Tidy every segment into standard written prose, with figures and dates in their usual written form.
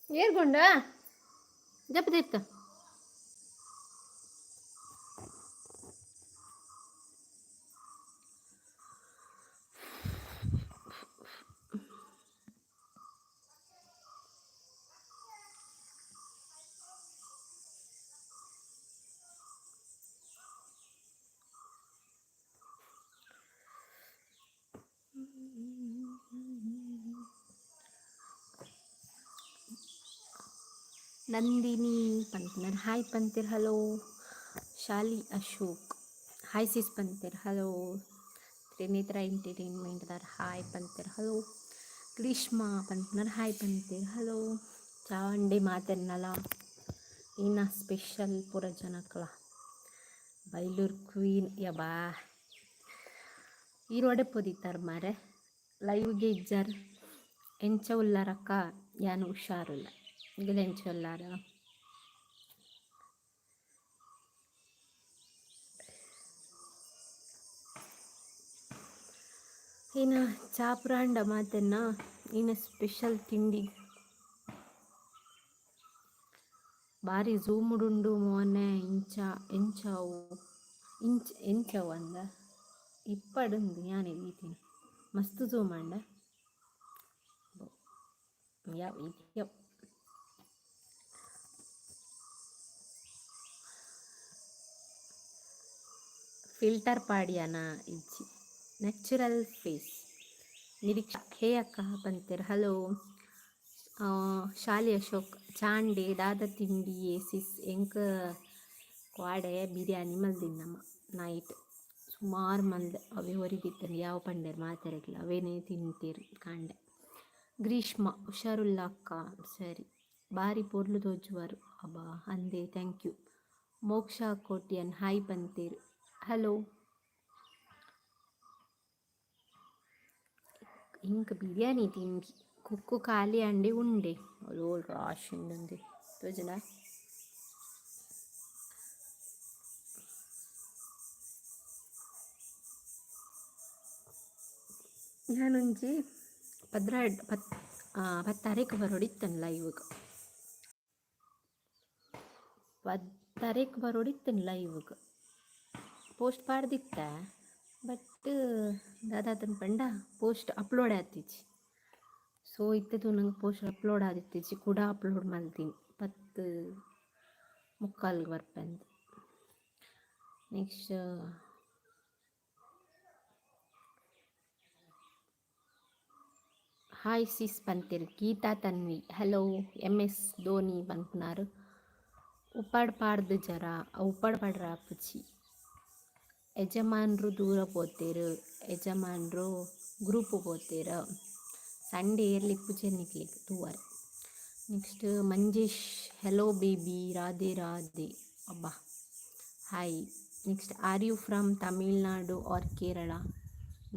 ಏರ್ಗೊಂಡ ಜಪ್ಪದಿತ್ತ. ನಂದಿನಿ ಪನ್ಪುನರ್ ಹಾಯ್ ಪಂತೆರ್. Hello Shali Ashok, hi sis ಪಂತೆರ್. ಹಲೋ ತ್ರಿನೇತ್ರ ಎಂಟರ್ಟೈನ್ಮೆಂಟ್ ದಾರ್ ಹಾಯ್ ಪಂತೆರ್. ಹಲೋ ಗ್ರೀಷ್ಮ ಪನ್ಪುನರ್ ಹಾಯ್ ಪಂತೆರ್. ಹಲೋ ಚಾವಂಡೆ ಮಾತೆರ್ನಲ. ಇನ್ನ ಸ್ಪೆಷಲ್ ಪೂರ ಜನಕ್ಲ. ಬೈಲೂರ್ ಕ್ವೀನ್ ಯಬಾ, ಈರ್ ಒಡೆ ಪೋದಿತ್ತಾರ್ ಮಾರೆ? ಲೈವ್ಗೆ ಇಜ್ಜಾರ್. ಎಂಚ ಉಲ್ಲಾರಕ್ಕ? ಯಾನ್ ಹುಷಾರುಲ್ಲ. ನಿಗಲ್ ಎಂಚ ಉಲ್ಲಾರ? ಇನ್ನ ಚಾಪುರಾಂಡ ಮಾತೆನ್ನ? ಇನ್ನ ಸ್ಪೆಷಲ್ ತಿಂಡಿ? ಬಾರಿ ಝೂಮುಡುಂಡು ಮೋನೆ. ಇಂಚ ಎಂಚವು ಇಂಚ ಎಂಚವು ಅಂದ ಇಪ್ಪಡುಂದು ಯಾನ್ ದೀತಿನಿ. ಮಸ್ತ್ ಝೂಮ್ ಆಂಡ ಯಾವ ಇದು. ಫಿಲ್ಟರ್ ಪಾಡ್ಯಾನ? ಇಜ್ಜಿ, ನ್ಯಾಚುರಲ್ ಫೇಸ್. ನಿರೀಕ್ಷಾ ಹೇ ಅಕ್ಕ ಪಂತೆರ್. ಹಲೋ ಶಾಲಿ ಅಶೋಕ್. ಚಾಂಡೆ ದಾದ ತಿಂಡಿ ಸಿಸ್? ಎಂಕ್ ಕ್ವಾಡೆ ಬಿರಿಯಾನಿ ಮಲ್ದಿನ್ನಮ್ಮ. ನೈಟ್ ಸುಮಾರು ಮಲ್ದೆ, ಅವೇ ಒರಿದಿತ್ತಂಡು. ಯಾವ ಪಂಡೆರ್ ಮಾತೆರೆಗ್ಲ ಅವೇನೇ ತಿಂತೀರು ಕಾಂಡೆ. ಗ್ರೀಷ್ಮ ಹುಷಾರುಲ್ಲ ಅಕ್ಕ? ಸರಿ. ಬಾರಿ ಪೊರ್ಲು ತೋಜುವರು. ಅಬ್ಬಾ ಅಂದೆ, thank you. Moksha Kotian hi ಪಂತೇರು. ಹಲೋ. ಇಂಕ್ ಬಿರಿಯಾನಿ ತಿಂಡಿ. ಕುಕ್ಕು ಖಾಲಿ ಅಂಡೆ ಉಂಡೆ. ಓಲ್ ರಾಶ್ ಉಂಡು ತೋಜುಂಡ? ಯಾನೊಂಜಿ 12 ಪತ್ ಪತ್ತಾರೇಕ್ ಬರೊಡಿತ್ತನ್ ಲೈವ್ಗ್. ಪತ್ತಾರೇಕ್ ಬರೊಡಿತ್ತನ್ ಲೈವ್ಗ್. ಪೋಸ್ಟ್ ಪಾಡ್ದಿತ್ತೆ, ಬಟ್ ದಾದಾತನ್ ಪಂಡ ಪೋಸ್ಟ್ ಅಪ್ಲೋಡ್ ಆತಿಜಿ. ಸೊ ಇತ್ತೆ ತೂನಗ ಪೋಸ್ಟ್ ಅಪ್ಲೋಡ್ ಆದಿತ್ತಿಜಿ. ಕುಡ ಅಪ್ಲೋಡ್ ಮಲ್ತೀನಿ, 10:45ಗೆ ಬರ್ಪೆಂದು. ನೆಕ್ಸ್ಟ್ ಹಾಯ್ ಸಿಸ್ ಪಂತೆರ್ Geetha Tanvi. Hello M S Dhoni ಪನ್ಪುನಾರ್. ಉಪ್ಪಾಡ್ ಪಾಡ್ದು ಜರ ಉಪ್ಪಾಡ್ ಪಾಡ್ರ ಆಪುಜಿ. ಯಜಮಾನ್ರು ದೂರ ಪೋತೆರ್, ಯಜಮಾನ್ರು ಗ್ರೂಪ್ ಪೋತೆರ್. ಸಂಡೇ ಏರ್ಲ ಇಪ್ಪುಜೆರ್ ನಿಕ್ಲೆಗ್ ತೂವರೆ. Next Manjesh, hello baby, Radhe Radhe. ಅಬ್ಬಾ, hi. Next, are you from Tamil Nadu or Kerala?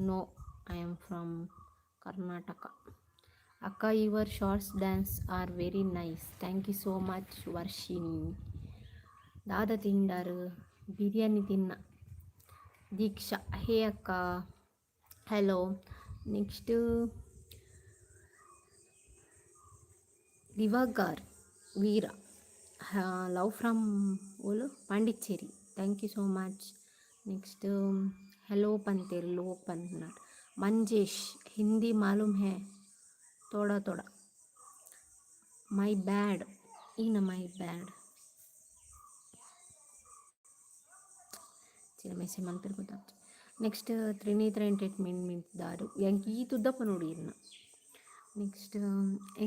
No, I am from Karnataka. ಅಕ್ಕ, your shorts dance are very nice. Thank you so much Varshini. ದಾದ ತಿಂಡಾರು? ಬಿರಿಯಾನಿ ತಿನ್ನ. ದೀಕ್ಷಾ ಹೇ ಅಕ್ಕ, hello. Next Divakar Veera, love from ಓಲು? Pondicherry. Thank you so much. Next hello ಪಂತೇರ್ low ಪನ್ಪುನಾರ್. ಮಂಜೇಶ್, ಹಿಂದಿ ಮಾಲೂಮ್ ಹೇ? ಥೋಡಾ ಥೋಡಾ. My bad. ಈನ my bad ಚಿನ್ನ ಮೆಸೇಜ್ ಮಲ್ಪೆರೆ ಗೊತ್ತಾಗ್ತದೆ. ನೆಕ್ಸ್ಟ್ ತ್ರಿನೇತ್ರ ಎಂಟರ್ಟೈನ್ಮೆಂಟ್ ದಾರು, ಎಂಕ್ ಈ ತುದ್ದಪ್ಪ ನೋಡಿ ಇರ್ನ. ನೆಕ್ಸ್ಟ್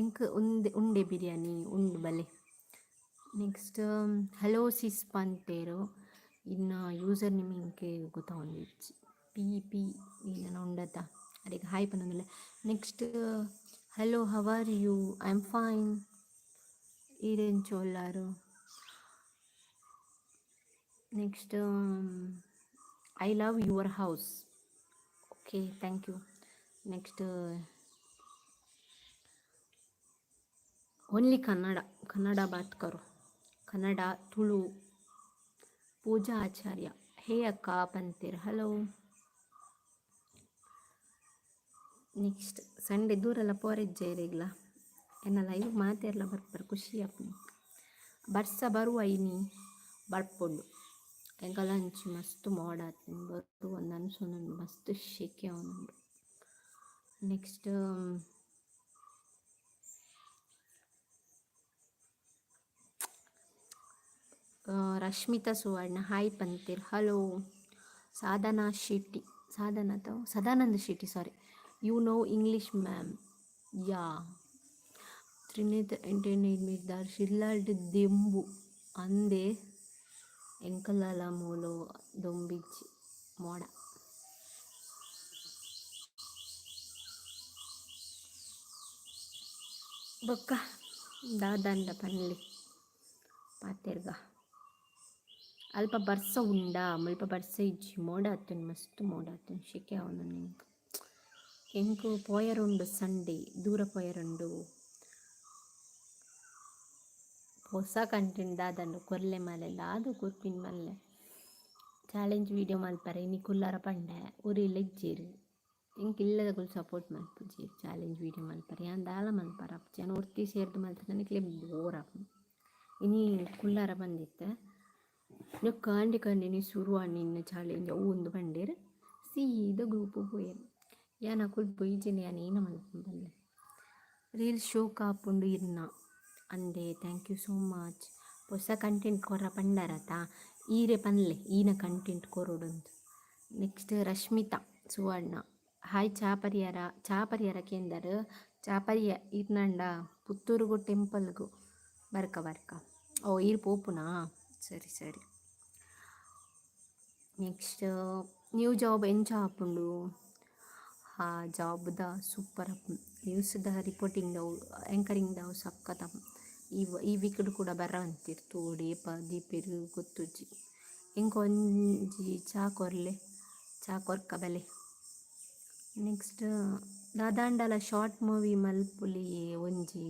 ಎಂಕ್ ಉಂದೆ ಉಂಡೆ ಬಿರಿಯಾನಿ ಉಂಡು ಬಲೆ. ನೆಕ್ಸ್ಟ್ ಹಲೋ ಸಿಸ್ ಪಂತೇರು. ಇನ್ನು ಯೂಸರ್ ನೇಮ್ ಇಂಕೆ ಗೊತ್ತಾವೊಂದಿಜ್ಜಿ. ಪಿ ಪಿ ಏನೋ ಉಂಡತ, ಅರೆಗ್ ಹಾಯ್ ಪನೊಂದುಲ್ಲೆ. Next, hello, how are you? I am fine. ಈರೆಂಚ ಉಲ್ಲಾರು? Next, I love your house. Okay, thank you. Next, only Kannada, Kannada बात करो, ಕನ್ನಡ, ತುಳು. ಪೂಜಾ ಆಚಾರ್ಯ, ಹೇ ಅಕ್ಕ ಪಂತೀರ್. ಹಲೋ. ನೆಕ್ಸ್ಟ್ ಸಂಡೆ ದೂರೆಲ್ಲ ಪೋರೆಜ್ಜೆರೆಗ್ಲ? ಎನ್ನ ಲೈವ್ ಮಾತೆರ್ಲ ಬರ್ಪರ್, ಖುಷಿ ಆಪುಂಡು. ಬರ್ಸ ಬರುವ ಇನಿ ಬರ್ಪುಂಡು. ಎಂಕಲ ಅಂಚಿ ಮಸ್ತ್ ಮೋಡ ಆತ್ಂಡ್, ಬರುವಂದ್ ಅನ್ಸೊಂದುಂಡು. ಮಸ್ತ್ ಶೆಕೆ ಆವೊಂದುಂಡು. ನೆಕ್ಸ್ಟ್ ರಶ್ಮಿತಾ ಸುವರ್ಣ ಹಾಯ್ ಪಂತೆರ್, ಹಲೋ. ಸಾಧನಾ ಶೆಟ್ಟಿ, ಸಾಧನಾ ಅಥವಾ Sadananda Shetty, sorry. You know English ma'am? Yeah. Trinetra entertainment ದಾರ್ ಶಿರ್ಲಾಲ್ಡ್ ದೆಂಬು ಅಂದೆ, ಎಂಕಲಲ ಮೂಲು ದೊಂಬಿಜ್ಜಿ, ಮೋಡ. ಬೊಕ್ಕ ದಾದಂಡ ಪನ್ಲೆ, ಪಾತೆರ್ಗ. ಅಲ್ಪ ಬರ್ಸ ಉಂಡಾ? ಮುಲ್ಪ ಬರ್ಸ ಇಜ್ಜಿ, ಮೋಡ ಆತುಂಡು, ಮಸ್ತ್ ಮೋಡ ಆತುಂಡು, ಶೆಕೆ ಆವೊಂದುಂಡು ಎಂಕ್. ಎಂಕ್ ಪೋಯರುಂಡು ಸಂಡೇ, ದೂರ ಪೋಯರುಂಡು. ಹೊಸ ಕಂಟೆಂಟ್ ದಾದಂಡ ಕೊರ್ಲೆ ಮಲ್ಲೆ. ದಾದ ಕೊರ್ಪಿನ ಮಲ್ಲೆ? ಚಾಲೆಂಜ್ ವೀಡಿಯೋ ಮಲ್ಪರೆ ಇನಿ ಕುಲ್ಲರ ಪಂಡೆ, ಒರಿಲ ಇಜ್ಜೆರ್. ಎಂಕ್ ಇಲ್ಲದಕುಲು ಸಪೋರ್ಟ್ ಮಲ್ಪುಜೆರ್. ಚಾಲೆಂಜ್ ವೀಡಿಯೋ ಮಲ್ಪರೆ ಯಾನ್ ದಾಲ ಮಲ್ಪರ ಆಪುಜಿ. ಯಾನ್ ಒರ್ತಿ ಸೇರ್ದ್ ಮಲ್ತ್ಂಡ ನಿಕ್ಲೆಗ್ ಬೋರ್ ಆಪುಂಡು. ಇನಿ ಕುಲ್ಲರ ಪಂದಿತ್ತೆ. ಕಾಂಡೆ ಕಾಂಡೆ ಇನಿ ಸುರು ಆಂಡ್ ನಿನ್ನ ಚಾಲೆಂಜ್ ಅವು ಉಂದು ಪಂಡೆರ್, ಸೀದ ಗ್ರೂಪ್ ಪೋಯೆರ್. ಯಾನ್ ಅಕುಲು ಪೊಯ್ಜಿಂಡ ಯಾನ್ ಏನ ಮಲ್ಪುನು ಪನ್ಲೆ. ರೀಲ್ ಶೋಕ್ ಆಪುಂಡು ಇರ್ನ ಅಂದೆ, thank you so much. ಹೊಸ ಕಂಟೆಂಟ್ ಕೊರ ಪಂಡರತ, ಈರೆ ಪನ್ಲೆ ಈನ ಕಂಟೆಂಟ್ ಕೊರೊಡುಂದು. ನೆಕ್ಸ್ಟ್ ರಶ್ಮಿತಾ ಸುವರ್ಣ ಹಾಯ್. ಚಾ ಪರಿಯಾರ? ಚಾ ಪರಿಯಾರ ಕೇಂದರ್, ಚಾ ಪರಿಯ. ಇರ್ನಂಡ ಪುತ್ತೂರುಗು ಟೆಂಪಲ್ಗು ಬರ್ಕ ಬರ್ಕ. ಓ, ಈರ್ ಪೋಪುನಾ? ಸರಿ ಸರಿ. ನೆಕ್ಸ್ಟ್ ನ್ಯೂ ಜಾಬ್ ಎಂಚ ಆಪುಂಡು? ಹಾ, ಜಾಬ್ದ ಸೂಪರ್ ಆಪುಂಡು. ನ್ಯೂಸ್ದ ರಿಪೋರ್ಟಿಂಗ್ ಆ್ಯಂಕರಿಂಗ್ದ ಸಖತ್. ಈ ಈ ವೀಕ್ಡ್ ಕೂಡ ಬರ ಅಂತೀರ್, ತೋಡಿ ಏಪ ದೀಪೆರ್ ಗೊತ್ತುಜ್ಜಿ. ಎಂಕ್ ಒಂಜಿ ಚಾ ಕೊರ್ಲೆ. ಚಾ ಕೊರ್ಕ ಬಲೆ. ನೆಕ್ಸ್ಟ್ ದಾದಾಂಡಲ ಶಾರ್ಟ್ ಮೂವಿ ಮಲ್ಪುಲಿ ಒಂಜಿ.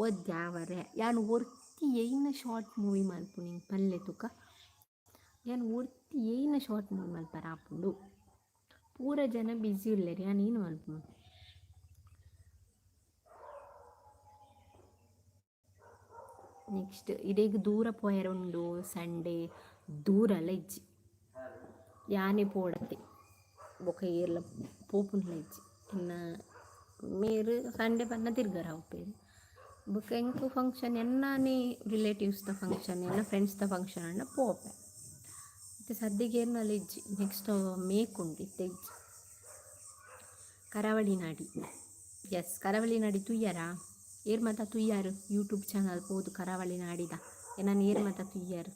ಓದ್ಯಾವರೆ, ಯಾನ್ ಒರ್ತಿ ಏಯ್ನ ಶಾರ್ಟ್ ಮೂವಿ ಮಲ್ಪುನಿ ಪಲ್ಲೆ ತುಕ. ಯಾನ್ ಒರ್ತಿ ಏಯ್ನ ಶಾರ್ಟ್ ಮೂವಿ ಮಲ್ಪರ ಆಪುಂಡು? ಪೂರ ಜನ ಬ್ಯುಸಿ ಉಲ್ಲೆರ್, ಯಾನ್ ಏನ್ ಮಲ್ಪುನು? ನೆಕ್ಸ್ಟ್ ಇಡೆಗ್ ದೂರ ಪೋಯರೆ ಉಂಡು ಸಂಡೇ? ದೂರಲ ಇಜ್ಜಿ, ಯಾನೇ ಪೋಡತ್ತೆ. ಬೊಕ ಏರ್ಲ ಪೋಪುಂಡ್ಲ ಇಜ್ಜಿ. ಎನ್ನ ಮೇರ್ ಸಂಡೇ ಪನ್ನ ತಿರ್ಗರ ಪೋಪೆರ್. ಬೊಕ ಎಂಕ್ ಫಂಕ್ಷನ್, ಎನ್ನಾನೇ ರಿಲೇಟಿವ್ಸ್ದ ಫಂಕ್ಷನ್, ಎನ್ನ ಫ್ರೆಂಡ್ಸ್ದ ಫಂಕ್ಷನ್ ಆಂಡ ಪೋಪೆ. ಇತ್ತೆ ಸದ್ಯಗ್ ಏರ್ನಲ ಇಜ್ಜಿ. ನೆಕ್ಸ್ಟ್ ಮೇಕ್ ಉಂಡು, ಇತ್ತೆ ಇಜ್ಜಿ. ಕರಾವಳಿ ನಾಡಿ, ಎಸ್. ಕರಾವಳಿ ನಾಡಿ ತೂಯರಾ? ಏರ್ ಮಾತ ತೂಯಾರು? ಯೂಟ್ಯೂಬ್ ಚಾನಲ್ ಪೋದು ಕರಾವಳಿ ನಾಡಿದ ಎನನ್ ಏರ್ ಮಾತ ತೂಯಾರು?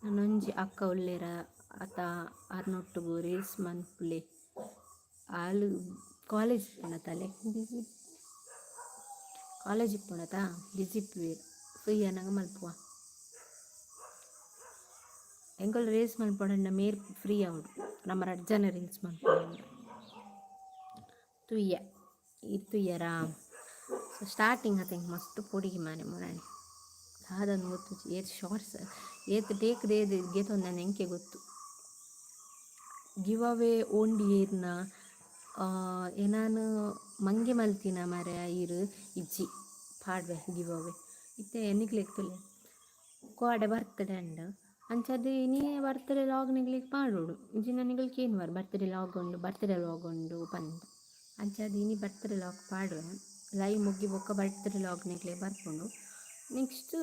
ನನೊಂಜಿ ಅಕ್ಕ ಉಲ್ಲೆರ ಅತ, ಆರ್ನೊಟ್ಟುಗು ರೀಲ್ಸ್ ಮನ್ಪುಲೆ. ಆಲ್ ಕಾಲೇಜ್ ತಲೆ ಬಿಸಿ, ಕಾಲೇಜ್ ಇಪ್ಪುಂಡತ, ಬಿಸಿ ಇಪ್ಪುವೆರ್. ಫ್ರೀ ಆನಗ ಮಲ್ಪುವ. ಎಂಕುಲು ರೀಲ್ಸ್ ಮನ್ಪೊಡಂಡ ಮೇರ್ ಫ್ರೀ ಆವೊಡು. ನಮ ರಡ್ಡ್ ಜನ ರೀಲ್ಸ್ ಮನ್ಪೊಡಂಡ. ತೂಯ, ಈರ್ ತೂಯರಾ? ಸೊ ಸ್ಟಾರ್ಟಿಂಗ್ ಅತ ಎಂಕ್ ಮಸ್ತ್ ಪೋಡಿಗೆ ಮಾರ್ರೆ. ಮುರಾನಿ ದಾದಂದ್ ಗೊತ್ತುಜ್ಜಿ. ಏತ್ ಶಾರ್ಟ್ಸ್, ಏತ್ ಟೇಕ್ ದೇದ್ ಗೆತೊಂದೆನ ಎಂಕೆ ಗೊತ್ತು. ಗಿವ್ ಅವೇ ಓಂಡಿ ಏರ್ನ? ಎನಾನ್ ಮಂಗೆ ಮಲ್ತಿನ ಮಾರ್ರೆ ಈರ್. ಇಜ್ಜಿ, ಪಾಡ್ವೆ ಗಿವ್ ಅವೇ. ಇತ್ತೆ ನಿಕ್ಲೆಗ್ ತೂಲೆ, ಕೋಡೆ ಬರ್ತಡೆ ಅಂಡ್. ಅಂಚಾದ್ ಇನಿ ಬರ್ತಡೆ ಲಾಗ್ ನಿಕ್ಲೆಗ್ ಪಾಡೊಡು. ಇಜ್ಜಿಂಡ ನಿಕುಲು ಕೇನುವರ್ ಬರ್ತಡೆ ಲಾಗ್ ಉಂಡು, ಬರ್ತಡೆ ಲಾಗ್ ಉಂಡು ಪಂದ್. ಅಂಚಾದ್ ಇನಿ ಬರ್ತಡೆ ಲಾಗ್ ಪಾಡುವೆ. ಲೈವ್ ಮುಗ್ಗಿ ಬೊಕ್ಕ ಬರ್ತಡೆ ಲಾಗ್ ನಿಕ್ಲೆಗ್ ಬರ್ಪುಂಡು. ನೆಕ್ಸ್ಟ್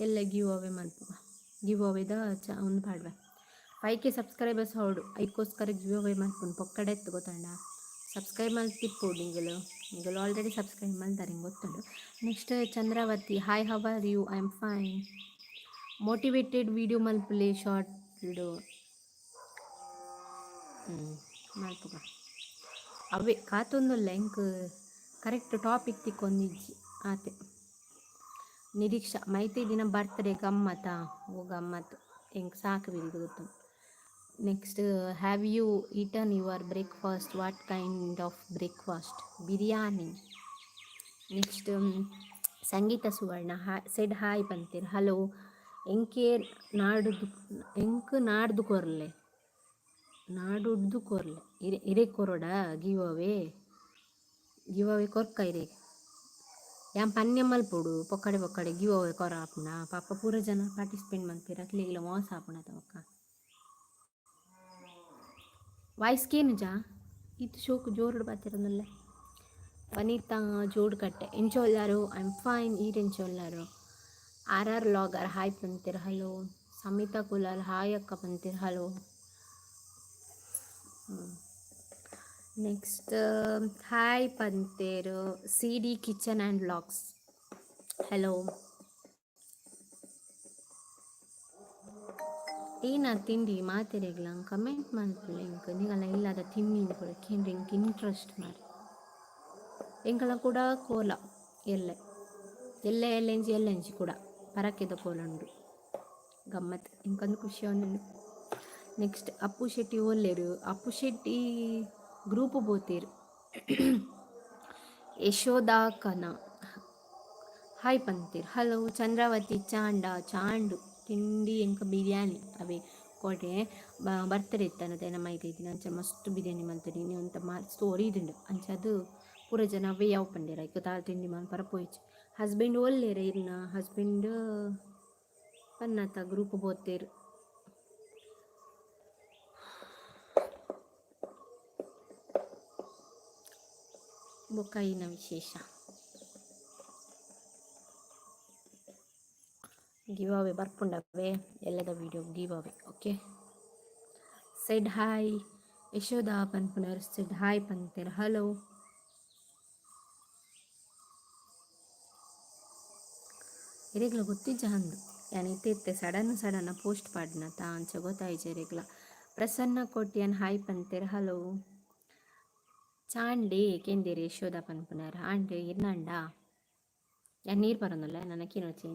ಎಲ್ಲ ಗಿವ್ ಅವೇ ಮಲ್ಪುವ. ಗಿವ್ ಅವೇದ ಚ ಒಂದು ಪಾಡುವೆ. 5K ಸಬ್ಸ್ಕ್ರೈಬರ್ಸ್ ಆವೊಡು, ಐಕ್ಕೋಸ್ಕರ ಗಿವ್ ಅವೇ ಮಲ್ಪುನು. ಪೊಕ್ಕಡೆ ಇತ್ತು ಗೊತ್ತಂಡ. ಸಬ್ಸ್ಕ್ರೈಬ್ ಮಲ್ತಿಪ್ಪೊಡು ನಿಗಲು. ನಿಗಲು ಆಲ್ರೆಡಿ ಸಬ್ಸ್ಕ್ರೈಬ್ ಮಲ್ತಾರೆ, ಹಿಂಗೆ ಗೊತ್ತುಂಡು. Next Chandravati hi, how are you? I am fine. Motivated video ಮಲ್ಪುಲೆ short video. ಹ್ಞೂ, ಮಲ್ಪುಗ. ಅವೇ ಕಾತೊಂದುಲ್ಲ, ಎಂಕ್ ಕರೆಕ್ಟ್ ಟಾಪಿಕ್ ತಿಕ್ಕೊಂದಿಜ್ಜಿ ಆತೆ. ನಿರೀಕ್ಷಾ ಮೈತಿ ದಿನ ಬರ್ತ್ಡೇ ಗಮ್ಮತಾ? ಓ, ಗಮ್ಮತ್. ಎಂಕ್ ಸಾಕು ಬಿರಿದು ಗೊತ್ತು. Next, have you eaten your breakfast? What kind of breakfast? Biryani. Next Sangeetha Suvarna ha shed hi ಪಂತೀರ್, ಹಲೋ. ಎಂಕೆ ನಾಡುದು, ಎಂಕ್ ನಾಡ್ದು ಕೊರ್ಲೆ, ನಾಡುಡ್ದು ಕೊರ್ಲೆ. ಇರೆ ಇರೆ ಕೊರೊಡ? ಗಿವ್ ಅವೇ, ಗಿವ್ ಅವೇ ಕೊರ್ಕ ಇರೆಗ್. ಯಾನ್ ಪನ್ಯ ಮಲ್ಪೊಡು ಪೊಕ್ಕಡೆ ಪೊಕ್ಕಡೆ ಗಿವ್ ಅವೇ ಕೊರ ಆಪುಂಡ ಪಾಪ ಪೂರ ಜನ ಪಾರ್ಟಿಸಿಪೇಟ್ ಮಲ್ಪೆರ್ ಅಕ್ಲೆಗ್ಲ ಮೋಸ ಆಪುಂಡತ ಬೊಕ್ಕ ವಾಯ್ಸ್ ಕೇನುಜಾ ಈತ್ ಶೋಕು ಜೋರುಡು ಪಾತೆರೊಂದುಲ್ಲೆ. ವನಿತಾ ಜೋಡುಕಟ್ಟೆ ಎಂಚ ಉಲ್ಲಾರು? I am fine. ಈರ್ ಎಂಚ ಉಲ್ಲಾರು? ಆರ್ ಆರ್ ಲಾಗರ್ ಹಾಯ್ ಪಂತೆರ್, ಹಲೋ. ಸಮಿತಾ ಕುಲಾಲ್ ಹಾಯ್ ಅಕ್ಕ ಪಂತೆರ್, ಹಲೋ. ನೆಕ್ಸ್ಟ್ ಹಾಯ್ ಪಂತೆರ್ CD kitchen and vlogs, hello. ಏನ ತಿಂಡಿ ಮಾತೆರೆಗ್ಲ ಕಮೆಂಟ್ ಮಲ್ಪುಲೆ. ಎಂಕ್ ನಿಗಲ ಇಲ್ಲದ ತಿನ್ನಿನ ಪೂರ ಕೇಂಡ್ರೆ ಎಂಕ್ ಇಂಟ್ರೆಸ್ಟ್ ಮಾರ್ರೆ. ಎಂಕಲ ಕೂಡ ಕೋಲ ಎಲ್ಲೆ ಎಲ್ಲೆ ಎಲ್ಲೆಂಜಿ ಎಲ್ಲೆಂಜಿ ಕೂಡ ಪರಕೆದ ಕೋಲ ಉಂಡು. ಗಮ್ಮತ್ ಎಂಕಂದು ಖುಷಿ ಆವೊಂದುಂಡು. ನೆಕ್ಸ್ಟ್ ಅಪ್ಪು ಶೆಟ್ಟಿ ಓಲ್ಲೆರ್? ಅಪ್ಪು ಶೆಟ್ಟಿ ಗ್ರೂಪ್ ಪೋತೆರ್. ಯಶೋದಾ ಕನ ಹಾಯ್ ಪಂತೆರ್, ಹಲೋ. ಚಂದ್ರಾವತಿ ಚಾಂಡ ಚಾಂಡು ತಿಂಡಿ ಎಂಕ ಬಿರಿಯಾನಿ ಅವೇ ಕೋಡೆ ಬರ್ತಡೇ ಇತ್ತನ ಎನ್ನ ಮೈತೈದಿನ ಅಂಚ ಮಸ್ತ್ ಬಿರಿಯಾನಿ ಮಲ್ತುಂಡು. ಇನಿ ಒಂತೆ ಮಸ್ತ್ ಒರಿದುಂಡು. ಅಂಚಾದ್ ಪೂರ ಜನ ಅವೇ ಯಾವು ಪಂಡೆರ್. ಐಕ್ ದಾಲ ತಿಂಡಿ ಮಲ್ಪರ ಪೋಯಿಜಿ. ಹಸ್ಬೆಂಡ್ ಓಲ್ಲೆರ್ ಇರ್ನ? ಹಸ್ಬೆಂಡ್ ಪನ್ನತ ಗ್ರೂಪ್ ಪೋತೆರ್. ಬೊಕ್ಕ ಐನ ವಿಶೇಷ ಗಿವ್ ಅವೇ ಬರ್ಪುಂಡವೇ ಎಲ್ಲದ video give away. Okay, said hi Yashoda ಪನ್ಪುನರ್ shed hi ಪಂತೆರ್, ಹಲೋ. ಎರೆಗ್ಲ ಗೊತ್ತಿಜ್ಜ ಅಂದು ಯಾನ್ ಇತ್ತೆ ಇತ್ತೆ ಸಡನ್ ಸಡನ್ ಪೋಸ್ಟ್ ಪಾಡ್ನತ ಅಂಚ ಗೊತ್ತಾಯಿಜಿ ಎರೆಗ್ಲ. ಪ್ರಸನ್ನ ಕೋಟ್ಯಾನ್ ಹಾಯ್ ಪಂತೆರ್, ಹಲೋ. ಚಾಂಡೆ ಕೇಂದೇರ್ ಯಶೋದ ಪನ್ಪುನರ್ ಆಂಡ್ ಇರ್ನಂಡ ಯಾನ್ ನೀರ್ ಪರೊಂದುಲ್ಲೆ ನನ ಕೇನೊಡ್ಚಿ.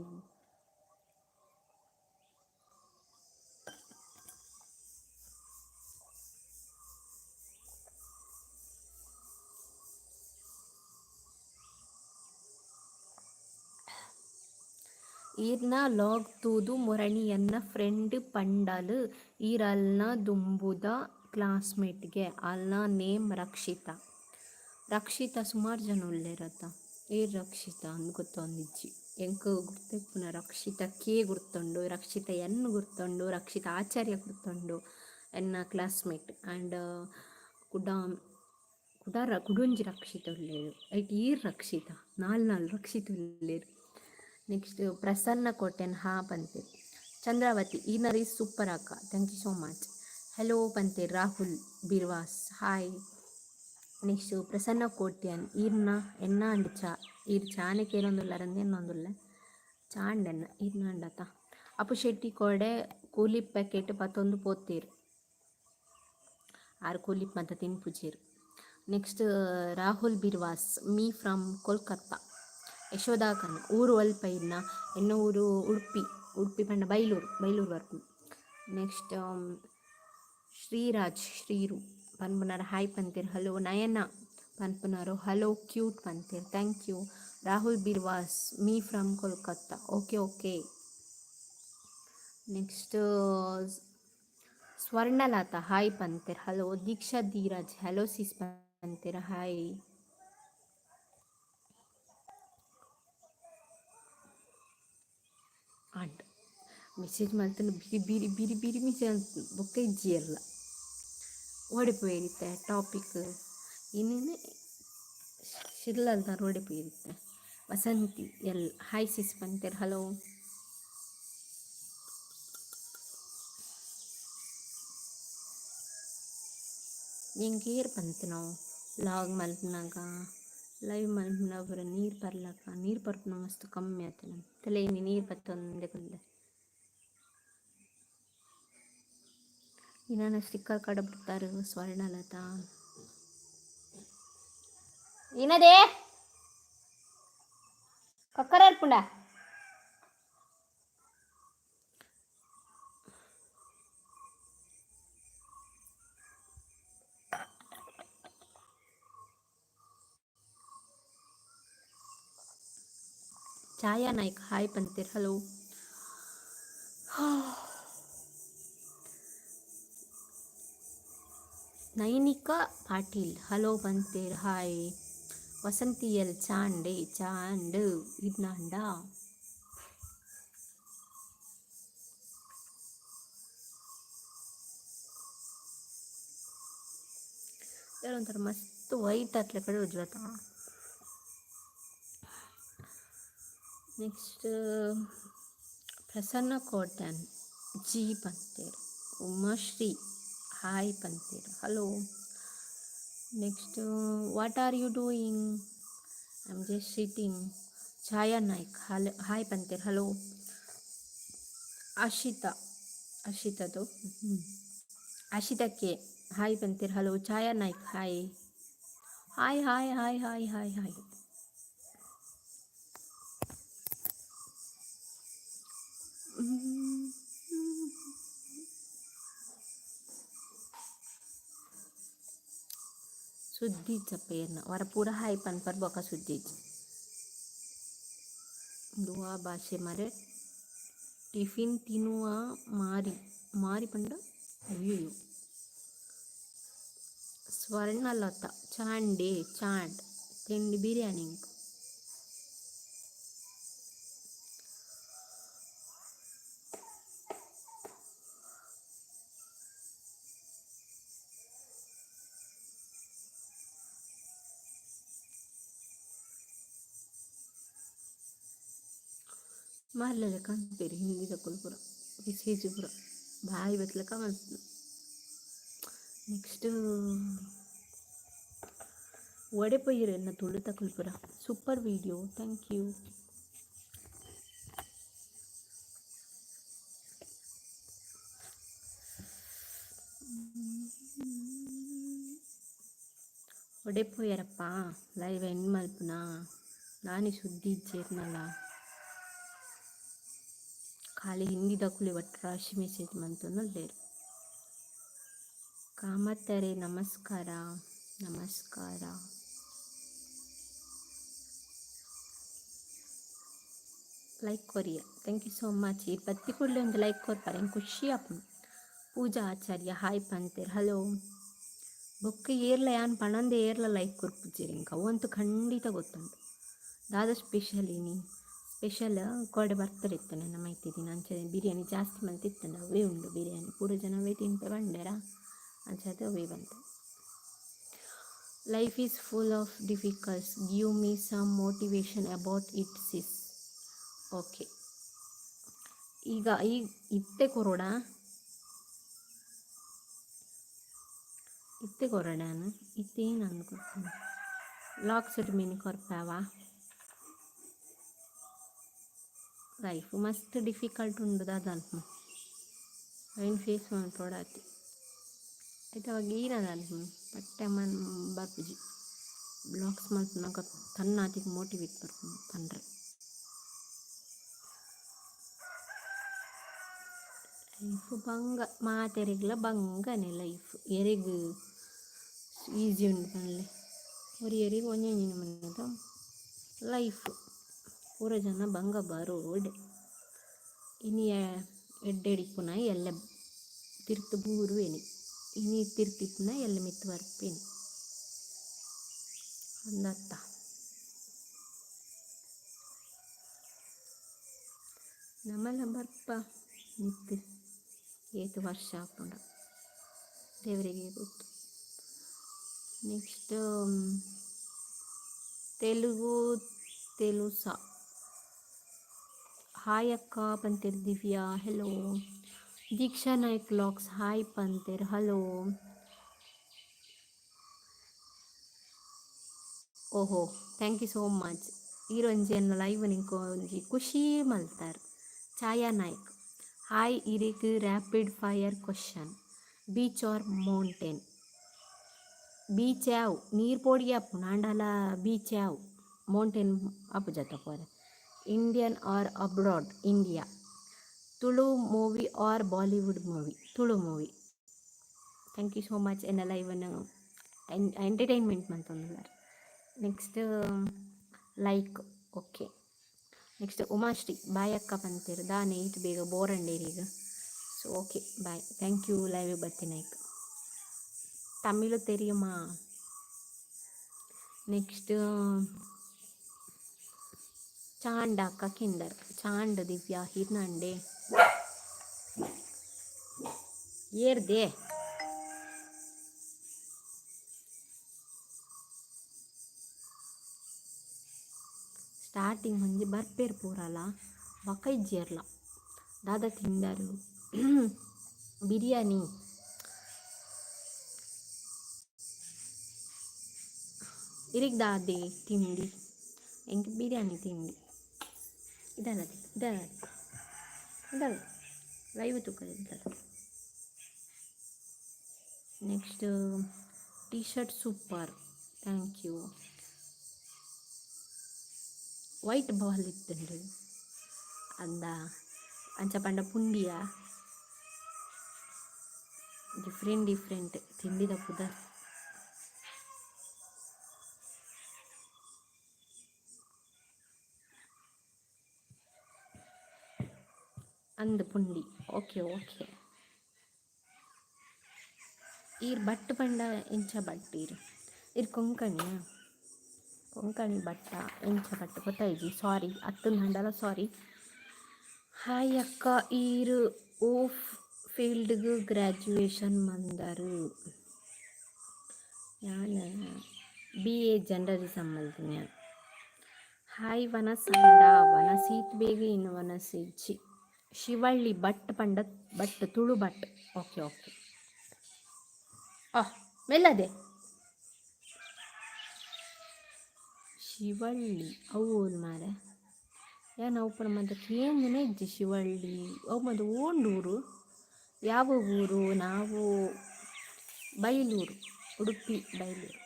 ಈರ್ನ ಲಾಗ್ ತೂದು ಮೊರಣಿ ಎನ್ನ ಫ್ರೆಂಡ್ ಪಂಡಲ್ ಈರ್ ಅಲ್ನ ದುಂಬುದ ಕ್ಲಾಸ್ಮೇಟ್ ಗೆ ಅಲ್ನ ನೇಮ್ ರಕ್ಷಿತಾ. ರಕ್ಷಿತಾ ಸುಮಾರ್ ಜನ ಉಲ್ಲೆರ್ ಅತ್ತ. ಏರ್ ರಕ್ಷಿತಾ ಅಂದ್ ಗೊತ್ತೊಂದಿಜ್ಜಿ ಎಂಕ್ ಗುರ್ತ ಇಪ್ಪುನ ರಕ್ಷಿತಾ ಕೆ ಗುರ್ತುಂಡು, ರಕ್ಷಿತಾ ಎನ್ ಗುರ್ತುಂಡು, ರಕ್ಷಿತಾ ಆಚಾರ್ಯ ಗುರ್ತುಂಡು ಎನ್ನ ಕ್ಲಾಸ್ಮೇಟ್ ಆ್ಯಂಡ್ ಕುಡ ಕುಡಾರ ಕುಡೊಂಜಿ ರಕ್ಷಿತ ಉಲ್ಲೆರ್. ಐಟ್ ಈರ್ ರಕ್ಷಿತಾ ನಾಲ್ ನಾಲ್ ರಕ್ಷಿತ ಉಲ್ಲೆರ್. ನೆಕ್ಸ್ಟ್ ಪ್ರಸನ್ನ ಕೋಟ್ಯಾನ್ ಹಾ ಪಂತೆರ್. ಚಂದ್ರಾವತಿ ಈರ್ನ ರೀಲ್ಸ್ ಸೂಪರ್ ಅಕ್ಕ, thank you so much. Hello ಪಂತೆರ್ ರಾಹುಲ್ ಬಿರ್ವಾಸ್, ಹಾಯ್. ನೆಕ್ಸ್ಟ್ ಪ್ರಸನ್ನ ಕೋಟ್ಯಾನ್ ಈರ್ನ ಎನ್ನ ಅಂಡ್ ಚಾ ಈರ್ ಚಾನೆ ಕೇರೊಂದುಲ್ಲರಂದ್ ಎನ್ನೊಂದುಲ್ಲೆ ಚಾಂಡ್ ಎನ್ನ ಈರ್ನ ಅಂಡತ. ಅಪ್ಪು ಶೆಟ್ಟಿ ಕೋಡೆ ಕೂಲಿಪ್ ಪ್ಯಾಕೆಟ್ ಪತ್ತೊಂದು ಪೋತೆರ್. ಆರ್ ಕೂಲಿಪ್ ಮಾತ ತಿನ್ಪುಜೆರ್. ನೆಕ್ಸ್ಟ್ ರಾಹುಲ್ ಬಿರ್ವಾಸ್ ಮೀ ಫ್ರಮ್ ಕೋಲ್ಕತ್ತಾ. ಯಶೋದಾ ಖಾನ್ ಊರು ಒಲ್ಪ ಇರ್ನ? ಎನ್ನ ಊರು ಉಡುಪಿ. ಉಡುಪಿ ಪಂಡ ಬೈಲೂರು, ಬೈಲೂರು ಬರ್ಪುಂಡು. ನೆಕ್ಸ್ಟ್ ಶ್ರೀರಾಜ್ ಶ್ರೀರು ಪನ್ಪುನಾರ್ ಹಾಯ್ ಪಂತೆರ್, ಹಲೋ. ನಯನ ಪನ್ಪುನಾರ್ ಹಲೋ ಕ್ಯೂಟ್ ಪಂತೆರ್, thank you. Rahul Birwas me from Kolkata, okay okay. Next Swarnalatha hi ಪಂತೆರ್, hello. Deeksha Dheeraj hello sis ಪಂತೆರ್, ಹಾಯ್. ಆಂಡ್ ಮೆಸೇಜ್ ಮಲ್ತಂಡ ಬಿರಿ ಬಿರಿ ಬಿರಿ ಬಿರಿ ಮೆಸೇಜ್ ಬೊಕ್ಕ ಇಜ್ಜಿ ಎಲ್ಲ ಓಡಿಪೋಯಿರುತ್ತೆ ಟಾಪಿಕ್ ಇನ್ನೇನು ಶಿರ್ಲಲ್ದಾರ್ ಓಡಿಪೋಯಿರುತ್ತೆ. ವಸಂತಿ ಎಲ್ ಹಾಯ್ ಸಿಸ್ ಪಂತೆರ್, ಹಲೋ. ಎಂಕ್ ಏರ್ ಪಂತಿನವು ಲಾಗ್ ಮಲ್ಪುನಗ ಲೈವ್ ಮಲ್ಪುನಗ ಪೂರ ನೀರು ಪರ್ಲಕ ನೀರು ಪರ್ಪುನ ಮಸ್ತ್ ಕಮ್ಮಿ ಆತುಂಡು ತಲೆ ಇನಿ ನೀರು ಪತ್ತೊಂದೆ ಕುಲ್ಲೆ. ಇನ್ನಾನ ಸ್ಟಿಕ್ಕರ್ ಕಡಪುಡ್ತಾರ್ ಸ್ವರ್ಣಲತಾ ಏನದೇ ಕಕ್ಕರ ಇರ್ಪುಂಡ. ಛಾಯಾ ನಾಯ್ಕ್ ಹಾಯ್ ಪಂತೆರ್, ಹಲೋ. ನೈನಿಕಾ ಪಾಟೀಲ್ ಹಲೋ ಪಂತೆರ್, ಹಾಯ್. ವಸಂತಿ ಎಲ್ ಚಾಂಡೆ ಚಾಂಡ್ ಇದ್ನಾಂಡ. ಒಂಥರ ಮಸ್ತ್ ವೈಟ್ ಅತ್ಲೆ ಕಡೆ ಉಜ್ವತ. ನೆಕ್ಸ್ಟ್ ಪ್ರಸನ್ನ ಕೋಟ್ಯಾನ್ ಜಿ ಪಂತೇರ್. ಉಮಾಶ್ರೀ ಹಾಯ್ ಪಂತೇರ್, hello. Next, what are you doing? I am just sitting. Chhaya Naik hello hi ಪಂತೇರ್, hello. Ashita ಅಶಿತಾದು ಅಶಿತಾ K hi ಪಂತೇರ್, hello. Chhaya Naik hi hi hi hi hi hi hi. ಸುದ್ದಿಜ್ಜ ಪೇರ್ನ ವರ ಪೂರ ಹಾಯ್ ಪನ್ಪರ್ ಬೊಕ ಸುದ್ದಿಜ್ಜಿ. ದುವಾ ಭಾಷೆ ಮರೆ ಟಿಫಿನ್ ತಿನ್ನುವ ಮಾರಿ ಮಾರಿ ಪಂಡ ಅಯ್ಯಯ್ಯೋ. ಸ್ವರ್ಣಲತಾ ಚಾಂಡೆ ಚಾಂಡ್ ತಿಂಡಿ ಬಿರಿಯಾನಿ. ಮಾರ್ಲೆಲ್ಲ ಕಾಣ್ತೀರಿ ಹಿಂದಿದಕುಲು ಪೂರ ಮೆಸೇಜ್ ಪೂರ ಬಾಯಿ ಬತ್ಲಕ ಮಲ್ಪುನು. ನೆಕ್ಸ್ಟ್ ಒಡೆ ಪೋಯೆರ್ ಎನ್ನ ತುಳುತಕುಲು ಪೂರ. Super video, thank you. ಒಡೆ ಪೋಯೆರಪ್ಪ ಲೈವ್ ಎಂಡ್ ಮಲ್ಪುನ ದಾನಿ ಸುದ್ದಿ ಇಜ್ಜೆರ್ನಲ. ಖಾಲಿ ಹಿಂದಿದಕುಲೆ ಒಟ್ರಾಶಿ ಮೆಸೇಜ್ ಮಂತೊಂದುಲ್ಲೆರ್. ಕಾಮತ್ತರೆ ನಮಸ್ಕಾರ ನಮಸ್ಕಾರ. Like Korea, thank you so much. ಈ ಬತ್ತಿ ಕೂಡಲೇ ಒಂದು ಲೈಕ್ ಕೊರ್ಪರ್ ಎಂಕ್ ಖುಷಿ ಆಪುಂಡು. ಪೂಜಾ ಆಚಾರ್ಯ ಹಾಯ್ ಪಂತೆರ್, ಹಲೋ. ಬೊಕ್ಕ ಏರ್ಲ ಯಾನ್ ಪಣಂದೆ ಏರ್ಲ ಲೈಕ್ ಕೊರ್ಪುಜೆರ್ ಎಂಕ್ ಅವಂತೂ ಖಂಡಿತ ಗೊತ್ತುಂಡು. ದಾದ ಸ್ಪೆಷಲ್ ಇನಿ? ಸ್ಪೆಷಲ್ ಕೋಡೆ ಬರ್ತಡೆ ಇತ್ತನೆ ನಮ್ಮ ಇತ್ತಿದಿನ, ಅಂಚನೆ ಬಿರಿಯಾನಿ ಜಾಸ್ತಿ ಮಲ್ತಿತ್ತಂಡ ಅವೇ ಉಂಡು ಬಿರಿಯಾನಿ ಪೂರ ಜನ ಅವೇ ತಿನ್ಪೆ ಪಂಡೆರಾ, ಅಂಚಾದ್ ಅವೇ ಬಂತು. Life is full of difficulties, give me some motivation about it sis. Okay, ಈಗ ಈಗ ಇತ್ತೆ ಕೊರೋಡ ಇತ್ತೆ ಕೊರಡಾನ ಇತ್ತೇನು ಅಂದ್ಕೊಡ್ತೀನಿ ಲಾಕ್ಸ್ ಮೀನು ಕೊರ್ಪಾವ. ಲೈಫ್ ಮಸ್ತ್ ಡಿಫಿಕಲ್ಟ್ ಉಂಡು ದಾದ ಅಲ್ಪ ಐನ್ ಫೇಸ್ ಮಲ್ಪೊಡಾತೆ ಐತ ಅವಾಗ ಈನದ ಅಲ್ಪ ಪಟ್ಟೆ ಮನ್ ಬರ್ಪುಜಿ. ಬ್ಲಾಗ್ಸ್ ಮಲ್ಪುನಗ ತನ್ನಾತಿಗೆ ಮೋಟಿವೇಟ್ ಬರ್ಪುಂಡು ಪಂಡ್ರೆ. ಲೈಫ್ ಬಂಗ ಮಾತೆರೆಗ್ಲ ಬಂಗನೆ ಲೈಫ್, ಎರೆಗ್ ಈಸಿ ಉಂಡು ಪನ್ಲೆ, ಒರಿಯರಿಗೆ ಒಂಜೊಂಜಿ ನಮೂನೆದ ಲೈಫ್. ಪೂರ ಜನ ಬಂಗ ಬರೋಡೆ ಇನಿ ಎಡ್ಡೆಡಿಪ್ಪುನ ಎಲ್ಲೆ ತಿರ್ತ್ ಬೂರುವೆನಿ, ಇನಿ ತಿರ್ತಿಪ್ಪುನ ಎಲ್ಲೆ ಮಿತ್ತ್ ಬರ್ಪೇನಿ ಅಂದತ್ತ. ನಮಲ ಬರ್ಪ ಮಿತ್ತ್ ಏತ್ ವರ್ಷ ಆಪುಂಡ ದೇವರಿಗೆ ಗೊತ್ತು. ನೆಕ್ಸ್ಟ್ ತೆಲುಗು ತೆಲುಸಾ ಹಾಯ್ ಅಕ್ಕ ಪಂತೆರ್ Divya, hello. Deeksha Naik vlogs hi ಪಂತೆರ್, hello. ಓಹೋ, thank you so much. ಈರೊಂಜಿ ಎನ್ನ ಲೈವ್ ನಿಂಕ್ ಒಂಜಿ ಖುಷಿ ಮಲ್ತಾರ್. ಛಾಯಾ ನಾಯ್ಕ್ ಹಾಯ್. ಇರೆಗ್ rapid fire question, beach or mountain? Beach ಯಾವು, ನೀರು ಪೋಡಿಗೆ ಆಪುಂಡು ಆಂಡಲ ಬೀಚ್ ಯಾವು, mountain ಆಪುಜತ್ತ ಪೋರೆ. Indian or abroad? India. Tulu movie or Bollywood movie? Tulu movie. Thank you so much ಎನ್ನ ಲೈವನ್ನು entertainment ಮಂತೊಂದುಲ್ಲಾರ್. Next like okay. Next Umashree bye ಅಕ್ಕ ಪಂತೆರ್, ದಾನೆ ಈತ್ ಬೇಗ ಬೋರ್ ಅಂಡೇರೀಗ. So okay bye, thank you live ಬತ್ತಿನೈಕ್. ತಮಿಳು ತೆರಿಯುಮಾ? ನೆಕ್ಸ್ಟ್ ಚಾಂಡಕ್ಕ ಕಿಂದರ್ ಚಾಂಡ್ ದಿವ್ಯಾ ಹಿರ್ನಂಡೆ ಏರ್ದೆ. ಸ್ಟಾರ್ಟಿಂಗ್ ಒಂಜಿ ಬರ್ಪೇರ್ ಪೂರಲ ಬೊಕ ಇಜ್ಜೆರ್ಲ ದಾದ ತಿಂದರು ಬಿರಿಯಾನಿ. ಇರಿಗ್ ದಾದೆ ತಿಂಡಿ? ಎಂಕ್ ಬಿರಿಯಾನಿ ತಿಂಡಿ. ಇದಲ್ಲ ಇದಲ್ಲ ಇದಲ್ಲ ಲೈವ್ ತೂಕ ಇದಲ್ಲ. Next T shirt super, thank you. White ball ಇತ್ತುಂಡು ಅಂದ ಅಂಚ ಪಂಡ ಪುಂಡಿಯ ಡಿಫ್ರೆಂಟ್ ಡಿಫ್ರೆಂಟ್ ತಿಂಡಿದ ಪುದರ್. ಅಂದ್ ಪುಂಡಿ ಓಕೆ ಓಕೆ. ಈರ್ ಭಟ್ ಪಂಡ ಎಂಚ ಭಟ್ ಈರ್? ಈರ್ ಕೊಂಕಣಿಯಾ? ಕೊಂಕಣಿ ಭಟ್ಟ ಎಂಚ ಭಟ್ ಗೊತ್ತಾಯಿಜಿ, ಸಾರಿ ಅತ್ತಂದಾಂಡಲ ಸಾರಿ. ಹಾಯ್ ಅಕ್ಕ, ಈರ್ ಓಫ್ ಫೀಲ್ಡ್ಗ್ ಗ್ರ್ಯಾಜುಯೇಷನ್ ಮಂದರು? ಯಾನ್ ಬಿ ಎ ಜರ್ನಲಿಸಮ್ ಮಲ್ತಿನಿ ಯಾನ್. ಹಾಯ್ ವನಸಂಡ ವನಸೀತ್ ಬೇಗ ಇನ್ನು ವನಸ್ ಇಜ್ಜಿ. ಶಿವಳ್ಳಿ ಭಟ್ ಪಂಡ ಭಟ್ ತುಳು ಭಟ್, ಓಕೆ ಓಕೆ. ಆ ಮೆಲ್ಲದೆ ಶಿವಳ್ಳಿ ಅವು ಓಲು ಮಾರ್ರೆ? ಯಾನ್ ಅವು ಪೂರ ಮಾತ ಕೇಂದಿನ ಇಜ್ಜಿ. ಶಿವಳ್ಳಿ ಅವು ಮಾತ ಓಂಡೂರು? ಯಾವ ಊರು? ನಾವು ಬೈಲೂರು, ಉಡುಪಿ ಬೈಲೂರು.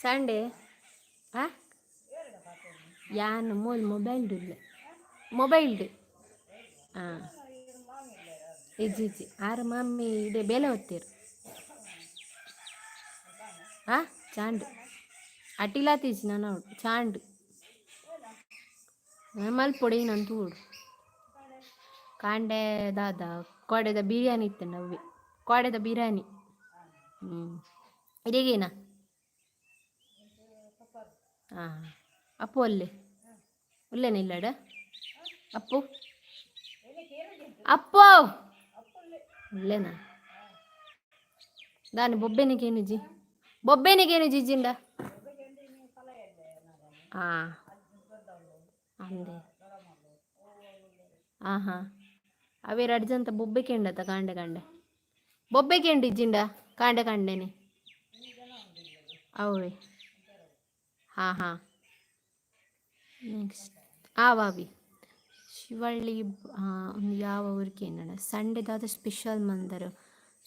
ಸಂಡೆ ಆ ಯಾನ್ ಮೂಲು ಮೊಬೈಲ್ಡ್ ಉಲ್ಲೆ, ಮೊಬೈಲ್ಡ್. ಹಾಂ ಇಜ್ಜಿ ಇಜ್ಜಿ, ಆರು ಮಾಮಿ ಇಡೆ ಬೇಲೆ ಹೊತ್ತೀರು. ಆ ಚಾಂಡ್ ಅಟಿಲಾತೀಜಿ ನಾನು ಚಾಂಡ್ ಮಲ್ಪೊಡು ಏನಂತ ತೂಡು. ಕಾಂಡೆ ದಾದ ಕೋಡೆದ ಬಿರಿಯಾನಿ ಇತ್ತಂಡ ಅವ್ವೆ ಕೋಡೆದ ಬಿರಿಯಾನಿ. ಹ್ಞೂ ಇರೆಗೇನಾ? ಹಾಂ ಅಪ್ಪು ಅಲ್ಲೇ ಉಲ್ಲೇನ ಇಲ್ಲಡ? ಅಪ್ಪು ಅಪ್ಪು ಉಲ್ಲೇನಾ? ದಾನೆ ಬೊಬ್ಬೆನಿಗೇನುಜಿ ಬೊಬ್ಬೆನಿಗೇನು ಜಿಜ್ಜಿಂಡ? ಹಾಂ ಅಂದೆ ಹಾಂ ಹಾಂ ಅವೇ ರಡ್ಡ್ ಜನತ ಬೊಬ್ಬೆ ಕೇಂಡತ ಕಾಂಡೆ ಕಾಂಡೆ ಬೊಬ್ಬೆ ಕೇಂಡು ಇಜ್ಜಿಂಡ ಕಾಂಡೆ ಕಾಂಡೆನೆ ಅವೇ. ಹಾಂ ಹಾಂ ನೆಕ್ಸ್ಟ್ ಆವಾವಿ ಶಿವಳ್ಳಿ ಒಂದು ಯಾವ ಊರಿಗೆ ಏನಡ. ಸಂಡೆ ದಾದ ಸ್ಪೆಷಲ್ ಮಂದರು?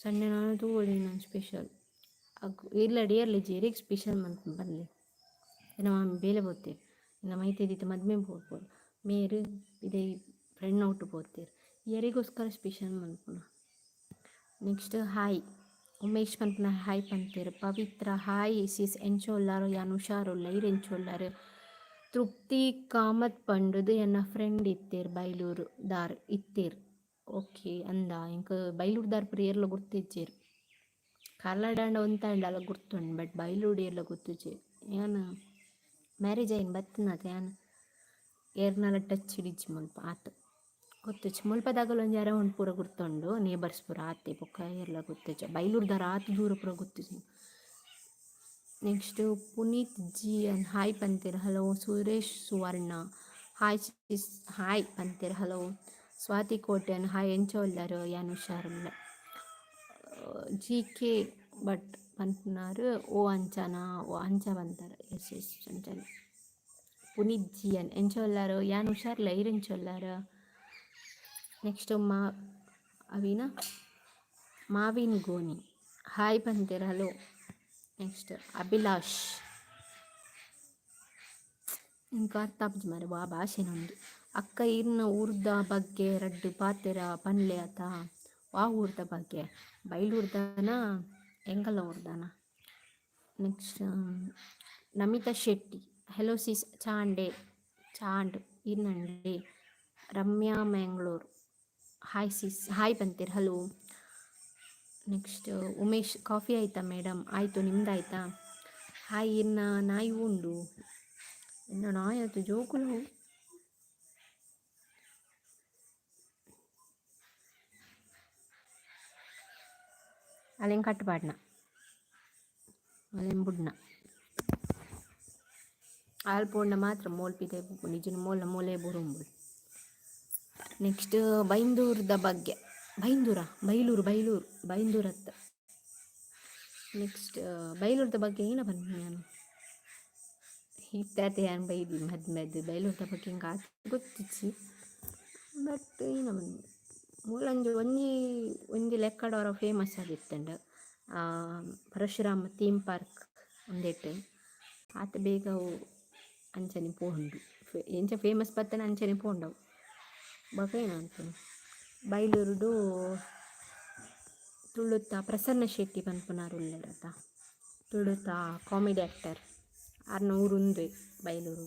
ಸಂಡೆ ನಾನು ತೂವೊಳಿ ನಾನು ಸ್ಪೆಷಲ್ ಇಲ್ಲಡ್ ಏರ್ಲಿ ಜೇರಿಗೆ ಸ್ಪೆಷಲ್ ಮಂತ್ ಬರಲಿ. ನಮ್ಮ ಬೇಲೆ ಪೋತೇರು, ನಮ್ಮ ಮೈತೆದಿತ್ತು ಮದ್ಮೆ ಪೋಪೊಡು ಮೇರು ಇದೇ ಫ್ರೆಂಡ್ ಒಟ್ಟು ಪೋತೇರು, ಏರಿಗೋಸ್ಕರ ಸ್ಪೆಷಲ್ ಮನ್ಪುನ. ನೆಕ್ಸ್ಟ್ ಹಾಯ್ ಉಮೇಶ್ ಪನ್ಪುನ ಹಾಯ್ ಪಂತೇರು. ಪವಿತ್ರ ಹಾಯ್ ಸಿಸ್, ಎಂಚ ಉಲ್ಲಾರು? ಯಾನ್ ಹುಷಾರುಲ್ಲ, ಈರ್ ಎಂಚ ಉಲ್ಲಾರು? ತೃಪ್ತಿ ಕಾಮತ್ ಪಂಡುದು ಎನ್ನ ಫ್ರೆಂಡ್ ಇತ್ತೇರ್, ಬೈಲೂರು ದಾರ್ ಇತ್ತೇರ್. ಓಕೆ ಅಂದ ಎಂಕ್ ಬೈಲೂರು ದಾರ್ ಪೂರ ಏರ್ಲ ಗುರ್ತಿಜ್ಜೆರ್. ಕಾರ್ಲಡಾಂಡ ಒಂತಾಂಡಲ ಗುರ್ತುಂಡು, ಬಟ್ ಬೈಲೂರು ಏರ್ಲ ಗೊತ್ತುಜ್ಜೆರ್. ಯಾನ್ ಮ್ಯಾರೇಜ್ ಆಯಿನ ಬತ್ತಿನಾತ ಯಾನ್ ಏರ್ನಲ ಟಚ್ ಇಜ್ಜಿ ಮುಲ್ಪ ಆತ್ ಗೊತ್ತುಜ್ಜಿ. ಮುಲ್ಪದಾಗಲ ಒಂಜಿ ಅರೆ ಉಂಡು ಪೂರ ಗುರ್ತುಂಡು, ನೇಬರ್ಸ್ ಪೂರ ಆತೆ, ಬೊಕ್ಕ ಏರ್ಲ ಗೊತ್ತುಜ್ಜಿ. ಬೈಲೂರ್ದಾರ್ ಆತ್ ದೂರ ಪೂರ ಗೊತ್ತುಜ್ಜಿ. ನೆಕ್ಸ್ಟ್ ಪುನೀತ್ ಜಿ ಅನ್ ಹಾಯ್ ಪಂತೇರ್ hello. Suresh Suvarna hi sis hi ಪಂತೇರ್ ಹಲೋ. ಸ್ವಾತಿ ಕೋಟ್ಯಾನ್ ಹಾಯ್, ಎಂಚ ಉಲ್ಲರ್? ಯಾನ್ ಹುಷಾರುಲ್ಲೆ. ಜಿ ಕೆ ಭಟ್ ಪನ್ಪುನಾರ್ ಓ ಅಂಚನಾ? ಓ ಅಂಚ ಪಂತರ್, ಎಸ್ ಎಸ್ ಅಂಚನೆ. ಪುನೀತ್ ಜಿ ಅನ್ ಎಂಚ ಉಲ್ಲರ್? ಯಾನ್ ಹುಷಾರುಲ್ಲೆ, ಈರ್ ಎಂಚ ಉಲ್ಲರ್? ನೆಕ್ಸ್ಟ್ ಮಾ ಅವಿನ ಮಾವಿನ್ ಗೋನಿ ಹಾಯ್ ಪಂತೇರ್ ಹಲೋ. ನೆಕ್ಸ್ಟ್ ಅಭಿಲಾಷ್ ಎಂಕ್ ಅರ್ಥ ಆಪುಜಿ ಮಾರ್ರೆ ವಾ ಭಾಷೆನ ಉಂದು. ಅಕ್ಕ ಈರ್ನ ಊರ್ದ ಬಗ್ಗೆ ರಡ್ಡ್ ಪಾತೆರ ಪನ್ಲೆ ಅತ? ವಾ ಊರ್ದ ಬಗ್ಗೆ? ಬೈಲೂರ್ದನ ಎಂಕಲ್ನ ಊರ್ದನ? Next Namitha Shetty hello sis ಚಾಂಡೆ ಚಾಂಡ್. ಇರ್ನಂಡೆ. Ramya Mangalore hi sis, hi ಬಂತೀರ್. ಹಲೋ. ನೆಕ್ಸ್ಟ್ ಉಮೇಶ್, ಕಾಫಿ ಆಯಿತಾ ಮೇಡಮ್? ಆಯಿತು, ನಿಮ್ದಾಯ್ತಾ? ಹಾಯ್ ಇನ್ನ ನಾಯಿ ಉಂಡು. ಇನ್ನು ನಾಯಿ ಆಯ್ತು ಜೋಕುಲು. ಅಲ್ಲೇನು ಕಟ್ ಪಾಡ್ನ, ಅಲ್ಲೇನು ಬುಡ್ನ. ಆಲ್ ಪೋಂಡ ಮಾತ್ರ ಮೋಲ್ ಪಿದೆ ನಿಜನ ಮೋಲ ಮೋಲೆ ಬುರುಂಬುಲ್. ನೆಕ್ಸ್ಟ್ ಬೈಂದೂರದ ಬಗ್ಗೆ. ಬೈಂದೂರ, ಬೈಲೂರು, ಬೈಲೂರು, ಬೈಂದೂರತ್ತ. ನೆಕ್ಸ್ಟ್ ಬೈಲೂರದ ಬಗ್ಗೆ ಏನ ಪನ್ಪುನಿ ಯಾನ್? ಇತ್ತೆ ಯಾನ್ ಬೈದಿ ಮದ್ ಮದ್ ಬೈಲೂರ್ದ ಬಗ್ಗೆ ಎಂಕ್ ಆತ್ ಗೊತ್ತಿಜ್ಜಿ. ಬಟ್ ಏನ ಮೂಲೊಂಜಿ ಒಂಜಿ ಒಂಜಿ ಲೆಕ್ಕಡ್ ಒರ ಫೇಮಸ್ ಆದಿತ್ತುಂಡು ಪರಶುರಾಮ ಥೀಮ್ ಪಾರ್ಕ್ ಉಂದೆಟ್. ಆತ್ ಬೇಗ ಅವು ಅಂಚನೆ ಪೋಂಡು. ಎಂಚ ಫೇಮಸ್ ಬತ್ತನ ಅಂಚನೆ ಪೋಂಡವು. ಬೊಕ ಏನ ಬೈಲೂರುಡು ತುಳುತ ಪ್ರಸನ್ನ ಶೆಟ್ಟಿ ಪನ್ಪುನಾರ್ ಉಲ್ಲೆರತ, ತುಳುತ ಕಾಮಿಡಿ ಆ್ಯಕ್ಟರ್. ಆರ್ನ ಊರು ಉಂದುವೆ ಬೈಲೂರು.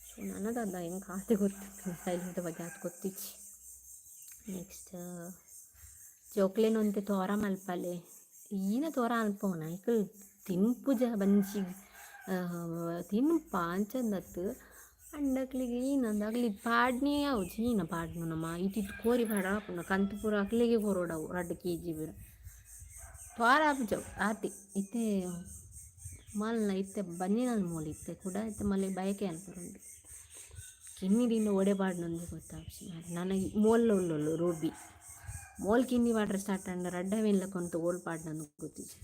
ಸೊ ನನಗದ ಎಂಕ್ ಆತೆ ಗೊತ್ತಿತ್ತು, ಬೈಲೂರ್ದ ಬಗ್ಗೆ ಆತ್ ಗೊತ್ತಿಜ್ಜಿ. ನೆಕ್ಸ್ಟ್ ಜೋಕ್ಲೆನ್ ಒಂತೆ ತೋರ ಮಲ್ಪಲೆ. ಈನ ತೋರ ಅನ್ಪೋನ ಐಕಲ್ ತಿನ್ಪುಜ ಬಂಜಿ ತಿನ್ಪ ಅಂಚಂದತ್ತು ಅಂಡಕ್ಲಿಗೆ ಈನಂದ್ ಅಕ್ಲೆಗ್ ಪಾಡ್ನೇ ಆವುಜಿ. ಈನ ಪಾಡ್ನು ನಮ ಇತ್ತಿತ್ ಕೋರಿ ಪಾಡ ಆಪುಂಡು ಕಂತ್ ಪೂರ ಅಕ್ಲೆಗೆ ಕೊರೊಡವು 2 ಕೆಜಿ ಪೂರ ತೋರ ಆಪುಜವು ಆತೆ. ಇತ್ತೆ ಮಲ್ಲ ಇತ್ತೆ ಬಂಜಿನಾಲ್ ಮೂಲು ಇತ್ತೆ ಕುಡ ಇತ್ತೆ ಮಲ್ಲ ಬಯಕೆ ಅನ್ಪುಂಡು. ಕಿನ್ನಿ ದಿಂಡ ಒಡೆ ಪಾಡ್ನೊಂದು ಗೊತ್ತಾಪುಜಿ ಮಾರ್ರೆ. ನನ ಮೋಲ್ಲ ಉಲ್ಲೊಲು ರೂಬಿ ಮೋಲ್ ಕಿನ್ನಿ ಪಾಡ್ರೆ ಸ್ಟಾರ್ಟ್ ಆಂಡ ರಡ್ಡ ವೇನ್ಲ ಕೊಂತು ಓಲ್ ಪಾಡ್ನಂದು ಗೊತ್ತಿಜ್ಜಿ.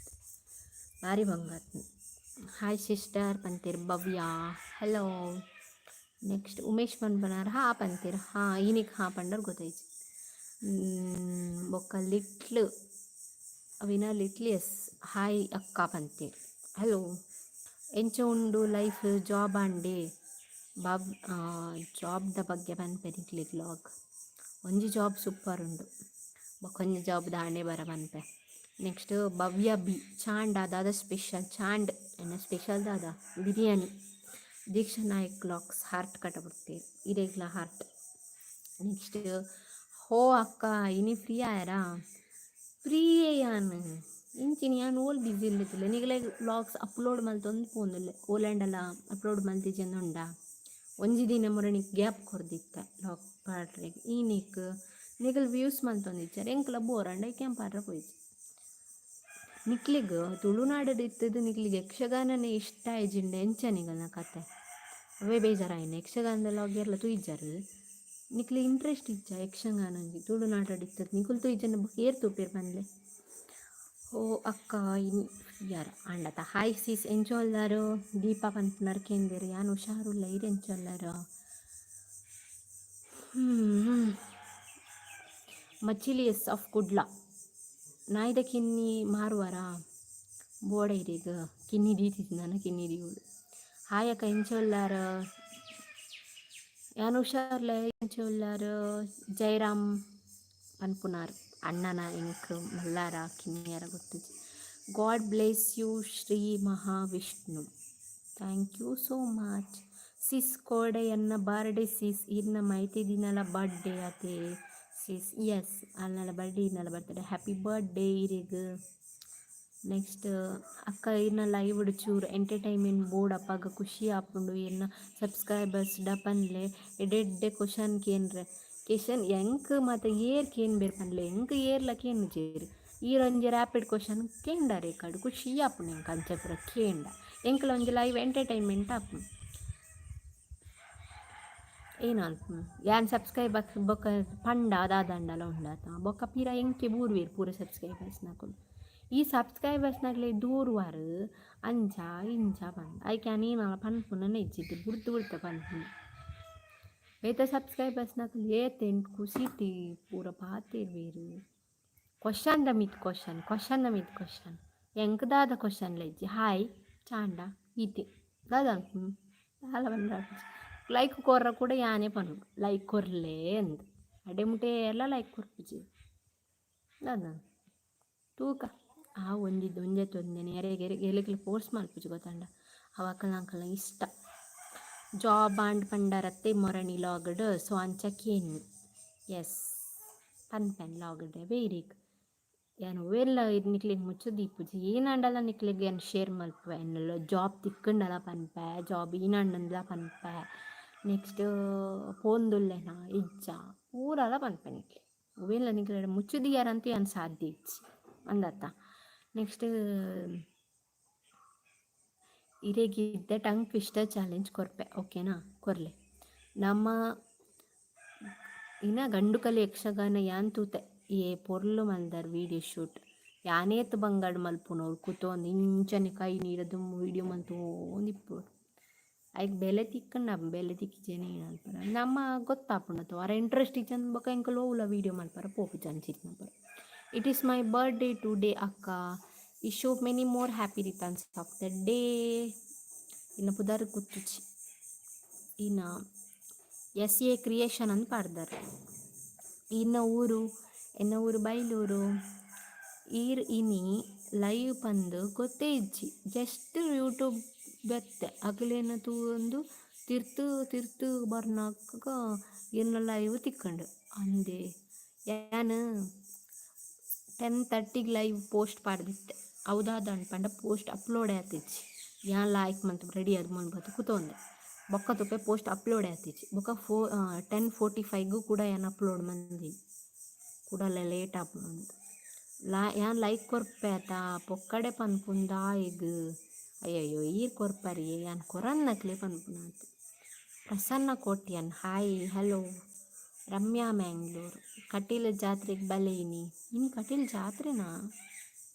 ಬಾರಿ ಬಂಗ ಆತ್ಂಡ್. ಹಾಯ್ ಸಿಸ್ಟರ್ ಪಂತೆರ್ ಭವ್ಯ. ಹಲೋ. ನೆಕ್ಸ್ಟ್ ಉಮೇಶ್ ಪನ್ಪನಾರ್ ಹಾ ಪಂತೆರ್. ಹಾ ಈನಿಕ್ ಹಾ ಪಂಡರ್ ಗೊತ್ತಾಯ್ತು. ಬೊಕ್ಕ ಲಿಟ್ಲ್ ಅವಿನ ಲಿಟ್ಲ್ ಎಸ್ ಹಾಯ್ ಅಕ್ಕ ಪಂತೆರ್. ಹಲೋ. ಎಂಚ ಉಂಡು ಲೈಫ್? ಜಾಬ್ ಆಂಡೆ ಬಾಬ್ ಜಾಬ್ದ ಬಗ್ಗೆ ಪನ್ಪೆ ನಿಕ್ಲೆಗ್ ಲಾಗ್. ಒಂಜಿ ಜಾಬ್ ಸೂಪರ್ ಉಂಡು, ಬೊಕ್ಕ ಒಂಜಿ ಜಾಬ್ ದಾನೆ ಬರ ಪನ್ಪೆ. ನೆಕ್ಸ್ಟ್ ಭವ್ಯ ಬಿ ಚಾಂಡ ದಾದ ಸ್ಪೆಷಲ್? ಚಾಂಡ್ ಎನ್ನ ಸ್ಪೆಷಲ್ ದಾದ? ಬಿರಿಯಾನಿ. ದೀಕ್ಷಾ ನಾಯಕ್ ಲಾಕ್ಸ್ ಹಾರ್ಟ್ ಕಟ್ಟಬಿಡ್ತೀರಿ ಇರೆಗ್ಲ ಹಾರ್ಟ್. ನೆಕ್ಸ್ಟ್ ಹೋ ಅಕ್ಕ ಇನಿ ಫ್ರೀ ಆಯರಾ? ಫ್ರೀಯೇ ಯಾನ್. ಇಂಚಿನ ಯಾನ್ ಓಲ್ ಬ್ಯುಸಿ ಇಲ್ಲದಿಲ್ಲ. ನಿಗಲೆಗ್ ವ್ಲಾಗ್ಸ್ ಅಪ್ಲೋಡ್ ಮಲ್ತೊಂದು ಪೋಂದುಲ್ಲೆ. ಓಲ್ಯಾಂಡಲ ಅಪ್ಲೋಡ್ ಮಲ್ತಿಜೆಂದು ಉಂಡಾ? ಒಂಜಿ ದಿನ ಮುರಣಿಕ್ ಗ್ಯಾಪ್ ಕೊರ್ದಿತ್ತೆ ಲಾಗ್ ಪಾಡ್ರೆಗ್. ಈನಿಕ್ ನಿಗಲ್ ವ್ಯೂಸ್ ಮಲ್ತೊಂದಿಜ್ಜಾರ್, ಎಂಕ್ಲ ಬೋರ್ ಆಂಡ ಐಕ್ ಯಾನ್ ಪಾಡ್ರೆ ಪೋಯಿಜಿ. ನಿಕ್ಲೆಗ್ ತುಳುನಾಡು ಇತ್ತದು ನಿಕ್ಲೆಗ್ ಯಕ್ಷಗಾನನೇ ಇಷ್ಟ ಆಯಿಜಿಂಡ ಎಂಚ ನಿಗಲ್ನ ಕತೆ? ಅವೇ ಬೇಜಾರಾಯಿನ. ಯಕ್ಷಗಾನದ ಲಾಗ್ ಏರ್ಲ ತೂಯಿಜಾರ್. ನಿಕ್ಲೆ ಇಂಟ್ರೆಸ್ಟ್ ಇಜ್ಜ ಯಕ್ಷಗಾನ ಒಂಜಿ ತುಳುನಾಡು ಇತ್ತದು ನಿಕುಲು ತೂಯಿಜಂಡ ಬೊಕ ಏರ್ ತೂಪೆರ್ ಪನ್ಲೆ. ಓ ಅಕ್ಕ ಇನಿ ಯಾರ ಆಂಡತ. ಹಾಯ್ ಸಿಸ್, ಎಂಚ ಉಲ್ಲರ್? ದೀಪಾ ಪನ್ಪುನಾರ್ ಕೇಂದೆರ್. ಯಾನ್ ಹುಷಾರುಲ್ಲ, ಈರ್ ಎಂಚ ಉಲ್ಲರ್? ಮಚಿಲಿ ಎಸ್ ಆಫ್ ಕುಡ್ಲ. ನಾಯಿದ ಕಿನ್ನಿ ಮಾರುವರಾ? ಬೋಡ ಇರೆಗ್ ಕಿನ್ನಿ ದೀತಿತ್ತು ನನ ಕಿನ್ನಿ ದೀವೊಡು. ಹಾಯ್ ಅಕ್ಕ, ಎಂಚ ಉಲ್ಲರ್? ಯಾನ್ ಹುಷಾರ್ಲ, ಎಂಚ ಉಲ್ಲರ್? ಜಯರಾಮ್ ಪನ್ಪುನಾರ್ ಅಣ್ಣನ ಎಂಕ್ ಮಲ್ಲಾರ ಕಿನ್ನಿಯರ ಗೊತ್ತಿಜ್ಜಿ. God bless you Shri Mahavishnu. Thank you so much sis. ಕೋಡೆ ಎನ್ನ ಬರ್ಡೇ ಸಿಸ್. ಇರ್ನ ಮೈತಿ ದಿನಲ ಬರ್ಡೇ ಅತೆ ಸಿಸ್? ಎಸ್, ಅಲ್ನಲ ಬರ್ಡೇ, ಇರ್ನಲ ಬರ್ತ್ಡೇ. ಹ್ಯಾಪಿ ಬರ್ಡೇ ಇರೆಗ್. ನೆಕ್ಸ್ಟ್ ಅಕ್ಕ ಇರ್ನ ಲೈವ್ ಚೂರು ಎಂಟರ್ಟೈನ್ಮೆಂಟ್ ಬೋರ್ಡ್ ಅಪ್ಪಾಗ ಖುಷಿ ಆಪುಂಡು. ಇರ್ನ ಸಬ್ಸ್ಕ್ರೈಬರ್ಸ್ ಡಪನ್ಲೆ ಎಡ್ಡೆಡ್ಡೆ ಕ್ವಶನ್ ಕೇನ್ರೆ. ಕ್ವೆಶನ್ ಎಂಕ್ ಮಾತ ಏರ್ ಕೇನ್ಬೆರ್ ಪನ್ಲೆ? ಎಂಕ್ ಏರ್ಲ ಕೇನುಜೆರ್. ಈರ್ ಒಂಜಿ ರ್ಯಾಪಿಡ್ ಕ್ವಶನ್ ಕೇಂಡರ್ ಕಡು ಖುಷಿ ಆಪುಂಡು ಎಂಕ್. ಅಂಚ ಪೂರ ಕೇಂಡ ಎಂಕ್ಲ ಒಂಜಿ ಲೈವ್ ಎಂಟರ್ಟೈನ್ಮೆಂಟ್ ಆಪುಂಡು. ಏನಾಲ್ಪು ಯಾನ್ ಸಬ್ಸ್ಕ್ರೈಬ್ ಬೊಕ್ಕ ಪಂಡ ದಾದಂಡಲ ಉಂಡಾತ ಬೊಕ್ಕ ಪಿರ ಎಂಕೆ ಬೂರುವೆರ್ ಪೂರ ಸಬ್ಸ್ಕ್ರೈಬರ್ಸ್ ನಕುಲು. ಈ ಸಬ್ಸ್ಕ್ರೈಬರ್ಸ್ ನಕ್ಲೆ ದೂರುವಾರ್ ಅಂಚ ಇಂಚ ಪಂದ್. ಐಕ್ ಯಾನ್ ಏನಾಲ ಪನ್ಪುನನೆ ಇಜ್ಜಿ, ಬುಡ್ದು ಬುಡ್ತ ಪನ್ಪುನು. ಬೇತೆ ಸಬ್ಸ್ಕ್ರೈಬರ್ಸ್ ನಕುಲು ಏತ್ ಎಂಕ್ ಖುಷಿಟ್ ಪೂರ ಪಾತೆರ್ವೆರ್. ಕ್ವಶನ್ ದ ಮಿತ್ತ್ ಕ್ವಶನ್, ಕ್ವಶನ್ ದ ಮಿತ್ತ್ ಕ್ವಶನ್. ಎಂಕ್ ದಾದ ಕ್ವಶನ್ಲ ಇಜ್ಜಿ. ಹಾಯ್ ಚಾಂಡ ಈತೆ ದಾದ ದಾಲ ಪಂಡ. ಲೈಕ್ ಕೊರ್ರ ಕೂಡ ಯಾನೇ ಪನೊಡು ಲೈಕ್ ಕೊರ್ಲೆ ಅಂದ್. ಅಡೆ ಮುಟ ಏರ್ಲ ಲೈಕ್ ಕೊರ್ಪುಜಿ. ದಾದ ತೂಕ ಆ ಒಂಜಿದ್ದು ಒಂಜೆ ತೊಂದೆನೆ ಎರೆಗೆ ಎರೆಗ್ ಫೋರ್ಸ್ ಮಲ್ಪುಜಿ ಗೊತ್ತಂಡ. ಅವು ಅಕಲ್ನ ಅಕಲ್ನ ಇಷ್ಟ. ಜಾಬ್ ಆಂಡ್ ಪಂಡರತ್ತೆ ಮೊರಣಿ ಲಾಗ್ಡ್ ಸೊ ಅಂಚ ಕೇನ್ನಿ. ಎಸ್, ಪನ್ಪೆನ್ ಲಾಗ್ಡ್ ವೇರಿಗ್ ಯಾನ್ ಒವೆಲ್ಲ ನಿಕ್ಲೆಗ್ ಮುಚ್ಚ ದೀಪುಜಿ. ಏನಾಂಡಲ ನಿಕ್ಲೆಗ್ ಯಾನ್ ಶೇರ್ ಮಲ್ಪುವೆ. ಎನ್ನಲ ಜಾಬ್ ತಿಕ್ಕಂಡಲ ಪನ್ಪೆ, ಜಾಬ್ ಈನಾಂಡಲ ಪನ್ಪೆ, ನೆಕ್ಸ್ಟ್ ಪೋಂದುಲ್ಲೆನ ಇಜ್ಜ ಪೂರಲ ಪನ್ಪೆ ನಿಕ್ಲೆ. ಒವೆಲ್ಲ ನಿಕ್ಲೆಡ ಮುಚ್ಚುದಿಯಾರಂತೂ ಯಾನ್ ಸಾಧ್ಯ ಇಜ್ಜಿ ಅಂದತ್ತ. ನೆಕ್ಸ್ಟ್ ಇರೆಗಿದ್ದ ಟಂಗ್ ಟ್ವಿಸ್ಟರ್ ಚಾಲೆಂಜ್ ಕೊರ್ಪೆ, ಓಕೆನಾ? ಕೊರ್ಲೆ. ನಮ್ಮ ಇನ್ನ ಗಂಡುಕಲಿ ಯಕ್ಷಗಾನ ಯಾನ್ ತೂತೆ. ಏ ಪೊರ್ಲು ಮಲ್ದರ್ ವೀಡಿಯೋ ಶೂಟ್. ಯಾನೇತ್ ಬಂಗಾಡ್ ಮಲ್ಪುನವ್ರು ಕೂತೊಂದು ಇಂಚನೆ ಕೈ ನೀರದು ವೀಡಿಯೋ ಮಲ್ತೊಂದಿಪ್ಪು. ಐಕ್ ಬೆಲೆ ತಿಕ್ಕಂಡ ಬೆಲೆ ತಿಕ್ಕಿಜೇನೆ ಅನ್ಪರ ನಮ್ಮ ಗೊತ್ತಾಪುಂಡು. ಅರ ಇಂಟ್ರೆಸ್ಟ್ ಇಜ್ಜಂದ್ ಬೊಕ ಎಂಕುಲು ಓಲ video ಮಲ್ಪರ ಪೋಪುಜ ಅಂಚಿತ್ತಿನ. It is my birthday today ಅಕ್ಕ. Wish you many more happy returns of the day. ಇನ್ನ ಪುದರ್ ಗುತ್ತುಜಿ. ಇನ್ನ ಎಸ್ ಎ ಕ್ರಿಯೇಷನ್ ಅಂತ ಪಾಡ್ದಾರೆ. ಇನ್ನ ಊರು, ಎನ್ನ ಊರು ಬೈಲೂರು. ಈರ್ ಇನಿ ಲೈವ್ ಪಂದ್ ಗೊತ್ತೇ ಇಜ್ಜಿ. ಜಸ್ಟ್ ಯೂಟ್ಯೂಬ್ ಬೆತ್ತೆ ಅಗಲೇನ ತೂವೊಂದು ತಿರ್ತು ತಿರ್ತು ಬರ್ನಾಗ ಇರ್ನ ಲೈವ್ ತಿಕ್ಕಂಡು ಅಂದೆ. ಯಾನ್ 10:30ಗ್ ಲೈವ್ ಪೋಸ್ಟ್ ಪಾಡ್ದಿತ್ತೆ. ಹೌದಾದ ಪಂಡ ಪೋಸ್ಟ್ ಅಪ್ಲೋಡ್ ಆತಿಜ್ಜಿ. ಯಾನ್ ಲೈಕ್ ಮಂತ್ ರೆಡಿ ಆದ್ ಮಲ್ಪತ್ತು ಕೂತೊಂದೆ. ಬೊಕ್ಕ ತೂಪೆ ಪೋಸ್ಟ್ ಅಪ್ಲೋಡ್ ಆತಿಜ್ಜಿ. ಬೊಕ್ಕ 10:45 ಕೂಡ ಯಾನ್ ಅಪ್ಲೋಡ್ ಮಂದಿ. ಕುಡಲ ಲೇಟ್ ಆಪುಂಡು. ಲಾ ಯಾನ್ ಲೈಕ್ ಕೊರ್ಪೆ ಆತ ಪೊಕ್ಕಡೆ ಪನ್ಪುಂಡು ದಾಯೆಗ್. ಅಯ್ಯಯ್ಯೋ ಈರ್ ಕೊರ್ಪರಿಯೆ, ಯಾನ್ ಕೊರನ್ನಕ್ಲೆ ಪನ್ಪುನಾತ್. ಪ್ರಸನ್ನ ಕೋಟ್ಯಾನ್ ಹಾಯ್ ಹಲೋ. ರಮ್ಯಾ ಮ್ಯಾಂಗ್ಳೂರ್ ಕಟೀಲ್ ಜಾತ್ರೆಗೆ ಬಲೆ ಇನಿ. ಇನಿ ಕಟೀಲ್ ಜಾತ್ರೆನಾ?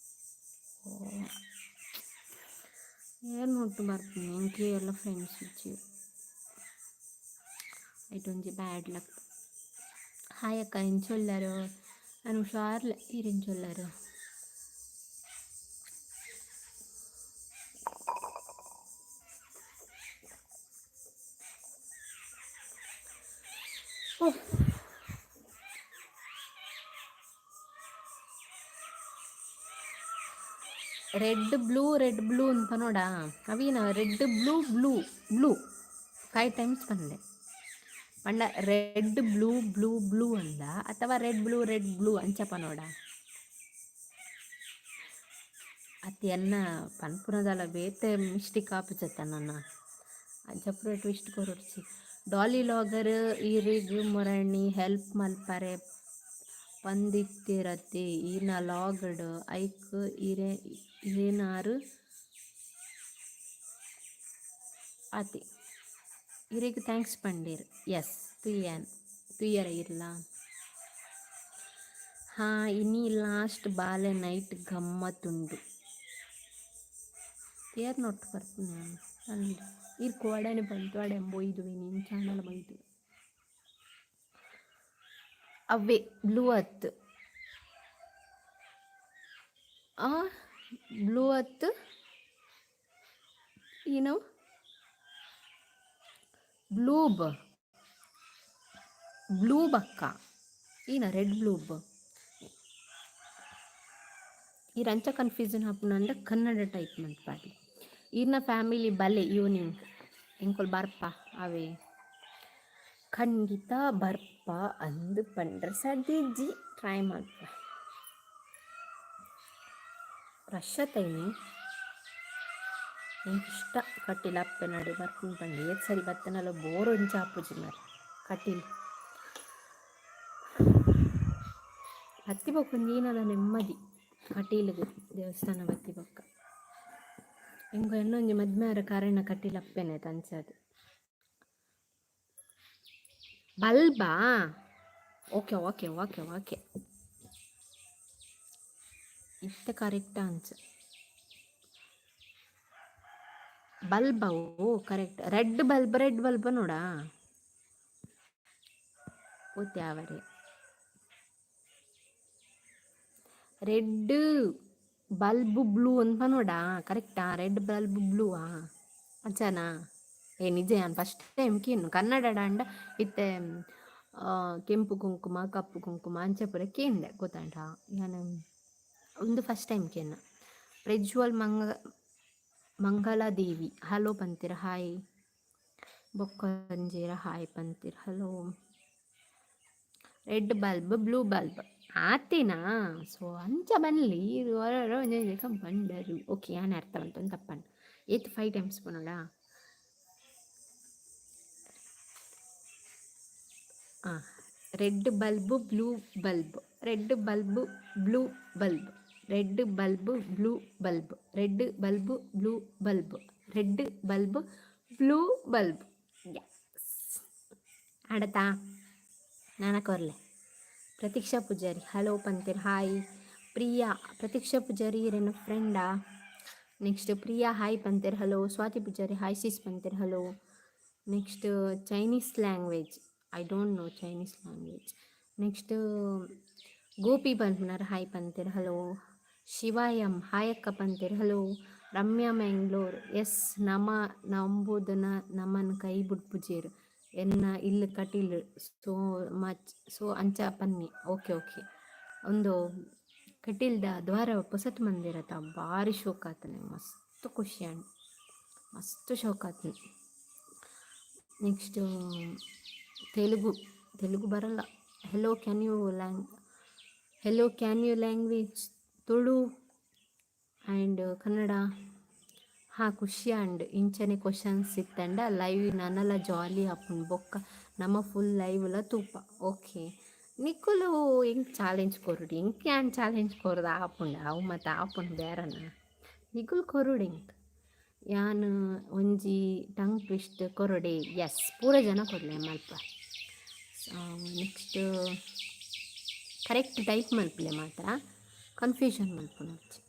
ಓ ಏನ್ ಒಟ್ಟು ಬರ್ಪುನಿ ಎಂಕೆ ಎಲ್ಲ ಫ್ರೆಂಡ್ಸ್ ಇಜ್ಜೆರ್. ಐಟ್ ಒಂಜಿ ಬ್ಯಾಡ್ ಲಕ್. ಹಾಯ್ ಅಕ್ಕ, ಎಂಚ ಉಲ್ಲರ್? ಯಾನ್ ಹುಷಾರ್ಲೆ, ಈರ್ ಎಂಚ ಉಲ್ಲರ್? ರೆಡ್ ಬ್ಲೂ ರೆಡ್ ಬ್ಲೂ ಅಂತ ನೋಡಾ ಅವಿನ red blue blue blue 5 times ಪಂಡೆ. ಪಂಡ ರೆಡ್ ಬ್ಲೂ ಬ್ಲೂ ಬ್ಲೂ ಅಂದ ಅಥವಾ ರೆಡ್ ಬ್ಲೂ ರೆಡ್ ಬ್ಲೂ ಅಂಚ ಪನೋಡ. ಅತ್ ಎನ್ನ ಪನ್ಪುನದಲ ಬೇತೆ ಮಿಸ್ಟೇಕ್ ಆಪುಜತ್ತ ನನ. ಅಂಚ ಪೂರ ಟ್ವಿಸ್ಟ್ ಕೊರೊಡ್ಚಿ. ಡಾಲಿ ಲಾಗರ್ ಈರೆಗ್ ಮೊರಣಿ ಹೆಲ್ಪ್ ಮಲ್ಪರೆ ಪಂದಿತ್ತಿರತ್ತೆ ಈರ್ನ ಲಾಗ್ಡ್ ಐಕ್ ಇರೆ ಇರೆನಾರ್ ಆತೆ. ಇರೆಗ್ thanks ಪಂಡೆರ್. ಎಸ್ ತುಯ್ಯಾನ್ ತುಯ್ಯರ ಇರ್ಲ. ಹಾ ಇನಿ ಲಾಸ್ಟ್ ಬಾಲೆ ನೈಟ್ ಗಮ್ಮತ್ತುಂಡು. ಏರ್ನೊಟ್ಟು ಬರ್ಪುನ ಪನ್ಲೆ. ಈರ್ ಕೋಡನೆ ಪಂತೊಡೆ ಬೊಯ್ದುವೆ ಇಂಚಾಂಡಲ ಬೊಯ್ದುವೆ. ಅವ್ವೆ ಬ್ಲೂ ಅತ್ ಆ ಬ್ಲೂ ಅತ್ ಏನವು ಬ್ಲೂಬ್ ಬ್ಲೂ ಬಕ್ಕ ಈನ ರೆಡ್ ಬ್ಲೂಬ್. ಈರ್ ಅಂಚ ಕನ್ಫ್ಯೂಷನ್ ಆಪುಂಡು ಕನ್ನಡ ಟೈಪ್ ಮನ್ಪಾಡ್ಲಿ. ಈರ್ನ ಫ್ಯಾಮಿಲಿ ಬಲೆ ಈವ್ನಿಂಗ್ ಎಂಕುಲು ಬರ್ಪ ಅವೇ ಖಂಡಿತ ಬರ್ಪ ಅಂದ್ ಪಂಡ್ರೆ ಸಾಧ್ಯ ಇಜ್ಜಿ. ಟ್ರೈ ಮಲ್ಪ. ರಶ್ ಅತ್ತ ಇನಿ. ಎಂಕ್ ಇಷ್ಟ ಕಟೀಲ್ ಅಪ್ಪೆನಡೆ ಬರ್ಪುನು ಪಂಡ. ಏತ್ ಸರಿ ಬತ್ತನಲ ಬೋರ್ ಒಂಚ ಆಪುಜಿ ಮಾರ್ರೆ ಕಟೀಲ್. ಬತ್ತಿ ಬೊಕ್ಕ ಒಂಜಿ ಏನಲ ನೆಮ್ಮದಿ ಕಟೀಲ್ಗ್ ದೇವಸ್ಥಾನ ಬತ್ತಿ ಬೊಕ್ಕ. ಎಂಕ್ ಎನ್ನೊಂಜಿ ಮದ್ಮೆ ಆರೆ ಕಾರಣ ಕಟೀಲ್ ಅಪ್ಪೆನೆ ಅಂಚಾದ್. ಬಲ್ಬಾ ಓಕೆ ಓಕೆ ಓಕೆ ಓಕೆ ಇತ್ತೆ ಕರೆಕ್ಟ್ ಆನ್ಸರ್. ಬಲ್ಬ ಓ correct. Red bulb red bulb ನೋಡಾ ಒತ್ಯಾವರೆ. ರೆಡ್ ಬಲ್ಬ್ ಬ್ಲೂ ಅಂತ ನೋಡಾ ಕರೆಕ್ಟಾ? ರೆಡ್ ಬಲ್ಬ್ ಬ್ಲೂ ಆ ಅಂಚನಾ? ಏ ನಿಜ ಯಾನ್ ಫಸ್ಟ್ ಟೈಮ್ ಕೇನು ಕನ್ನಡ ಅಂಡ ಇತ್ತೆ ಕೆಂಪು ಕುಂಕುಮ ಕಪ್ಪು ಕುಂಕುಮ ಅಂಚ ಪೂರ ಕೇಂದೆ ಗೊತ್ತಾಂಡ. ಯಾನ್ ಉಂದು ಫಸ್ಟ್ ಟೈಮ್ ಕೇನ್ನ. ಪ್ರಜ್ವಲ್ ಮಂಗಲಾದೇವಿ ಹಲೋ ಪಂತೀರ ಹಾಯ್. ಬೊಕ್ಕೊಂಜೇರ ಹಾಯ್ ಪಂತೀರ್. Hello. Red bulb, blue bulb ಆತೇನಾ? So ಅಂಚ ಬನ್ಲಿ ಬಂಡರು. ಓಕೆ, ಯಾನ್ ಅರ್ಥ ಬಂತು ತಪ್ಪನ್. ಏತ್ ಫೈವ್ ಟೈಮ್ಸ್ ಪನೊಡಾ? ಹಾಂ, red bulb, blue bulb, red bulb, blue bulb, red bulb, blue bulb, red bulb, blue bulb, red bulb, blue bulb. ಆಡತಾ ನಾನ ಕೊರ್ಲೆ. ಪ್ರತೀಕ್ಷಾ ಪೂಜಾರಿ ಹಲೋ ಪಂತೀರ್. ಹಾಯ್ ಪ್ರಿಯಾ. ಪ್ರತೀಕ್ಷಾ ಪೂಜಾರಿ ಇರೇನ ಫ್ರೆಂಡಾ? ನೆಕ್ಸ್ಟ್ ಪ್ರಿಯಾ ಹಾಯ್ ಪಂತೀರ್. Hello. Swathi Poojari hi sis ಪಂತೀರ್. Hello. Next Chinese language, I don't know Chinese language. Next Gopi ಪನ್ಪುನರ್ hi ಪಂತೀರ್. Hello. Shiva M hi ಅಕ್ಕ ಪಂತೀರ್. ಹಲೋ. ರಮ್ಯಾ ಮ್ಯಾಂಗ್ಳೂರ್ ಎಸ್. ನಮ ನಂಬುದನ ನಮನ್ ಕೈ ಬುಡ್ಪುಜೆರ್ ಎನ್ನ ಇಲ್ಲ್ ಕಟೀಲ್ ಸೋ ಮಚ್ ಸೊ ಅಂಚ ಪನ್ನಿ. ಓಕೆ ಓಕೆ, ಒಂದು ಕಟೀಲ್ದ ದ್ವಾರ ಪೊಸತ್ ಮಂದಿರತ ಭಾರಿ ಶೋಕ್ ಆತನೆ, ಮಸ್ತ್ ಖುಷಿ ಆಂಡ್, ಮಸ್ತ್ ಶೋಕ್ ಆತನೆ. ನೆಕ್ಸ್ಟ್ ತೆಲುಗು, ತೆಲುಗು ಬರಲ್ಲ. Hello, can you hello, can you language Tulu and Kannada? ಹಾಂ, ಖುಷಿ ಆಂಡ್. ಇಂಚನೆ ಕ್ವಶನ್ಸ್ ಇತ್ತಂಡ ಲೈವ್ ನನಲ ಜಾಲಿ ಆಪುಂಡು. ಬೊಕ್ಕ ನಮ ಫುಲ್ ಲೈವ್ಲ ತೂಪ. ಓಕೆ, ನಿಕುಲು ಎಂಕ್ ಚಾಲೆಂಜ್ ಕೊರೊಡು. ಎಂಕ್ ಯಾನ್ ಚಾಲೆಂಜ್ ಕೊರ್ದು ಆಪುಂಡು ಅವು ಮಾತ ಆಪುಂಡು ಬೇರನ? ನಿಕುಲು ಕೊರೊಡು ಎಂಕ್. ಯಾನ್ ಒಂಜಿ ಟಂಗ್ ಟ್ವಿಸ್ಟ್ ಕೊರೊಡೆ? ಎಸ್, ಪೂರ ಜನ ಕೊರ್ಲೆ ಮಲ್ಪ. ನೆಕ್ಸ್ಟ್ ಕರೆಕ್ಟ್ ಟೈಪ್ ಮಲ್ಪಲೆ ಮಾತ್ರ, ಕನ್ಫ್ಯೂಷನ್ ಮಲ್ಪುನರ್ಚಿ.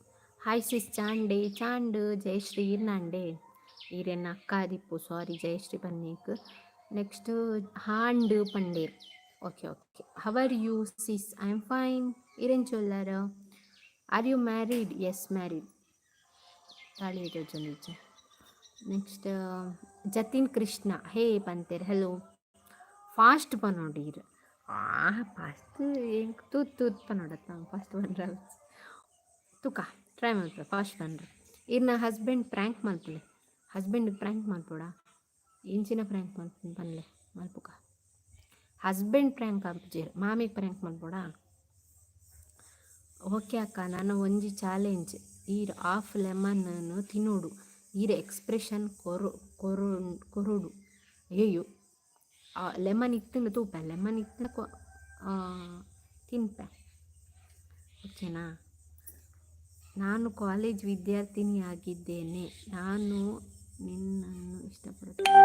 ಹಾಯ್ ಸಿಸ್, ಚಾಂಡೆ ಚಾಂಡ್ ಜಯಶ್ರೀ ಇರ್ನಾಂಡೆ ಈರೆನ್ನ ಅಕ್ಕ ಆದಿಪ್ಪು. ಸಾರಿ ಜಯಶ್ರೀ ಪನ್ನೇಕ್. ನೆಕ್ಸ್ಟ್ ಹಾಂಡ್ ಪಂಡೇರ್. Okay okay. How are you sis? I am fine. ಈರೆಂಚೊಲ್ಲಾರ? Are you married? Yes, married. ತಾಳಿ ಜೊಂದಿಜ್ಜೆ. ನೆಕ್ಸ್ಟ್ ಜತಿನ್ ಕೃಷ್ಣ ಹೇ ಪಂತೇರ್. ಹಲೋ. ಫಾಸ್ಟ್ ಪನೊಡು ಈರ್. ಆ ಫಾಸ್ಟ್ ಎಂಕ್ ತೂತ್ ತೂತ್ ಪನೊಡತ್ತ ಫಾಸ್ಟ್ ಪನ್ರ. ತುಕ ಟ್ರೈ ಮಲ್ಪುಲೆ ಫಾಸ್ಟ್ ಪನ್ರೆ. ಇರ್ನ ಹಸ್ಬೆಂಡ್ ಪ್ರ್ಯಾಂಕ್ ಮಲ್ಪುಲೆ. ಹಸ್ಬೆಂಡ್ ಪ್ರ್ಯಾಂಕ್ ಮಲ್ಪೊಡ? ಎಂಚಿನ ಪ್ರ್ಯಾಂಕ್ ಮಲ್ಪುನು ಪನ್ಲೆ, ಮಲ್ಪುಕ. ಹಸ್ಬೆಂಡ್ ಪ್ರ್ಯಾಂಕ್ ಆಪುಜೆರ್, ಮಾಮಿಗ್ ಪ್ರ್ಯಾಂಕ್ ಮಲ್ಪೊಡಾ? ಓಕೆ ಅಕ್ಕ, ನನ ಒಂಜಿ ಚಾಲೆಂಜ್. ಈರ್ ಹಾಫ್ ಲೆಮನ್ ತಿನ್ನೋಡು, ಈರ್ ಎಕ್ಸ್ಪ್ರೆಷನ್ ಕೊರು ಕೊರು ಕೊರೊಡು. ಅಯ್ಯಯ್ಯೋ, ಲೆಮನ್ ಇತ್ತಂಡ ತೂಪೆ, ಲೆಮನ್ ಇತ್ತಂಡ ತಿನ್ಪೆ, ಓಕೆನಾ? ನಾನು ಕಾಲೇಜ್ ವಿದ್ಯಾರ್ಥಿನಿಯಾಗಿದ್ದೇನೆ. ನಾನು ನಿನ್ನನ್ನು ಇಷ್ಟಪಡುತ್ತೇನೆ.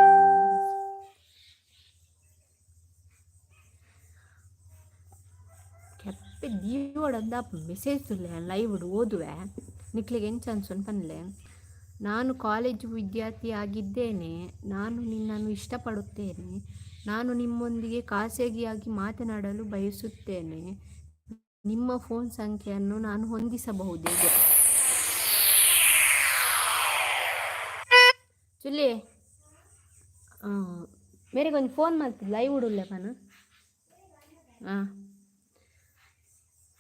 ಕೆಪ್ಪೆ ದೀವೊಡಂದ ಮೆಸೇಜ್ ತುಲ್ಲೆ ಲೈವ್ ಓದುವೆ, ನಿಕ್ಲೆಗ್ ಎಂಚ ಅನ್ಸುಂಡು ಪನ್ಲೆ. ನಾನು ಕಾಲೇಜು ವಿದ್ಯಾರ್ಥಿಯಾಗಿದ್ದೇನೆ. ನಾನು ನಿನ್ನನ್ನು ಇಷ್ಟಪಡುತ್ತೇನೆ. ನಾನು ನಿಮ್ಮೊಂದಿಗೆ ಖಾಸಗಿಯಾಗಿ ಮಾತನಾಡಲು ಬಯಸುತ್ತೇನೆ. ನಿಮ್ಮ ಫೋನ್ ಸಂಖ್ಯೆಯನ್ನು ನಾನು ಹೊಂದಿಸಬಹುದೇ? ಚುಲ್ಲಿ ಮೇರೆಗೆ ಒಂದು ಫೋನ್ ಮಾಡ್ತಿದ್ದೆ, ಲೈವ್ ಉಡುಲ್ಲೆ ಪನ. ಹಾಂ,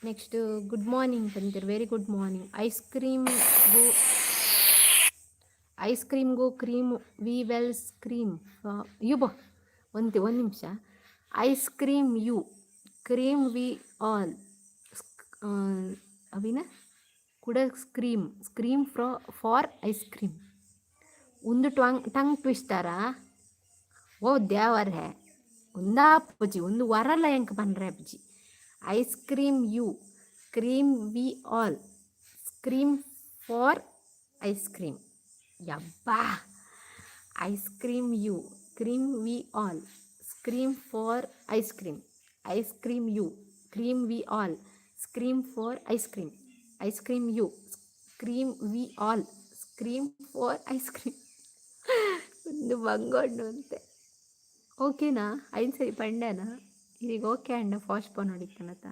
ನೆಕ್ಸ್ಟ್ ಗುಡ್ ಮಾರ್ನಿಂಗ್ ಪಂತೀರ್. Very good morning. Ice cream go, ice cream go cream, we well scream. ಯುಬ ಒಂದು ಒಂದು ನಿಮಿಷ. Ice cream you cream we all ಅವಿನ ಕುಡ scream scream for ice cream. ಒಂದು ಟ್ವಾಂಗ್ ಟಂಗ್ ಟ್ವಿಸ್ಟರಾ? ಓ ದೇವರೇ, ಒಂದಾಪುಜಿ, ಒಂದು ವರಲ ಎಂಕ್ ಪನ್ರೆ ಅಪ್ಜಿ. Ice cream you cream we all scream for ice cream. ಯಬ್ಬಾ, ice cream you cream we all scream for ice cream. Ice cream you cream we all scream for ice cream. Ice cream you cream we all scream for ice cream. ಒಂದು ಬಂಗೋಂಡು ಅಂತೆ. ಓಕೆನಾ? ಐದು ಸರಿ ಪಂಡನಾ ಈಗ? Okay ಅಣ್ಣ, fast phone ಹೊಡಿತಾನತ.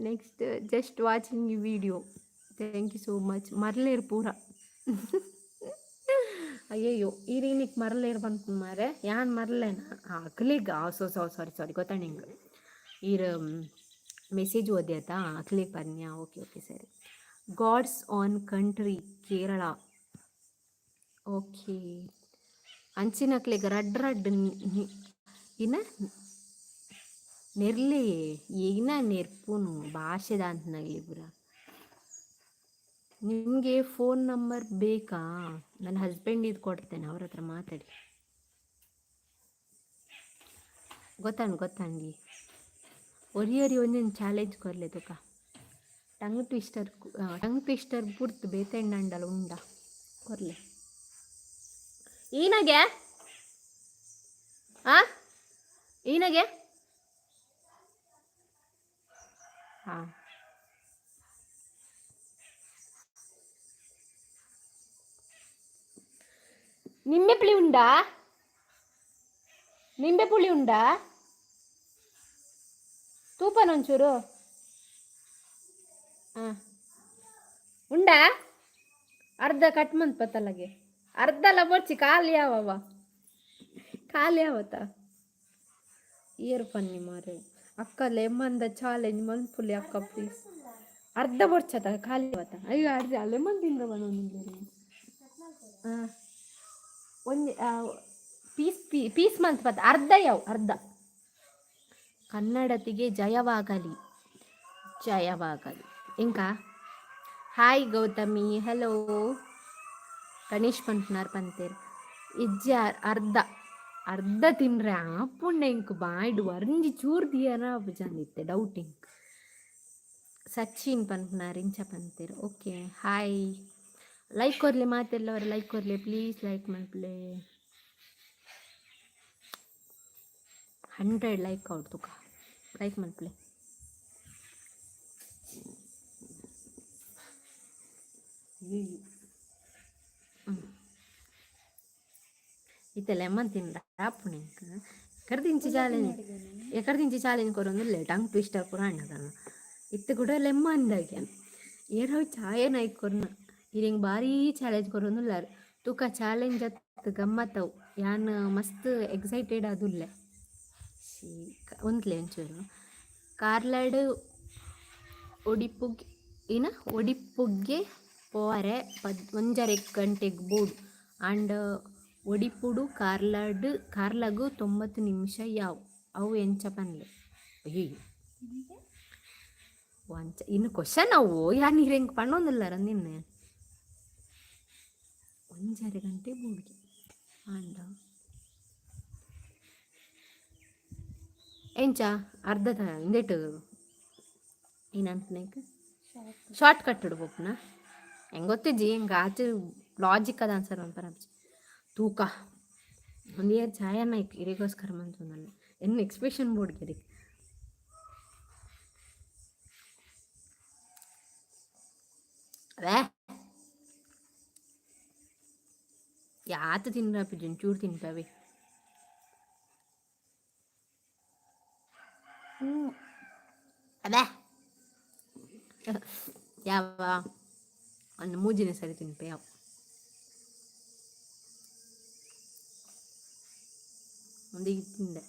Next just watching you video, thank you so much. ಮರ್ಲೇರು ಪೂರ. ಅಯ್ಯಯ್ಯೋ, ಈ ರೀನಿಕ್ ಮರಲೇರು ಬಂತು ಮಾರೆ. ಯಾನ್ ಮರ್ಲೇನಾ? ಅಕ್ಲಿಗ್ ಸೊ ಸೊ ಸಾರಿ ಸಾರಿ, ಗೊತ್ತಾ ನಿಂಗೆ? ಈರ್ ಮೆಸೇಜ್ ಓದ್ಯಾತಾ ಅಕ್ಲಿಗ್ ಪನ್ಯಾ. ಓಕೆ ಓಕೆ, ಸರಿ. God's own country Kerala. Okay. ಅಂಚಿನಕ್ಲೆಗ್ ರಡ್ಡ್ ರಡ್ಡ್ ಇನ ನೆರ್ಲೆ ಇನ ನೆರ್ಪುನು ಭಾಷೆ ದಾಂತಿನಗ್ಲೆ ಪೂರ. ನಿಮಗೆ ಫೋನ್ ನಂಬರ್ ಬೇಕಾ? ನನ್ನ ಹಸ್ಬೆಂಡ್ ಇದು ಕೊಡ್ತೇನೆ, ಅವ್ರ ಹತ್ರ ಮಾತಾಡಿ. ಗೊತ್ತಾಂಡ್ ಗೊತ್ತಾಂಡಿ. ಒರಿ ಒರಿ ಒಂಜೊಂಜಿ ಚಾಲೆಂಜ್ ಕೊರ್ಲೆ ತುಕ. ಟಂಗ್ ಟ್ವಿಸ್ಟರ್, ಟಂಗ್ ಟ್ವಿಸ್ಟರ್ ಬುಡ್ದು ಬೇತೆ ಎಣ್ಣಂಡಲ ಉಂಡ ಕೊರ್ಲೆ. ಈನಗೆ ಆ ಈನಗೆ ಹಾಂ ನಿಂಬೆ ಪುಳಿ ಉಂಡಾ? ನಿಂಬೆ ಪುಳಿ ಉಂಡಾ? ತೂಪನ ಒಂಚೂರು. ಹಾಂ ಉಂಡಾ? ಅರ್ಧ ಕಟ್ ಮಂತ್ ಪತ್ತಲಗೆ ಅರ್ಧ ಅಲ್ಲ ಬೊರ್ಚಿ ಖಾಲಿ ಯಾವವ ಖಾಲಿ ಯಾವತ್ತ ಏರು ಪನ್ನಿ ಮಾರೆ. ಅಕ್ಕ ಲೆಮನ್ the challenge ಮನ್ಪುಲಿ ಅಕ್ಕ ಪ್ಲೀಸ್. ಅರ್ಧ ಬೊರ್ಚತ ಖಾಲಿ ಯಾವತ್ತ? ಅಯ್ಯೋ ಅರ್ಧ ಲೆಮನ್ ತಿಂದ್ರ ಬಂದೊಂದು. ಹಾಂ ಒಂಜಿ ಪೀಸ್ ಪೀಸ್ ಮಂತ್ ಪತ್ತ ಅರ್ಧ ಯಾವ ಅರ್ಧ. ಕನ್ನಡತಿಗೆ ಜಯವಾಗಲಿ ಜಯವಾಗಲಿ. ಇಂಕ ಹಾಯ್ ಗೌತಮಿ, ಹಲೋ. ಗಣೇಶ್ ಪನ್ಪುನಾರ್ ಪಂತೇರ್ ಇಜ್ಜಿ ಅರ್ಧ ಅರ್ಧ ತಿನ್ರೆ ಆಪುಂಡ ಎಂಕ್ ಬಾಯ್ಡ್ ಒಂಜಿ ಚೂರು ದಿಯರ ಆಪುಜಂದಿತ್ತೆ ಡೌಟ್ ಎಂಕ್. ಸಚಿನ್ ಪನ್ಪುನಾರ್ ಇಂಚ ಪಂತೇರ್. ಓಕೆ ಹಾಯ್, ಲೈಕ್ ಕೊರ್ಲೆ ಮಾತೆಲ್ಲವರ, ಲೈಕ್ ಕೊರ್ಲೆ ಪ್ಲೀಸ್, ಲೈಕ್ ಮನ್ಪುಲೆ. 100 ಲೈಕ್ ಔಟ್ ತುಕ, ಲೈಕ್ ಮನ್ಪುಲೆ. ಇತ್ತೆ ಲೆಮನ್ ತಿಂಡ ಆಪುಂಡು ಎಂಕ್. ಎಕಡ್ದಿಂಚಿ ಚಾಲೆಂಜ್ ಎಕಡ್ದಿಂಚಿ ಚಾಲೆಂಜ್ ಕೊರೊಂದುಲ್ಲೆ ಟಂಗ್ ಟ್ವಿಸ್ಟರ್ ಪೂರ ಆಂಡದಲ್ಲ. ಇತ್ತೆ ಕೂಡ ಲೆಮನ್ ದಾಗೆ ಏರವು ಚಾಯೆ ನೈಕ್ ಕೊರ್ನ. ಇರೆಂಗ್ ಭಾರೀ ಚಾಲೆಂಜ್ ಕೊರೊಂದುಲ್ಲಾರ್ ತೂಕ. ಚಾಲೆಂಜ್ ಅತ್ ಗಮ್ಮತ್ತವು. ಯಾನ್ ಮಸ್ತ್ ಎಕ್ಸೈಟೆಡ್ ಆದುಲ್ಲೆ. She ಉಂತ್ಲೆ ಒಂಚೂರು. ಕಾರ್ಲಡ್ ಒಡಿಪುಗ್ ಇನ ಒಡಿಪುಗ್ಗೆ ಪೋವರೆ 1.5 ಗಂಟೆಗ್ ಬೋಡು ಆಂಡ ಒಡಿಪುಡು ಕಾರ್ಲಡ್ ಕಾರ್ಲಗ್ 90 ನಿಮಿಷ ಯಾವು ಅವು ಎಂಚ ಪನ್ಲೆ. ಅಯ್ಯಯ್ಯೋ ಅಂಚ ಇನ್ನು ಕ್ವಶನ್ ಅವು ಯಾನ್ ಇರೆಂಗ್ ಪನ್ನೊಂದುಲ್ಲಾರ ನಿನ್ನೆ. 1.5 ಗಂಟೆ ಬೋಡ್ಗೆ ಆಂಡ ಎಂಚ ಅರ್ಧ ಇಂದೆಟ್ ಏನಂತನೇಕ್ ಶಾರ್ಟ್ ಕಟ್ ಇಡ್ಬೋಪುನ ಹೆಂಗೆ ಗೊತ್ತಿಜ್ಜಿ ಹೆಂಗೆ ಆಚೆ ಲಾಜಿಕ್ ಅದ ಆನ್ಸರ್ ಮನ್ಪರ. ತೂಕ ಒಂದು ಏರ್ ಛಾಯಾ ನಾಯ್ಕ್ ಇರಿಗೋಸ್ಕರ ಮಂತೊಂದುಲ್ಲೆ. ಎನ್ನ ಎಕ್ಸ್ಪ್ರೆಷನ್ ಬೋರ್ಡ್ ಅವೇ ಯಾತ ತಿನ್ರ ಒಂಚೂರು ತಿನ್ಪವೆ. ಅದೇ ಯಾವ ಒಂದು ಮೂಜಿನ ಸರಿ ತಿನ್ಪೆ ಯಾವ ಒಂದು ತಿಂದೆ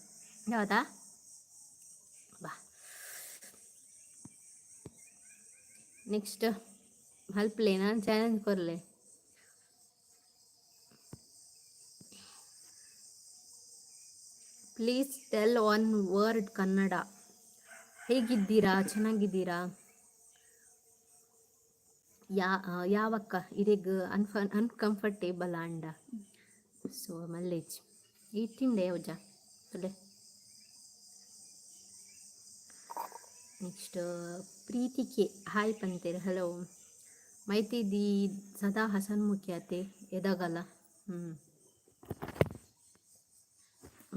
ಯಾವದಾ ಬಾ. ನೆಕ್ಸ್ಟ್ ಮಲ್ಪಲೆ ನಾನು challenge ಕೊರ್ಲೆ. Please tell one word Kannada. ಹೇಗಿದ್ದೀರಾ? ಚೆನ್ನಾಗಿದ್ದೀರಾ? ಯಾ ಯಾವಕ್ಕ ಇರೆಗ್ ಅನ್ಕಂಫರ್ಟೇಬಲ್ ಆಂಡ ಸೊ ಮಲ್ಲೇಜ್ ಈ ತಿಂಡೆ ಯಾವಜ ತುಲೆ. ನೆಕ್ಸ್ಟ್ ಪ್ರೀತಿ ಕೆ ಹಾಯ್ ಪಂತೇರ್. ಹಲೋ ಮೈತಿದಿ ಸದಾ ಹಸನ್ಮುಖಿ ಅತೆ ಎದಗಲ. ಹ್ಞೂ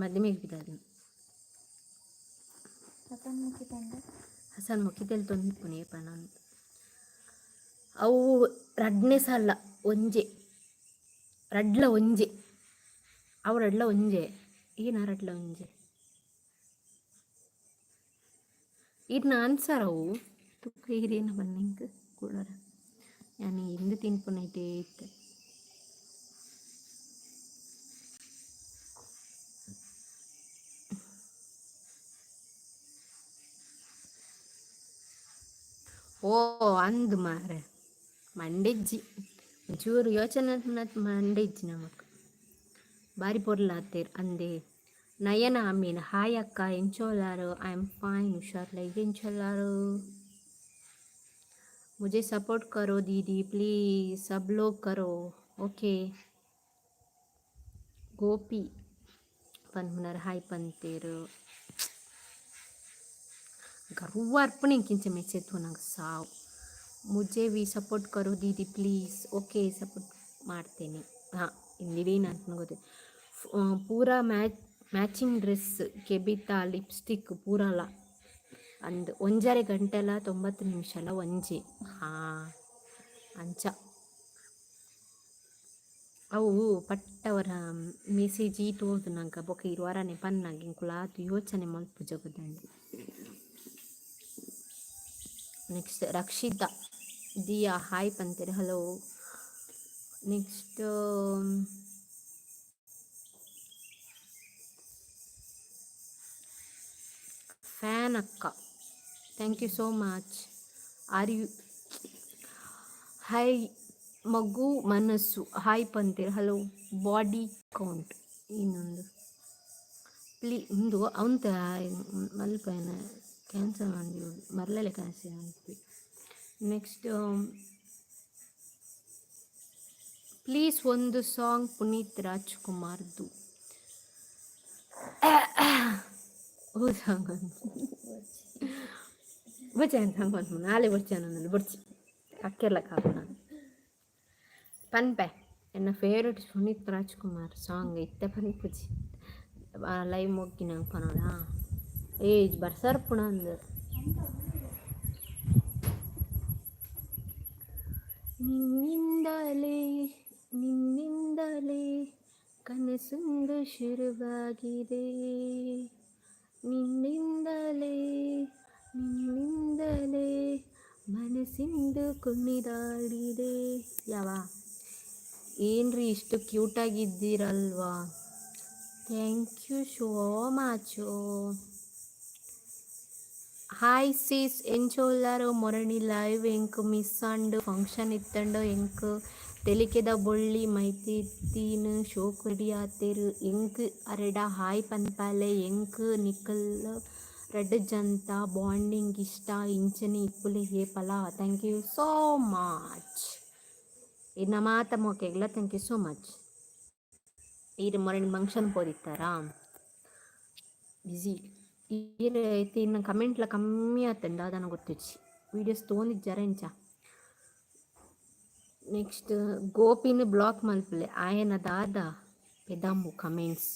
ಮಧ್ಯಮಿಗೆ ಬಿದ್ದಾರಿ. ಹಸನ್ಮುಖಿ ಪಂಡ? ಹಸನ್ಮುಖಿ ತೆಲ್ತೊಂದಿಪ್ಪುನಿ ಪನೊಂದು. ಅವು ರಡ್ನೆ ಸಲ ಒಂಜೆ ರಡ್ಲ ಒಂಜೆ ಅವು ರಡ್ಲ ಒಂಜೆ ಏನ ರಡ್ಲ ಒಂಜೆ ಈರ್ನ ಆನ್ಸರ್ ಅವು ತುಕ್ಕ ಈರೇನ ಬನ್ನಿಂಕ್ ಕೂಡರ. ಯಾನ್ ಇಂದು ತಿನ್ಪುನೈಟೇ ಇತ್ತೆ. ಓ ಅಂದ್ ಮಾರೆ ಮಂಡೆಜ್ಜಿ ಒಂಚೂರು ಯೋಚನೆ ಮಂಡೆಜ್ಜಿ ನಮಕ್. ಬಾರಿ ಪೊರ್ಲಾತೆರ್ ಅಂದೆ. ನಯನ ಅಮೀನ್, ಹಾಯ್ ಅಕ್ಕ, ಎಂಚ ಉಲ್ಲಾರು? I am fine, ಹುಷಾರ್ಲ. ಎಂಚ ಉಲ್ಲಾರು? मुझे सपोर्ट करो दीदी, प्लीज़ सब लोग करो. ಓಕೆ. ಗೋಪಿ ಪನ್ಪುನಾರ್, ಹಾಯ್ ಪಂತೇರು. ಗರ್ವ ಅರ್ಪಣೆ ಇಂಚ ಮೆಸೇಜ್ ನಂಗೆ ಸಾವು. मुझे भी सपोर्ट करो दीदी, ಪ್ಲೀಸ್. ಓಕೆ, ಸಪೋರ್ಟ್ ಮಾಡ್ತೇನೆ. ಹಾಂ, ಇಂದಿಡೀನ ಅಂತ ಗೊತ್ತಿಲ್ಲ. ಪೂರಾ ಮ್ಯಾಚಿಂಗ್ ಡ್ರೆಸ್, ಕೆಬಿತ ಲಿಪ್ಸ್ಟಿಕ್ ಪೂರಲ ಅಂದ್. 1.5 ಗಂಟೆಲ 90 ನಿಮಿಷಲ ಒಂಜೆ. ಹಾಂ, ಅಂಚ ಅವು ಪಟ್ಟವರ ಮೆಸೇಜ್ ಈ ತೋದು ನಂಗೆ. ಬೊಕ ಇರುವಾರನೆ ಪನ್ನಾಗ ಇಂಕುಲು ಆತು ಯೋಚನೆ ಮಲ್ಪುಜ ಗೊತ್ತಂಡು. ನೆಕ್ಸ್ಟ್ ರಕ್ಷಿತಾ ದಿಯಾ ಹಾಯ್ ಪಂತೀರಿ. ಹಲೋ. ನೆಕ್ಸ್ಟ್ ಫ್ಯಾನ್ ಅಕ್ಕ, thank you so much. Are you hi. ಮಗು ಮನಸ್ಸು ಹಾಯ್ ಪಂತೀರಿ. ಹಲೋ. ಬಾಡಿ ಕೌಂಟ್ ಇನ್ನೊಂದು ಪ್ಲೀ ಇಂದು ಅವಂತ ಮಲ್ಪನ ಕ್ಯಾನ್ಸಲ್ ಮಾಡಿ ಮರ್ಲಲೆ ಕ್ಯಾನ್ಸಲ್ ಅನ್ಪಿ. ನೆಕ್ಸ್ಟ್, ಪ್ಲೀಸ್ ಒಂದು ಸಾಂಗ್ ಪುನೀತ್ ರಾಜ್ಕುಮಾರ್ದು. ಓ ಸಾಂಗ್ ಬೊಚ್ಚ ಸಾಂಗ್ ನಾಳೆ ಬೊಚ್ಚ ಅನ್ನೊಂದು ಬೊಡ್ಚಿ ಕಕ್ಕೆರ್ಲ ಕಾಪುನ ಪನ್ಪೆ. ಎನ್ನ ಫೇವ್ರೆಟ್ ಪುನೀತ್ ರಾಜ್ಕುಮಾರ್ ಸಾಂಗ್ ಇತ್ತೆ ಪನ್ಪುಜಿ, ಲೈವ್ ಮೊಗ್ಗಿನ ಪನೋಡ. ಏಜ್ ಬರ್ಸರ್ಪುಣ ಅಂದ್. ನಿನ್ನಿಂದಲೇ ನಿನ್ನಿಂದಲೇ ಕನಸೊಂದು ಶುರುವಾಗಿದೆ, ನಿನ್ನಿಂದಲೇ ನಿನ್ನಿಂದಲೇ ಮನಸ್ಸಿಂದು ಕುಣಿದಾಡಿದೆ. ಯಾವ ಏನ್ರಿ ಇಷ್ಟು ಕ್ಯೂಟಾಗಿದ್ದೀರಲ್ವಾ? Thank you so much. Hi sis, ಎಂಚ ಉಲ್ಲಾರು? ಮೊರಣಿ ಲೈವ್ ಎಂಕ್ ಮಿಸ್ ಆಂಡ್, ಫಂಕ್ಷನ್ ಇತ್ತಂಡ ಎಂಕ್. ತೆಲಿಕೆದ ಬೊಳ್ಳಿ ಮೈತಿದಿನ ಶೋಕು ರೆಡಿ ಆತೆರ್. ಎಂಕ್ ಅರೆಡ ಹಾಯ್ ಪನ್ಪಾಲೆ. ಎಂಕ್ ನಿಕಲ್ ರಡ್ಡ್ ಜನತ ಬಾಂಡಿಂಗ್ ಇಷ್ಟ, ಇಂಚನೆ ಇಪ್ಪುಲೆ ಏಪಲ. Thank you so much. ಇನ್ನ ಮಾತ ಮೋಕೆಗ್ಲ thank you so much. ಈರ್ ಮೊರಣಿ ಫಂಕ್ಷನ್ ಪೋದಿತ್ತಾರಾ? ಬಿಸಿ ಈರ್ ಐತೆ. ಇನ್ನು ಕಮೆಂಟ್ಲ ಕಮ್ಮಿ ಆತಂಡ, ದಾನ ಗೊತ್ತುಜ್ಜಿ. ವೀಡಿಯೋಸ್ ತೋಂದಿಜ್ಜಾರ ಎಂಚ? ನೆಕ್ಸ್ಟ್ ಗೋಪಿನ ಬ್ಲಾಕ್ ಮಲ್ಪುಲೆ, ಆಯನ ದಾದ ಪೆದಂಬು ಕಮೆಂಟ್ಸ್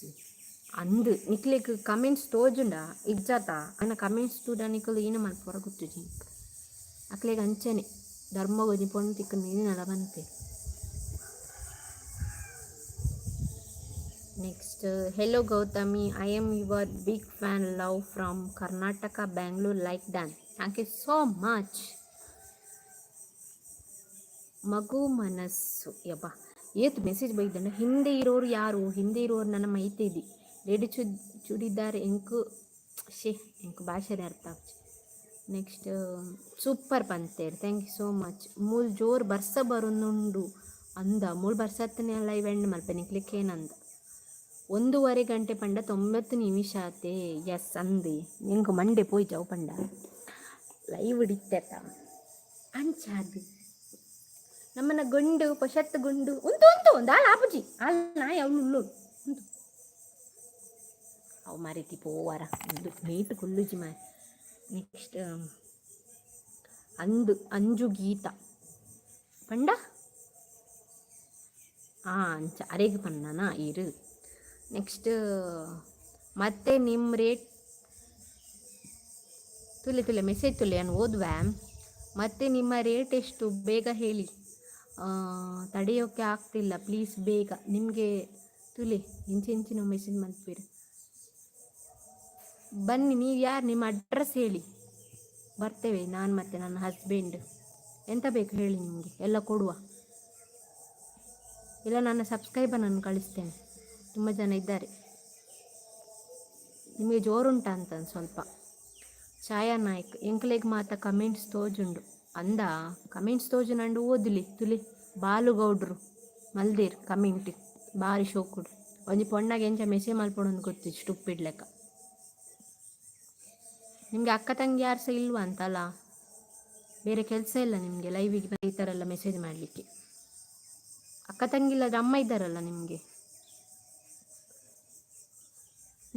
ಅಂದ್. ನಿಕ್ಲೆಗ್ ಕಮೆಂಟ್ಸ್ ತೋಜುಂಡ ಇಜ್ಜಾತ? ಆಯನ ಕಮೆಂಟ್ಸ್ ತೂಡ ನಿಕುಲು ಏನ ಮಲ್ಪುವರ ಗೊತ್ತುಜ್ಜಿ. ಅಕ್ಲೆಗ್ ಅಂಚನೆ ಧರ್ಮಗೊಂಜಿ ಪೊಣ್ಣು ತಿಕ್ಕುಂಡ ಏನಲ ಪನ್ಪೆರ್. Next, hello Gautami, I am your big fan, love from Karnataka, Bangalore. Like done, thank you so much. ಮಗು ಮನಸ್ಸು ಯಬ್ಬ ಏತ್ ಮೆಸೇಜ್ ಬೈದಂಡ. ಹಿಂದೆ ಇರೋರು ಯಾರು? ಹಿಂದೆ ಇರೋರು ನನ್ನ ಮೈತೇದಿ ರೆಡಿ ಚುಡಿದಾರ್ ಎಂಕು ಶೇ ಎಂಕು ಭಾಷೆನೇ ಅರ್ಥ ಆಪುಜಿ. ನೆಕ್ಸ್ಟ್ ಸೂಪರ್ ಪಂತೇರ್, thank you so much. ಮೂಲು ಜೋರು ಬರ್ಸ ಬರೊಂದುಂಡು ಅಂದ. ಮೂಲು ಬರ್ಸತ್ತನೆ ಲೈವ್ ಎಂಡ್ ಮಲ್ಪೆ ನಿಕ್ಲೆಗ್ ಏನಂದ. 1.5 ಗಂಟೆ ಪಂಡ 90 ನಿಮಿಷ ಆತೆ. ಎಸ್ ಅಂದೆ, ಎಂಕ್ ಮಂಡೆ ಪೋಯಿಜವು ಪಂಡ ಲೈವ್ ಇತ್ತೆತ ಅಂಚಾದ್. ನಮ್ಮನ ಗುಂಡು ಪೊಷತ್ ಗುಂಡು ಉಂತು ಉಂತು ದಾಲ ಆಪುಜಿ ಆಲ್ ನಾಯಿ ಅವಳು ಉಳ್ಳೋಡು ಉಂತು ಅವು ಮಾರೀತಿ ಪೋವಾರ ಉಂದು ಮೀಟ್ ಕುಲ್ಲುಜಿ ಮಾರಿ. ನೆಕ್ಸ್ಟ್ ಅಂದು ಅಂಜು ಗೀತ ಪಂಡ ಆ ಅಂಚ ಅರೆಗ್ ಪನ್ನನಾ ಇರು. ನೆಕ್ಸ್ಟ್ ಮತ್ತೆ ನಿಮ್ಮ ರೇಟ್ ತುಲೆ ತುಲೆ ಮೆಸೇಜ್ ತುಲೆ ನಾನು ಓದುವೆ. ಮತ್ತೆ ನಿಮ್ಮ ರೇಟ್ ಎಷ್ಟು? ಬೇಗ ಹೇಳಿ, ತಡೆಯೋಕ್ಕೆ ಆಗ್ತಿಲ್ಲ, ಪ್ಲೀಸ್ ಬೇಗ. ನಿಮಗೆ ತುಲೆ ಇಂಚಿನ ಮೆಸೇಜ್ ಮಲ್ಪೀರಿ. ಬನ್ನಿ, ನೀವು ಯಾರು? ನಿಮ್ಮ ಅಡ್ರೆಸ್ ಹೇಳಿ, ಬರ್ತೇವೆ ನಾನು ಮತ್ತು ನನ್ನ ಹಸ್ಬೆಂಡ್. ಎಂತ ಬೇಕು ಹೇಳಿ, ನಿಮಗೆ ಎಲ್ಲ ಕೊಡುವ. ಇಲ್ಲ, ನನ್ನ ಸಬ್ಸ್ಕ್ರೈಬರ್ ಕಳಿಸ್ತೇನೆ, ತುಂಬ ಜನ ಇದ್ದಾರೆ. ನಿಮಗೆ ಜೋರುಂಟ ಅಂತ ಒಂದು ಸ್ವಲ್ಪ. ಛಾಯಾ ನಾಯ್ಕ್, ಎಂಕ್ಲೆಗ್ ಮಾತ ಕಮೆಂಟ್ಸ್ ತೋಜುಂಡು ಅಂದ. ಕಮೆಂಟ್ಸ್ ತೋಜುನಂಡು ಓದ್ಲಿ ತುಲಿ. ಬಾಲುಗೌಡ್ರು ಮಲ್ದೇರ್ ಕಮೆಂಟ್, ಬಾರಿ ಶೋಕುಡು. ಒಂಜಿ ಪೊಣ್ಣಗೆ ಎಂಚ ಮೆಸೇಜ್ ಮಲ್ಪೊಡೊಂದು ಗೊತ್ತು, ಸ್ಟುಪಿಡ್ ಲೆಕ್ಕ. ನಿಮಗೆ ಅಕ್ಕ ತಂಗಿ ಯಾರು ಸಹ ಇಲ್ವಾ ಅಂತಲ್ಲ? ಬೇರೆ ಕೆಲಸ ಇಲ್ಲ ನಿಮಗೆ ಲೈವಿಗೆ ಈ ಥರ ಎಲ್ಲ ಮೆಸೇಜ್ ಮಾಡಲಿಕ್ಕೆ? ಅಕ್ಕ ತಂಗಿ ಇಲ್ಲದ್ರೆ ಅಮ್ಮ ಇದ್ದಾರಲ್ಲ ನಿಮಗೆ.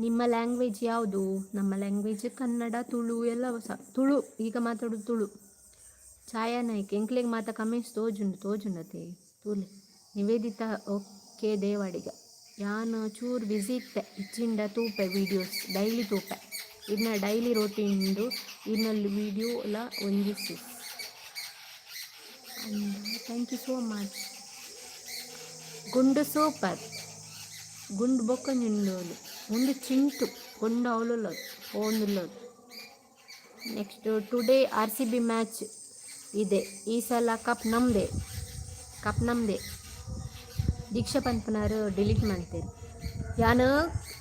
ನಿಮ್ಮ ಲ್ಯಾಂಗ್ವೇಜ್ ಯಾವುದು? ನಮ್ಮ ಲ್ಯಾಂಗ್ವೇಜ್ ಕನ್ನಡ, ತುಳು ಎಲ್ಲ ಸಹ. ತುಳು, ಈಗ ಮಾತಾಡೋದು ತುಳು. ಛಾಯಾ ನಾಯ್ಕ್, ಎಂಕ್ಲೆಗ್ ಮಾತ ಕಮೆಂಟ್ಸ್ ತೋಜುಂಡು, ತೋಜುಂಡತೆ, ತೂಲೆ. ನಿವೇದಿತಾ ಓಕೆ ದೇವಾಡಿಗ, ಯಾನ್ ಚೂರು ಬ್ಯುಸಿ ಇತ್ತೆ, ಇಚ್ಚಿಂಡ ತೂಪೆ ವೀಡಿಯೋಸ್, ಡೈಲಿ ತೂಪೆ. ಇನ್ನ ಡೈಲಿ ರೋಟೀನ್ದು ಇನ್ನಲ್ಲಿ ವೀಡಿಯೋ ಎಲ್ಲ ಒಂಜಿ sis. Thank you so much. ಗುಂಡು ಸೂಪರ್. ಗುಂಡು ಬೊಕ್ಕೊಂಜಿ ಉಂದು ಚಿಂಟು ಗುಂಡು ಅವಲುಲ್ಲ ಪೋಂದುಲ್ಲ. ನೆಕ್ಸ್ಟ್ ಟುಡೇ ಆರ್ಸಿಬಿ ಮ್ಯಾಚ್ ಇದೆ. ಈ ಸಲ ಕಪ್ ನಮ್ಮದೇ, ಕಪ್ ನಮ್ಮದೇ. ದೀಕ್ಷಾ ಪನ್ಪುನಾರು ಡಿಲೀಟ್ ಮಾಡ್ತೇನೆ. ಯಾನ್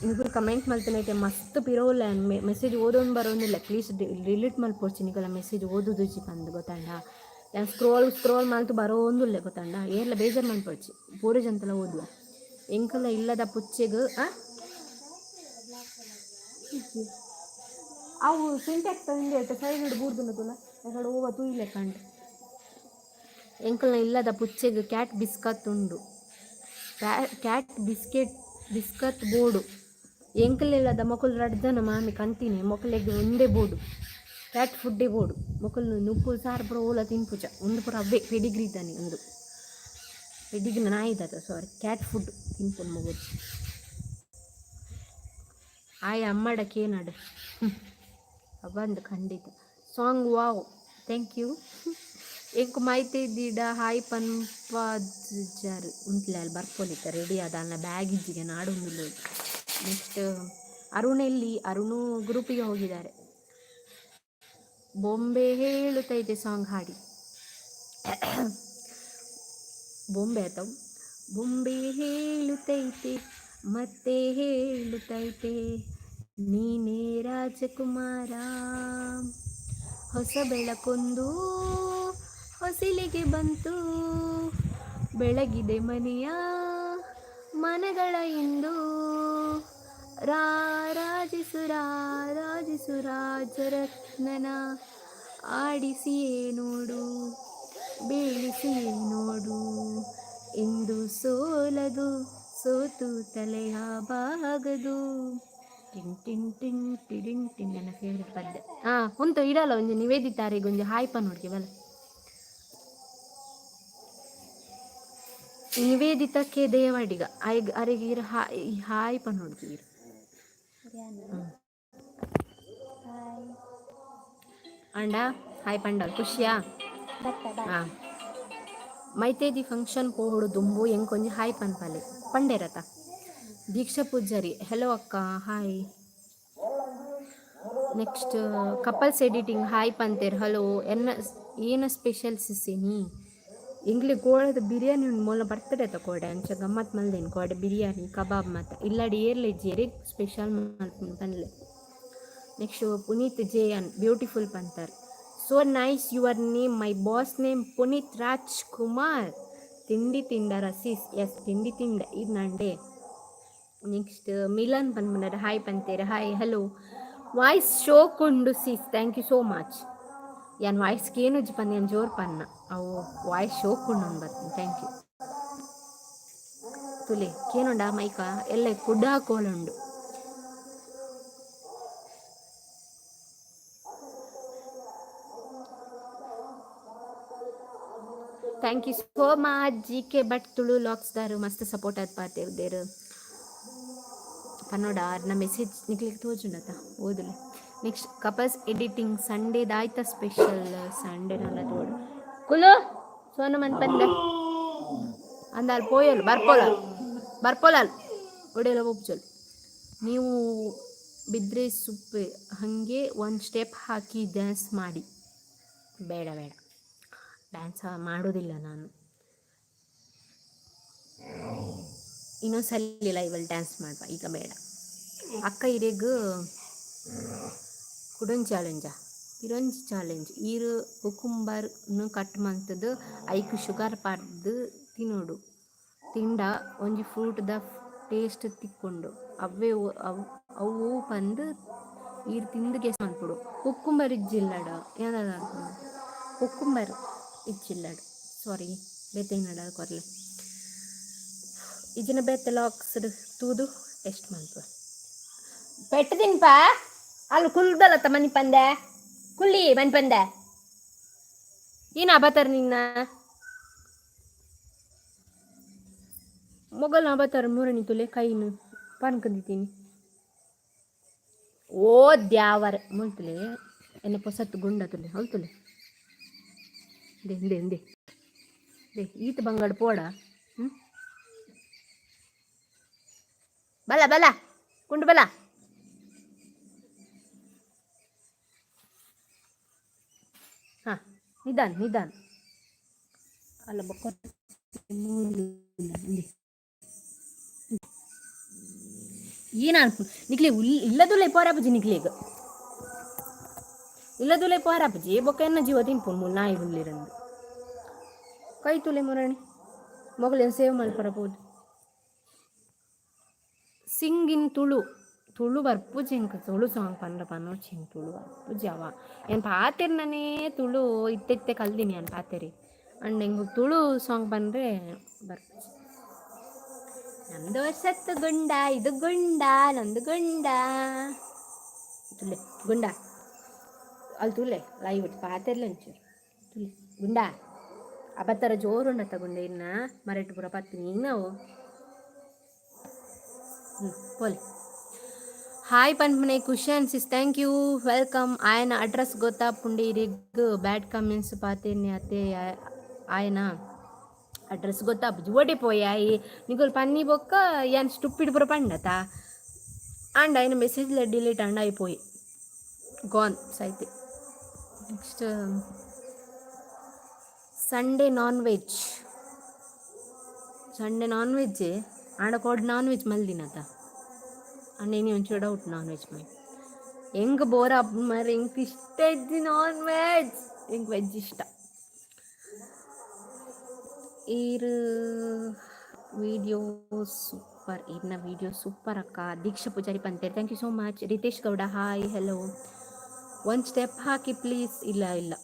ನಿಗುಲು ಕಮೆಂಟ್ ಮಲ್ತನೈತೆ ಮಸ್ತ್ ಪಿರೋಲ್ಲ ಮೆಸೇಜ್ ಓದೊಂದು ಬರೋಂದಿಲ್ಲ. ಪ್ಲೀಸ್ ಡಿಲೀಟ್ ಮಲ್ಪೊಡ್ಚಿ ನಿಕಲ ಮೆಸೇಜ್ ಓದುದುಜಿ ಪಂದ್, ಗೊತ್ತಾಂಡ? ಯಾನ್ ಸ್ಕ್ರೋಲ್ ಸ್ಕ್ರೋಲ್ ಮಲ್ತು ಬರೋಂದುಲ್ಲೆ, ಗೊತ್ತಾಂಡ? ಏರ್ಲ ಬೇಜಾರು ಮಲ್ಪೊಡ್ಚಿ, ಪೂರ ಜಂತಲ ಓದುವ. ಎಂಕಲ ಇಲ್ಲದ ಪುಚ್ಚೆಗ್ ಆ ಅವು ಸಿಂಟ್ಯಾಕ್ಸ್ ಇಂದೆ ಸೈಡ್ ಬೂರ್ದುನ ತುಲ ಎಕಡೆ ಓವ ತೂಯಿಲೆ ಕಂಡು. ಎಂಕಲ್ನ ಇಲ್ಲದ ಪುಚ್ಚೆಗ್ ಕ್ಯಾಟ್ ಬಿಸ್ಕತ್ ಉಂಡು, ಕ್ಯಾಟ್ ಬಿಸ್ಕೆಟ್ ಬಿಸ್ಕತ್ ಬೋಡು. ಎಂಕಲ್ ಮೊಕುಲು ರಡ್ಡ್ ಜನ ಮಾಮಿ ಕಂತಿನಿ, ಮೊಕಲೆಗ್ ಒಂದೇ ಬೋಡು, ಕ್ಯಾಟ್ ಫುಡ್ಡೇ ಬೋಡು. ಮೊಕುಲು ನುಪ್ಪು ಸಾರು ಪೂರ ಓಲ ತಿನ್ಪುಜ. ಉಂದು ಪೂರ ಅವ್ವೆ ಪೆಡಿಗ್ರಿ ತಾನೆ. ಉಂದು ಪೆಡಿಗ್ರಿ ನಾಯಿದತ, ಸಾರಿ, ಕ್ಯಾಟ್ ಫುಡ್ ತಿನ್ಪುನು ಮೊಗುಲು. ಆಯ್ ಅಮ್ಮಡ ಕೇನಡ್ ಅವಂದು ಖಂಡಿತ. Song wow, thank you. ಎಂಕ್ ಮೈತೆ ದೀಡ ಹಾಯ್ ಪನ್ಪಾಜರ್ ಉಂತ್ಲೆ ಅಲ್ಲಿ ಬರ್ಪೊಲಿತ್ತ ರೆಡಿ ಆದ ಅನ್ನ ಬ್ಯಾಗ್ ಇಜ್ಜಿಗೆ ನಾಡೊಂದುಲ್ಲ. ನೆಕ್ಸ್ಟ್ ಅರುಣ್ ಎಲ್ಲಿ? ಅರುಣು ಗ್ರೂಪಿಗೆ ಹೋಗಿದ್ದಾರೆ. ಬೊಂಬೆ ಹೇಳುತ್ತೈತೆ ಸಾಂಗ್ ಹಾಡಿ. ಬೊಂಬೆ ಆತವು. ಬೊಂಬೆ ಹೇಳುತ್ತೈತೆ, ಮತ್ತೆ ಹೇಳುತ್ತೈತೆ, ನೀನೇ ರಾಜಕುಮಾರ. ಹೊಸ ಬೆಳಕೊಂದು ಹೊಸಿಲಿಗೆ ಬಂತು, ಬೆಳಗಿದೆ ಮನೆಯ ಮನಗಳ ಇಂದು. ರಾರಾಜಿಸು ರಾರಾಜಿಸು ರಾಜರತ್ನನ, ಆಡಿಸಿಯೇ ನೋಡು, ಬೀಳಿಸಿಯೇ ನೋಡು. ಎಂದು ಸೋಲದು, ಸೋತು ತಲೆಯ ಬಾಗದು. ಟಿನ್ ಟಿನ್ ಟಿನ್ ಟಿಡಿನ್ ಟಿನ್. ನನ್ನ ಫೇವ್ರೆಟ್ ಪದ್ಯ. ಹಾಂ, ಉಂಟು ಇಡಲ್ಲ. ಒಂಜಿ ನಿವೇದಿತಾರಿಗೆ ಒಂಜಿ ಹಾಯ್ ನೋಡ್ಕೆ ಬಲ. ನಿವೇದಿತ ಕೆ ದೇವಾಡಿಗ ಆಯ್ಗ್ ಅರೆಗೆ ಇರು ಹಾಯ್ ಹಾಯ್ ಪನ್ನೊಡ್ಗೆ ಇರು. ಅಂಡ ಹಾಯ್ ಪಂಡಲ್ ಖುಷಿಯಾ? ಹಾಂ, ಮೈತೇದಿ ಫಂಕ್ಷನ್ ಪೋಹುಡು ದುಂಬು ಎಂಕೊಂಜಿ ಹಾಯ್ ಪನ್ಪಲೆ ಪಂಡೇರತ. ದೀಕ್ಷಾ ಪೂಜಾರಿ, ಹೆಲೋ ಅಕ್ಕ, hi. Next couples editing hi ಪಂತೇರ್, hello. ಎನ್ನ ಏನ ಸ್ಪೆಷಲ್ ಸಿಸಿನಿ? ಎಂಗ್ಲೆ ಗೋಳದ ಬಿರಿಯಾನಿ ಉಂಡು. ಮೊಲ ಬರ್ತಡೆ ಕೋಡೆ ಅಂಚ ಗಮ್ಮತ್ ಮಲ್ದೇನು. ಕೋಡೆ ಬಿರಿಯಾನಿ ಕಬಾಬ್ ಮಾತ. ಇಲ್ಲಾಡಿ ಏರ್ಲೆ ಜೇರಿ ಸ್ಪೆಷಲ್ ಮಲ್ಪುನು ಪನ್ಲೆ. ನೆಕ್ಸ್ಟ್ ಪುನೀತ್ ಜೇಯನ್ ಬ್ಯೂಟಿಫುಲ್ ಪಂತರ್. So nice your name, my boss name Puneeth Rajkumar. ತಿಂಡಿ ತಿಂಡರ ಸಿಸ್? ಎಸ್, ತಿಂಡಿ ತಿಂಡ ಇದು ನಂಡೆ. ನೆಕ್ಸ್ಟ್ ಮಿಲನ್ ಪನ್ಪುನರ್ ಹಾಯ್ ಪಂತೇರ್, ಹಾಯ್, ಹಲೋ. ವಾಯ್ಸ್ ಶೋಕ್ ಉಂಡು sis, thank you so much. ಯಾನ್ ವಾಯ್ಸ್ ಕೇನುಜಿ ಪಂದ್ ಯಾನ್ ಜೋರ್ ಪನ್ನ ಅವು ವಾಯ್ಸ್ ಶೋಕ್ ಉಂಡು ಬರ್ತೀನಿ. Thank you. ತುಲೆ ಕೇನುಂಡ ಮೈಕ ಎಲ್ಲ ಕುಡ ಕೋಲುಂಡು. Thank you so much G K Bhat Tulu ಲಾಕ್ಸ್ದಾರು ಮಸ್ತ್ ಸಪೋರ್ಟ್ ಆದ್ ಪಾತೆರ್ದೆರ್. ಪನ್ನೋಡ ಅರ್ನ ಮೆಸೇಜ್ ನಿಕ್ಲೆಗ್ ತೋಜುಂಡತ, ಓದುಲೆ. ನೆಕ್ಸ್ಟ್ ಕಪಲ್ಸ್ ಎಡಿಟಿಂಗ್, ಸಂಡೇದಾಯ್ತ ಸ್ಪೆಷಲ್? ಸಂಡೇ ನಲ್ಲ ತೋಡು. ಕುಲು ಸೋನು ಮನ್ಪಂದೆ ಅಂದಾಲ್ ಪೋಯಲ್ ಬರ್ಪೋಲಾಲ್ ಬರ್ಪೋಲಾಲ್ ಒಡೆಯಲ ಒಪ್ಚಲ್. ನೀವು ಬಿದ್ದರೆ ಸುಪ್ಪೆ ಹಾಗೆ ಒಂದು ಸ್ಟೆಪ್ ಹಾಕಿ ಡ್ಯಾನ್ಸ್ ಮಾಡಿ. ಬೇಡ ಬೇಡ, ಡ್ಯಾನ್ಸ್ ಮಾಡೋದಿಲ್ಲ ನಾನು. ಇನ್ನೊಂದ್ಸಲ ಲೈವಲ್ಲಿ ಡ್ಯಾನ್ಸ್ ಮಾಡುವ, ಈಗ ಬೇಡ. ಅಕ್ಕ ಇರೆಗ್ ಕುಡೊಂಜಿ ಚಾಲೆಂಜಾ? ಪಿರೊಂಜಿ ಚಾಲೆಂಜ್. ಈರ್ ಕುಕುಂಬರ್ನ್ ಕಟ್ ಮಂತುದು ಐಕ್ ಶುಗರ್ ಪಾಡ್ದ್ ತಿನೊಡು. ತಿಂಡ ಒಂಜಿ ಫ್ರೂಟ್ದ ಟೇಸ್ಟ್ ತಿಕ್ಕೊಂಡು ಅವೇ ಅವು ಅವು ಪಂದ್ ಈರ್ ತಿಂದು ಗೆಸ್ ಮನ್ಪೊಡು. ಕುಕ್ಕುಂಬರ್ ಇಜ್ಜಿಲ್ಲಡ ಏನಾದ ಕುಕ್ಕುಂಬರ್ ಇಜ್ಜಿಲ್ಲಡ್, ಸಾರಿ. ಬೇತೆ ಏನಡ ಕೊರ್ಲೆ ಇಜ್ಜಿನ ಬೇತೆ ಲಾಕ್ಸ್ ತೂದು ಟೆಸ್ಟ್ ಮನ್ಪು. ಪೆಟ್ಟು ತಿನ್ಪ ಅಲ್ಲಿ ಕುಲ್ದಲತ್ತ ಮನಿಪಂದೆ ಕುಲ್ಲಿ ಮನಿಪಂದೆ ಏನ ಅಬತಾರ ನಿನ್ನ ಮೊಗಲ್ ಅಬತಾರ ಮೂರಣಿ ತುಲೆ ಕೈನು ಪನ್ಕಂದಿದ್ದೀನಿ. ಓ ದ್ಯಾವರ, ಮುಲ್ತುಲೆ ಎನ್ನ ಪೊಸತ್ತು ಗುಂಡ ತುಲೆ ಹೊಲ್ತುಲೆ. ದೆ ದೆ ದೆ ದೆ ಈತ ಬಂಗಾಡ ಪೋಡ. ಹ್ಞೂ, ಬಲ ಬಲ ಕುಂಡು ಬಲ. ಹಾಂ, ನಿಧಾನ ನಿಧಾನ. ಅಲ್ಲ ಬೊಕ್ಕ ಏನ ನಿಕ್ಲೆ ಇಲ್ಲದುಲೆ ಪೋರಾಪುಜಿ ನಿಕ್ಲೆಗ್, ಇಲ್ಲದುಲೆ ಪೋರಾಪುಜಿ. ಬೊಕ್ಕ ಎನ್ನ ಜೀವ ತಿನ್ಪುಂಡು ನಾಯಿ ಹುಲ್ಲಿರಂದು. ಕೈ ತುಲೆ ಮುರಣಿ ಮೊಗಲೇನು ಸೇವ್ ಮಲ್ಪರ ಪೋದು. ಸಿಂಗ್ ಇನ್ ತುಳು. ತುಳು ಬರ್ಪುಜಿ ಎಂಕ್. ತುಳು ಸಾಂಗ್ ಪಂಡ ಪನೊಡ್ಚಿ, ಎಂಕ್ ತುಳು ಬರ್ಪುಜಿ. ಅವ ಏನ್ ಪಾತೆರ್ನನೇ ತುಳು ಇತ್ತೆ ಇತ್ತೆ ಕಲ್ದಿನಿ ಯಾನ್ ಪಾತೆರಿ. ಅಂಡ್ ಎಂಕ್ ತುಳು ಸಾಂಗ್ ಪಂಡ್ರೆ ಬರ್ಪುಜಿ. ನಮ್ದು ವರ್ಷತ್ತು ಗುಂಡ ಇದು, ಗುಂಡ ನಂದು ಗುಂಡ. ತುಲೆ ಗುಂಡ, ಅಲ್ಲಿ ತುಲೆ, ಲೈವ್ ಪಾತೆರ್ಲೆ ಒಂಚೂರು ತುಲೆ ಗುಂಡ. ಅಬತ್ತರ ಜೋರುಂಡತ್ತ ಗುಂಡ ಇನ್ನ ಮರೆಟ್ ಪೂರ ಪತ್ತಿನಿ ನಾವು. ಹ್ಞೂ, ಪೋಲೆ. ಹಾಯ್ ಪನ್ಪುನೆ cushion Sis, thank you, welcome. ಆಯನ ಅಡ್ರೆಸ್ ಗೊತ್ತಾಪುಂಡು ಇರೆಗ್. ಬ್ಯಾಡ್ ಕಮೆಂಟ್ಸ್ ಪಾತೆರ್ನಿ ಅತ್ತೆ, ಆಯನ ಅಡ್ರೆಸ್ ಗೊತ್ತಾಪುಜಿ. ಓಡೆ ಪೋಯಿ ನಿಗುಲ್ ಪನ್ನಿ ಬೊಕ್ಕ ಯಾನ್ ಸ್ಟುಪಿಡ್ ಪೂರ ಪಂಡತ. ಆಂಡ ಆಯ್ನ ಮೆಸೇಜ್ಲ ಡಿಲೀಟ್ ಆಂಡ ಆಯ್ ಪೋಯಿ ಗಾನ್ ಸೈತೆ. Next Sunday non veg, Sunday non veg ಆಂಡ ಕೋಡ್ ನಾನ್ ವೆಜ್ ಮಲ್ದಿನತ. ಅಂಡ ಇನಿ ಒಂಚೂರು ಡೌಟ್ ನಾನ್ ವೆಜ್ ಮಲ್. ಎಂಕ್ ಬೋರ್ ಆಪುಂಡು ಮಾರ್ರೆ, ಎಂಕ್ ಇಷ್ಟ ಇಜ್ಜಿ ನಾನ್ ವೆಜ್, ಎಂಕ್ ವೆಜ್ ಇಷ್ಟ. ಈರ್ ವಿಡಿಯೋ ಸೂಪರ್, ಈರ್ನ ವಿಡಿಯೋ ಸೂಪರ್ ಅಕ್ಕ, ದೀಕ್ಷಾ ಪೂಜಾರಿ ಪಂತೇರ್. Thank you so much. Ritesh Gowda, hi, hello. ಒಂದು ಸ್ಟೆಪ್ ಹಾಕಿ ಪ್ಲೀಸ್. ಇಲ್ಲ ಇಲ್ಲ,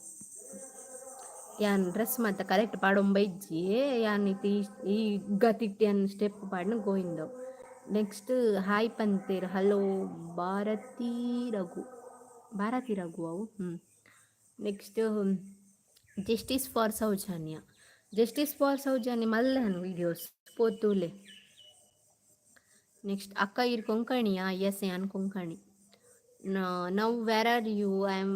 ಯಾನ್ ಡ್ರೆಸ್ ಮಾತ ಕರೆಕ್ಟ್ ಪಾಡೊಂಬ ಇಜ್ಜಿ ಯಾನ್. ಇತ್ತೆ ಈ ಗತಿಟ್ ಯಾನ್ ಸ್ಟೆಪ್ ಪಾಡ್ನ ಗೋವಿಂದವ್. ನೆಕ್ಸ್ಟ್ ಹಾಯ್ ಪಂತೇರ್, ಹಲೋ ಭಾರತಿ ರಘು, ಭಾರತಿ ರಘು ಅವು. ಹ್ಞೂ, next justice for Soujanya, justice for Soujanya ಮಲ್ಲೆ ವಿಡಿಯೋಸ್ ಪೋತುಲೆ. ನೆಕ್ಸ್ಟ್ ಅಕ್ಕ ಇರ್ ಕೊಂಕಣಿಯಾ? ಎಸ್, ಯಾನ್ ಕೊಂಕಣಿ. ನಾವು where are you? I am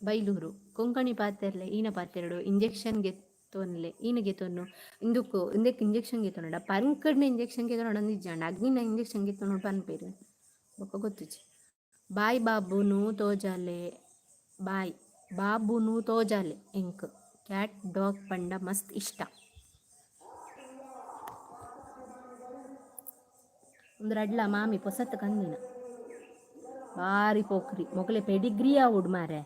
Bailur. Konkani ಪಾತೆರ್ಲೆ ಈನ ಪಾತೆರಡು. ಇಂಜೆಕ್ಷನ್ ಗೆತ್ತೊನ್ಲೆ ಈನ ಗೆತ್ತೊನ್ನು ಇಂದುಕು ಇಂದಕ್ಕೆ ಇಂಜೆಕ್ಷನ್ ಗೆತ್ತೊನಡ ಪಂಕಡ್ನ ಇಂಜೆಕ್ಷನ್ ಗೆತ್ತೊನಡ ಇಜ್ಜಾಂಡ ಅಗ್ನಿನ ಇಂಜೆಕ್ಷನ್ ಗೆತ್ತೊನು ಪನ್ಪೇರು ಬೊಕ್ಕ ಗೊತ್ತುಜಿ. Boy ಬಾಬುನು ತೋಜಾಲೆ, boy ಬಾಬುನು ತೋಜಾಲೆ. ಎಂಕ್ ಕ್ಯಾಟ್ ಡಾಗ್ ಪಂಡ ಮಸ್ತ್ ಇಷ್ಟ. ಒಂದು ರಡ್ಲ ಮಾಮಿ ಪೊಸತ್ ಕಂದಿನ ಬಾರಿ ಪೋಕ್ರಿ. ಮೊಗಲೆ ಪೆಡಿಗ್ರಿ ಆವೊಡು ಮಾರೆ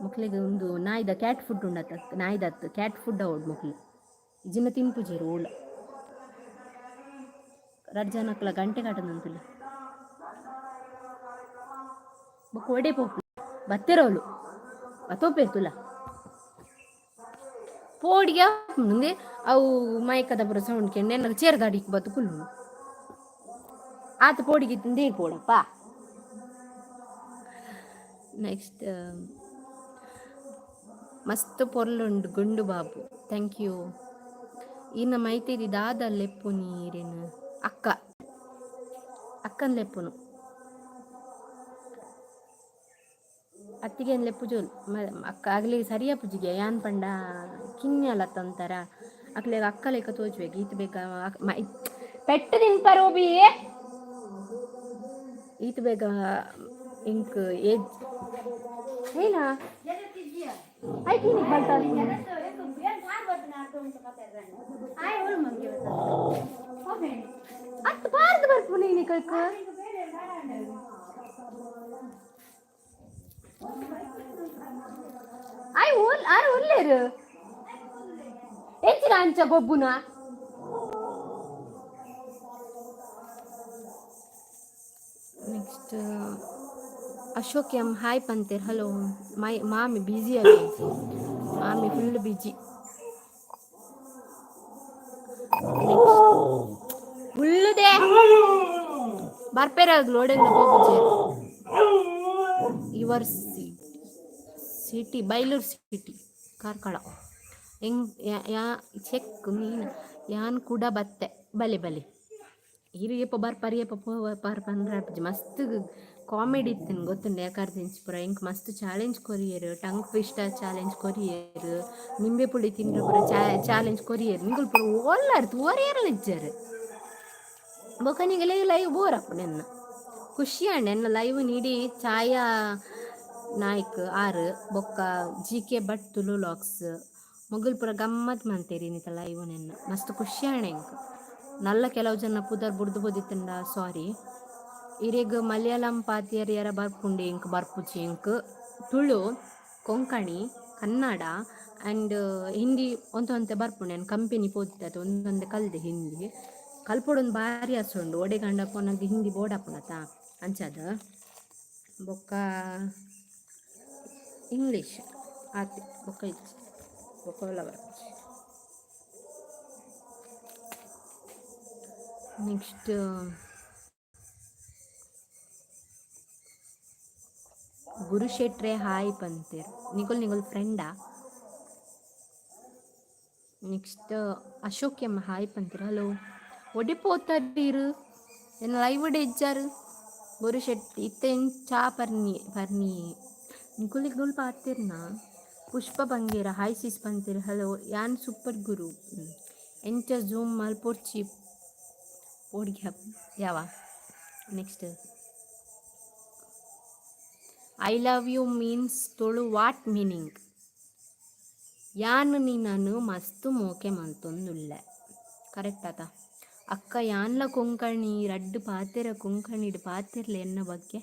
ಮೊಕ್ಲೆಗ್. ಒಂದು ನಾಯಿದ ಕ್ಯಾಟ್ ಫುಡ್ ಉಂಡತ್ತ, ನಾಯಿದತ್ತು ಕ್ಯಾಟ್ ಫುಡ್ ಆವೊಡು ಮೊಕ್ಲೆ. ಇಜಿನ ತಿನ್ಪುಜೆರ್ ಓಲ. ರಡ್ಡ್ ಜನಕ್ಲ ಗಂಟೆ ಕಟ್ಟದಂತುಲ್ಲ. ಬೊಕ್ಕ ಒಡೆ ಪೋಪು ಬತ್ತೆರೋಲು ಬತ್ತೋಪೇರ್ ತುಲ ಪೋಡಿಗೆ ಮುಂದೆ ಅವು ಮೈಕದ ಪೂರ ಸೌಂಡ್ ಕೆಂಡೆ ಎನ್ನ ಚೇರ್ದಾಡಿಕ್ ಬತ್ತು ಕುಲ್ಲು ಆತ ಪೋಡಿಗೆ ತಿಂದೇ ಪೋಡಪ್ಪ. ನೆಕ್ಸ್ಟ್ ಮಸ್ತ್ ಪೊರ್ಲುಂಡು ಗುಂಡು ಬಾಬು, thank you. ಇನ್ನ ಮೈತಿದಿ ದಾದ ಲೆಪ್ಪು ನೀರಿನ ಅಕ್ಕ, ಅಕ್ಕನ ಲೆಪ್ಪುನು ಅತ್ತಿಗೆ ಲೆಪ್ಪು ಜೋಲ್ ಅಕ್ಕ ಆಗ್ಲಿ ಸರಿಯ ಪೂಜಿಗೆ. ಯಾನ್ ಪಂಡ ಕಿನ್ಯಲ ತಂತರ ಅಕ್ಲೆಗ್ ಅಕ್ಕ ಲೆಕ್ಕ ತೋಜುವೆ ಈತ್ ಬೇಗ ಪೆಟ್ಟು ತಿನ್ಪರೋಬಿ. ಈತ್ ಬೇಗ ಇಂಕ್ ಏಜ್ ಏನಾ ಐಕಿನಿ ಬಲ್ತಾ. ಅತ್ತು ಪಾರ್ದು ಬರ್ಪು ನೀನು ಕೈಕ್. ಆಯ್ ಓಲ್ ಆರ್ ಒಲ್ಲೇರು ಹೆಚ್ಚಿನ ಅಂಚ ಗೊಬ್ಬುನ. ನೆಕ್ಸ್ಟ್ ಅಶೋಕ್ ಎಂ ಹಾಯ್ ಪಂತೇರ್. ಹಲೋ. ಮೈ ಮಾಮಿ ಬ್ಯುಸಿ ಆಗಿ, ಮಾಮಿ ಫುಲ್ ಬಿಜಿ. ಉಳ್ಳುದೆ ಬರ್ಪೇರ ಲೋಡೆಲ್ಲ ಪೋಪುಜೆ. Your city? Bailoor city, Karkala. ಎಂಗ್ ಯಾ ಚೆಕ್ ಮೀನ್ ಯಾನ್ ಕೂಡ ಬತ್ತೆ. ಬಲೆ ಬಲೆ, ಇರು ಏಪ ಬರ್ಪರ್ ಏಪ ಪೋಪರ್ ಪಂಡ್ರೆ. ಮಸ್ತ್ ಕಾಮಿಡಿ ಇತ್ತಿನ ಗೊತ್ತುಂಡು ಯಾಕಾರ್ದಿಂಚ ಪೂರ. ಎಂಕ್ ಮಸ್ತ್ challenge courier, tongue twister challenge courier, ನಿಂಬೆ ಪುಳಿ ತಿಂದ್ರೆ ಪೂರ ಚಾಲೆಂಜ್ ಕೊರಿಯರ್. ನಿಗುಲ್ ಪೂರ ಓಲ್ಲಾರ್ ತೂವರಿಯರ್ ಇಜ್ಜಾರ್. ಬೊಕ ನಿಗಲೆ ಲೈವ್ ಬೋರ್ ಆಪುಂಡು. ಎನ್ನ ಖುಷಿ ಆಂಡ್ ಎನ್ನ ಲೈವ್ ನೀಡಿ. ಛಾಯಾ ನಾಯ್ಕ್ ಆರ್ ಬೊಕ್ಕ ಜಿ ಕೆ ಭಟ್ ತುಳು ಲಾಕ್ಸ್ ಮೊಗಲ್ ಪೂರ ಗಮ್ಮತ್ ಮಂತೇರಿ ಇನ್ನಿತ ಲೈವ್. ನೆನ್ನ ಮಸ್ತ್ ಖುಷಿ ಆಂಡ್ ಎಂಕ್. ನಲ್ಲ ಕೆಲವು ಜನ ಪುದರ್ ಬುಡ್ದು ಬೋದಿತ್ತಂಡ ಸಾರಿ. ಇರೆಗ್ ಮಲಯಾಳಂ ಪಾತಿಯರ್ ಯಾರ ಬರ್ಪುಂಡು? ಎಂಕ್ ಬರ್ಪುಜಿ. ಎಂಕ್ ತುಳು, ಕೊಂಕಣಿ, ಕನ್ನಡ ಆ್ಯಂಡ್ ಹಿಂದಿ ಒಂತೆ ಒಂತೆ ಬರ್ಪುಂಡು. ಯಾನ್ ಕಂಪೆನಿ ಪೋದಿತ್ತೆ, ಒಂದೊಂದೆ ಕಲ್ದೆ. ಹಿಂದಿ ಕಲ್ಪೊಡೊಂದು ಬಾರಿ ಆಸೆ ಉಂಡು. ಒಡೆಗಂಡ ಪೋನಗ ಹಿಂದಿ ಬೋಡಾಪುಂಡತ, ಅಂಚಾದ. ಬೊಕ್ಕ ಇಂಗ್ಲೀಷ್ ಆತೆ, ಬೊಕ್ಕ ಇಜ್ಜಿ, ಬೊಕ್ಕ ಒಲ್ಲ ಬರ್ಪುಜಿ. ನೆಕ್ಸ್ಟ್ ಗುರು ಶೆಟ್ರೆ ಹಾಯ್ ಪಂತೇರ್. ನಿಗುಲ್ ನಿಗುಲ್ ಫ್ರೆಂಡಾ? ನೆಕ್ಸ್ಟ್ ಅಶೋಕ್ ಎಮ್ ಹಾಯ್ ಪಂತೀರ. ಹಲೋ. ಒಡೆ ಪೋತಾರೀರು? ಎನ್ನ ಲೈವ್ ಇಜ್ಜಾರು. ಗುರು ಶೆಟ್ಟಿ ಇತ್ತೆ ಚಾ ಪರ್ನಿ ಪರ್ನಿ ನಿಗುಲ್ ಪಾತೆರ್ನ. ಪುಷ್ಪ ಬಂಗೇರ ಹಾಯ್ ಸಿಸ್ ಪಂತೀರ್. ಹಲೋ. ಯಾನ್ ಸೂಪರ್ ಗುರು. ಎಂಚ ಝೂಮ್ ಮಲ್ಪೊರ್ಚಿ ಪೋಡಿಗೆ ಯಾವ. Next, I love you means Tulu what meaning? ಯಾನ್ ನಿನನ್ ಮಸ್ತ್ ಮೋಕೆ ಮಲ್ತೊಂದುಲ್ಲೆ. ಕರೆಕ್ಟ್ ಆತ ಅಕ್ಕ? ಯಾನ್ಲ ಕೊಂಕಣಿ ರಡ್ಡ್ ಪಾತೆರ ಕೊಂಕಣಿಡ್ ಪಾತೆರ್ಲೆ ಎನ್ನ ಬಗ್ಗೆ.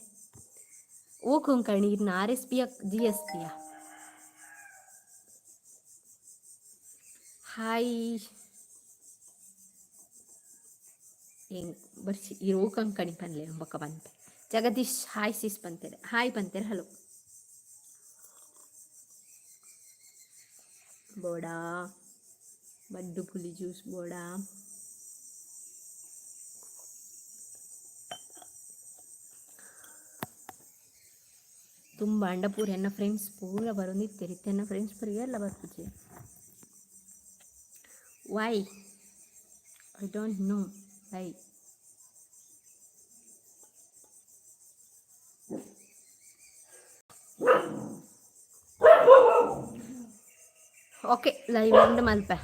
ಓ ಕೊಂಕಣಿ? ಇರ್ನ ಆರ್ ಎಸ್ ಪಿಯ ಜಿ ಎಸ್ ಪಿಯ? ಹಾಯ್ ಎಂಗ್ ಬರ್ಸಿ ಈ ಓ ಕೊಂಕಣಿ ಪನ್ಲೆ, ಬೊಕ್ಕ ಪನ್ಪೆ. ಜಗದೀಶ್ ಹಾಯ್ ಸಿಸ್ ಪಂತೆರ್. ಹಾಯ್ ಪಂತೆರ್. ಹಲೋ. ಬೋಡಾ ಬಡ್ಡು ಪುಲಿ ಜ್ಯೂಸ್ ಬೋಡಾ? ತುಂಬ ಅಂಡ ಪೂರ ಎನ್ನ ಫ್ರೆಂಡ್ಸ್ ಪೂರ ಬರೋಂದಿತ್ತೆರ್. ಇತ್ತೆ ಎನ್ನ ಫ್ರೆಂಡ್ಸ್ ಪೂರ ಏರ್ಲ ಬರ್ಪುಜಿ. Why? I don't know why. Okay, live end ಮಲ್ಪೆ.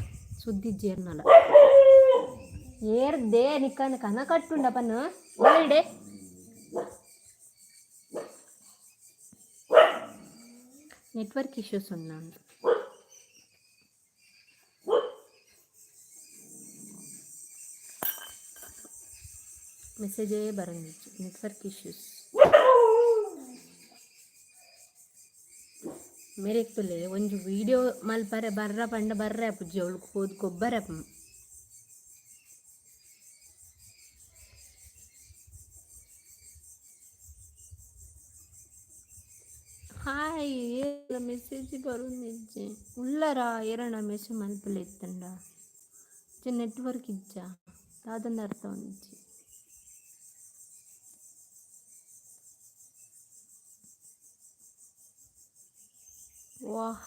ಸುದ್ದಿ ಜೇರ್ನಲ ಏರ್ದೆ ನಿಕ್ಕನ ಕನ ಕಟ್ಟುಂಡ ಪನ್ನ ಒಳ್ಳೆ. ನೆಟ್ವರ್ಕ್ ಇಶ್ಯೂಸ್ ಉಂಡು. ಮೆಸೇಜೇ ಬರಂದಿಜ್ಜಿ. ನೆಟ್ವರ್ಕ್ ಇಶ್ಯೂಸ್ ಮೇರೆಗ್ ಒಂಜಿ ವಿಡಿಯೋ ಮಲ್ಪರೆ ಬರ್ರ ಪಂಡ ಬರ್ರೆ ಆಪುಜಿ. ಅವಳು ಪೋದು ಗೊಬ್ಬರ. ಹಾಯ್, ಏಲ ಮೆಸೇಜ್ ಬರೋಂದಿಜ್ಜಿ. ಉಲ್ಲರ ಏರಣ ಮೆಸೇಜ್ ಮಲ್ಪಲೆ ಇತ್ತಂಡ? ನೆಟ್ವರ್ಕ್ ಇಜ್ಜ ದಾದಂದ ಅರ್ಥ ಒಂದಿಜ್ಜಿ. ವಾಹ್.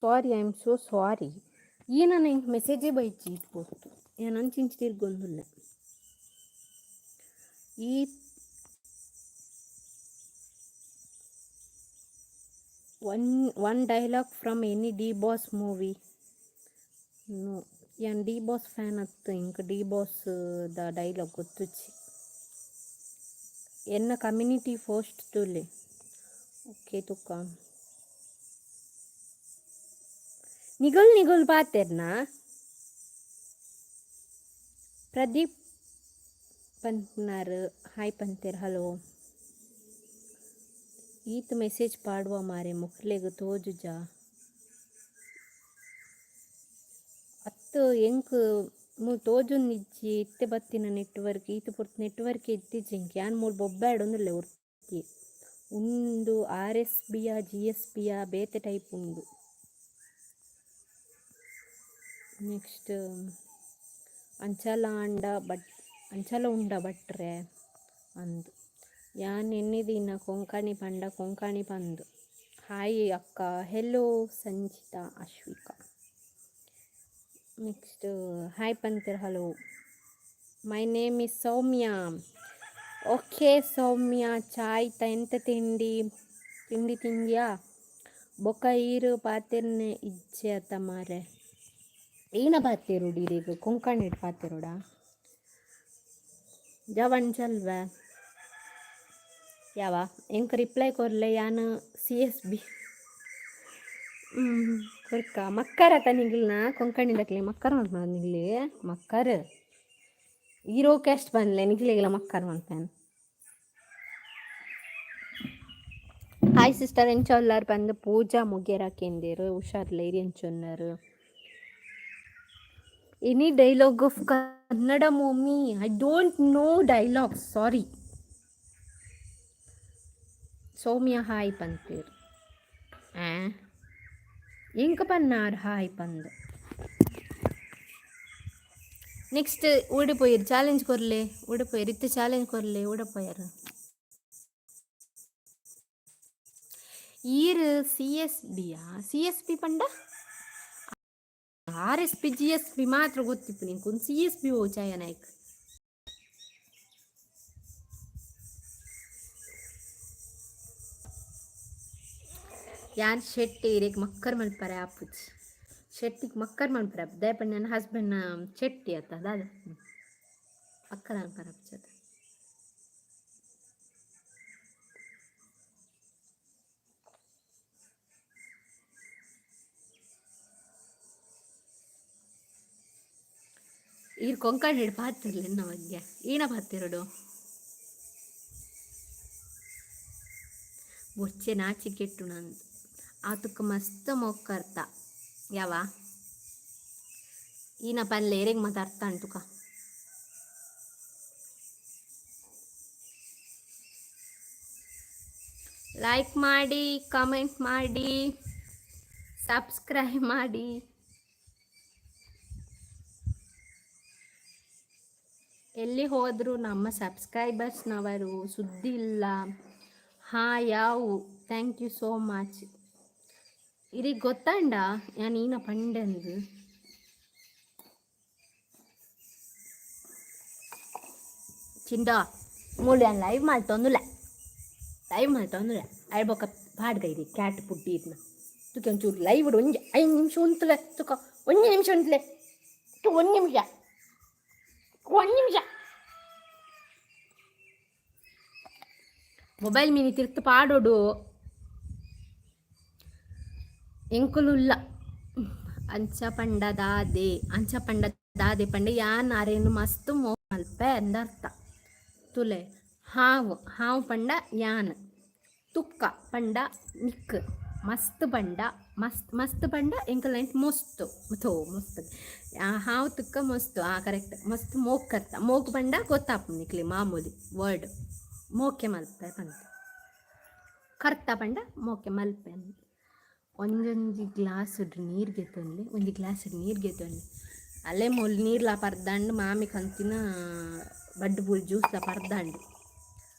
Sorry, I am so sorry. ಈ ನನ್ನ ಇಂಕ್ ಮೆಸೇಜೇ ಬೈಚಿ ಪೋತು. ಯಾನ್ ಅಂಚಿಂಚಿ ತಿರ್ಗೊಂದುಲ್ಲೆ. ಈ one one dialogue from any D Boss movie? No. ಯಾನ್ ಡಿ ಬಾಸ್ ಫ್ಯಾನ್ ಅತ್ತ್, ಎಂಕ್ ಡಿ ಬಾಸ್ ದ ಡೈಲಾಗ್ ಗೊತ್ತುಜ್ಜಿ. ಎನ್ನ ಕಮ್ಯುನಿಟಿ ಪೋಸ್ಟ್ ತೂಲೆ. ಓಕೆ ತುಕ್ಕ. ನಿಗುಲ್ ನಿಗುಲ್ ಪಾತೆರ್ನಾ? ಪ್ರದೀಪ್ ಪನ್ಪುನಾರ್ ಹಾಯ್ ಪಂತೆರ್. ಹಲೋ. ಈತ್ ಮೆಸೇಜ್ ಪಾಡುವ ಮಾರೆ, ಮೊಕ್ಲೆಗ್ ತೋಜುಜ ಅತ್ತ್? ಎಂಕ್ ಮೂಲು ತೋಜೊಂದಿಜ್ಜಿ. ಇತ್ತೆ ಬತ್ತಿನ ನೆಟ್ವರ್ಕ್. ಈತ್ ಪೊರ್ತು ನೆಟ್ವರ್ಕ್ ಇತ್ತಿಜ್ಜಿ ಎಂಕ್. ಯಾನ್ ಮೂಲು ಬೊಬ್ಬಾಡೊಂದುಲ್ಲೆ ಒರ್ತಿ. ಉಂದು ಆರ್ ಎಸ್ ಬಿಯಾ, ಜಿ ಎಸ್ ಬಿಯಾ, ಬೇತೆ ಟೈಪ್ ಉಂಡು. ನೆಕ್ಸ್ಟ್ ಅಂಚಲ ಆಂಡ ಬಟ್ ಅಂಚಲ ಉಂಡ ಭಟ್ರೆ ಅಂದ್. ಯಾನ್ ಎನ್ನಿದಿನ ಕೊಂಕಣಿ ಪಂಡ ಕೊಂಕಣಿ ಪಂದ್. ಹಾಯ್ ಅಕ್ಕ. Hello Sanchitha Ashwika. Next hi ಪಂತೆರ್. Hello, my name is Soumya. Okay Soumya. ಚಾಯ್ ಎಂತ ತಿಂಡಿ ತಿಂಡಿ ತಿಂದ್ಯಾ? ಬೊಕ ಈರ್ ಪಾತೆರ್ನೆ ಇಜ್ಜೆ ಅತ್ತ ಮಾರೆ? ಈನ ಪಾತೆರೊಡು ಇರೆಗ್ ಕೊಂಕಣಿಡ್ ಪಾತೆರೊಡಾ? ಜವನ್ ಚಲ್ವೆ ಯಾವ? ಎಂಕ್ ರಿಪ್ಲೈ ಕೊರ್ಲೆ. ಯಾನ್ ಸಿ ಎಸ್ ಬಿ ಕೊರ್ಕ. ಮಕ್ಕರ ನಿಗ್ಲ್ನ? ಕೊಂಕಣಿದಕ್ಲೆ ಮಕ್ಕರ್ ಮಲ್ಪುನ ನಿಗ್ಲೆ? ಮಕ್ಕರ್ ಈರೋ ಕ್ಯಾಸ್ಟ್ ಪನ್ಲೆ, ನಿಗ್ಲೆಗೆಲ್ಲ ಮಕ್ಕರ್ ಮಲ್ಪೇನ್. ಹಾಯ್ ಸಿಸ್ಟರ್, ಎಂಚ ಉಲ್ಲರ್ ಪಂದ್ ಪೂಜಾ ಮುಗೇರ ಕೇಂದೇರ್. ಹುಷಾರ್ಲ, ಇರ್ ಎಂಚ ಉಲ್ಲರ್? Any dialogue of Kannada movie? I don't know dialogue, sorry. Soumya hi ಪಂತೇರ್. ಆ ಎಂಕ ಪನ್ನಾರ್ ಹಾಯ್ ಪಂದ್? ನೆಕ್ಸ್ಟ್ ಓಡಿ ಪೋಯೆರ್. ಚಾಲೆಂಜ್ ಕೊರ್ಲೆ, ಓಡಿ ಪೋಯೆರ್. ಇತ್ತೆ ಚಾಲೆಂಜ್ ಕೊರ್ಲೆ, ಓಡ ಪೋಯೆರ್? ಈರ್ ಸಿ ಎಸ್ ಬಿಯಾ? ಸಿ ಎಸ್ ಬಿ ಪಂಡ? R S P, G S B ಮಾತ್ರ ಗೊತ್ತಿಪ್ಪು ನಿಂಕ್. ಒಂದು ಸಿ ಎಸ್ ಬಿ ಓ ಛಾಯಾ ನಾಯ್ಕ್? ಯಾನ್ ಶೆಟ್ಟಿ, ಇರೆಗ್ ಮಕ್ಕರ್ ಮಲ್ಪರೆ ಆಪುಜಿ. ಶೆಟ್ಟಿಗ್ ಮಕ್ಕರ್ ಮಲ್ಪರೆ ಆಪುಜಿ. ದಾಯೆ ಪಂಡ ನನ್ನ ಹಸ್ಬೆಂಡ್ ಶೆಟ್ಟಿ ಅತ್ತ. ದಾದ ಮಕ್ಕರ್ ಮಲ್ಪರೆ ಆಪುಜಿ ಅತ್ತ. ಈರ್ ಕೊಂಕಣಿಡ್ ಪಾತೆರ್ಲೆ ಎನ್ನ ಬಗ್ಗೆ. ಈನ ಪಾತೆರೊಡು ಬೊರ್ಚೆ, ನಾಚಿಕೆಟ್ಟುನಂದ್. ಆತುಕ್ ಮಸ್ತ್ ಮೊಕ್ಕರ್ತ ಯಾವ? ಈನ ಪನ್ಲೆ, ಎರೆಗ್ ಮಾತ ಅರ್ಥ ಅಂಟುಕ. ಲೈಕ್ ಮಾಡಿ, ಕಮೆಂಟ್ ಮಾಡಿ, ಸಬ್ಸ್ಕ್ರೈಬ್ ಮಾಡಿ. ಎಲ್ಲಿ ಹೋದರೂ ನಮ್ಮ ಸಬ್ಸ್ಕ್ರೈಬರ್ಸ್ನವರು ಸುದ್ದಿ ಇಲ್ಲ. ಹಾಂ ಯಾವು, thank you so much. ಇರಿಗೆ ಗೊತ್ತಾಂಡ ಯಾನ್ ಈನ ಪಂಡೆಂದು? ಚಿಂದ ಮೂಲು ಯಾನ್ ಲೈವ್ ಮಲ್ತೊಂದುಲ್ಲೆ, ಲೈವ್ ಮಲ್ತೊಂದುಲ್ಲೆ. ಅಯ್ ಬೊಕ ಪಾಡ್ಗ ಇರಿ ಕ್ಯಾಟ್ ಪುಡ್ಡಿ ಇರ್ನ. ತುಕೆ ಒಂಚೂರು ಲೈವ್ ಒಂಜಿ 5 ನಿಮಿಷ ಉಂತುಲೆ. ತುಕ ಒಂಜಿ ನಿಮಿಷ ಉಂತುಲೆ. ತು ಒಂದು ನಿಮಿಷ, ಒಂದು ನಿಮಿಷ. ಮೊಬೈಲ್ ಮಿನಿ ತಿರ್ತು ಪಾಡೊಡು. ಎಂಕುಲುಲ್ಲ. ಅಂಚ ಪಂಡ ದಾದೆ? ಅಂಚ ಪಂಡ ದಾದೆ ಪಂಡ ಯಾನ್ ಅರೆನ್ ಮಸ್ತ್ ಮೋ ಮಲ್ಪೆ ಅಂದರ್ಥ. ತುಲೆ, ಹಾವು ಹಾವು ಪಂಡ ಯಾನ್, ತುಕ್ಕ ಪಂಡ ನಿಕ್, ಮಸ್ತ್ ಪಂಡ ಮಸ್ತ್ ಮಸ್ತ್ ಪಂಡ ಎಂಕಲ್ನ ಮಸ್ತ್ ಥೋ ಮಸ್ತ್ ಹಾವು ತುಕ್ಕ ಮಸ್ತ್. ಆ ಕರೆಕ್ಟ್, ಮಸ್ತ್ ಮೋಕರ್ತ. ಮೋಕ್ ಪಂಡ ಗೊತ್ತಾಪುಂಡು ನಿಕ್ಲೆ, ಮಾಮೂಲಿ ವರ್ಡ್. ಮೋಕೆ ಮಲ್ಪೆ ಪಂತ. ಕರ್ತ ಪಂಡ ಮೋಕೆ ಮಲ್ಪೆ. ಒಂಜೊಂಜಿ ಗ್ಲಾಸ್ ನೀರು ಗೆತೊನ್ಲೆ, ಒಂಜಿ ಗ್ಲಾಸ್ ನೀರು ಗೆತೊನ್ಲೆ. ಅಲ್ಲೇ ಮೊಲ್ ನೀರ್ಲ ಪರ್ದಂಡು. ಮಾಮಿ ಕಂತಿನ ಬಡ್ಡು ಪೂರಿ ಜ್ಯೂಸ್ಲ ಪರ್ದಂಡು.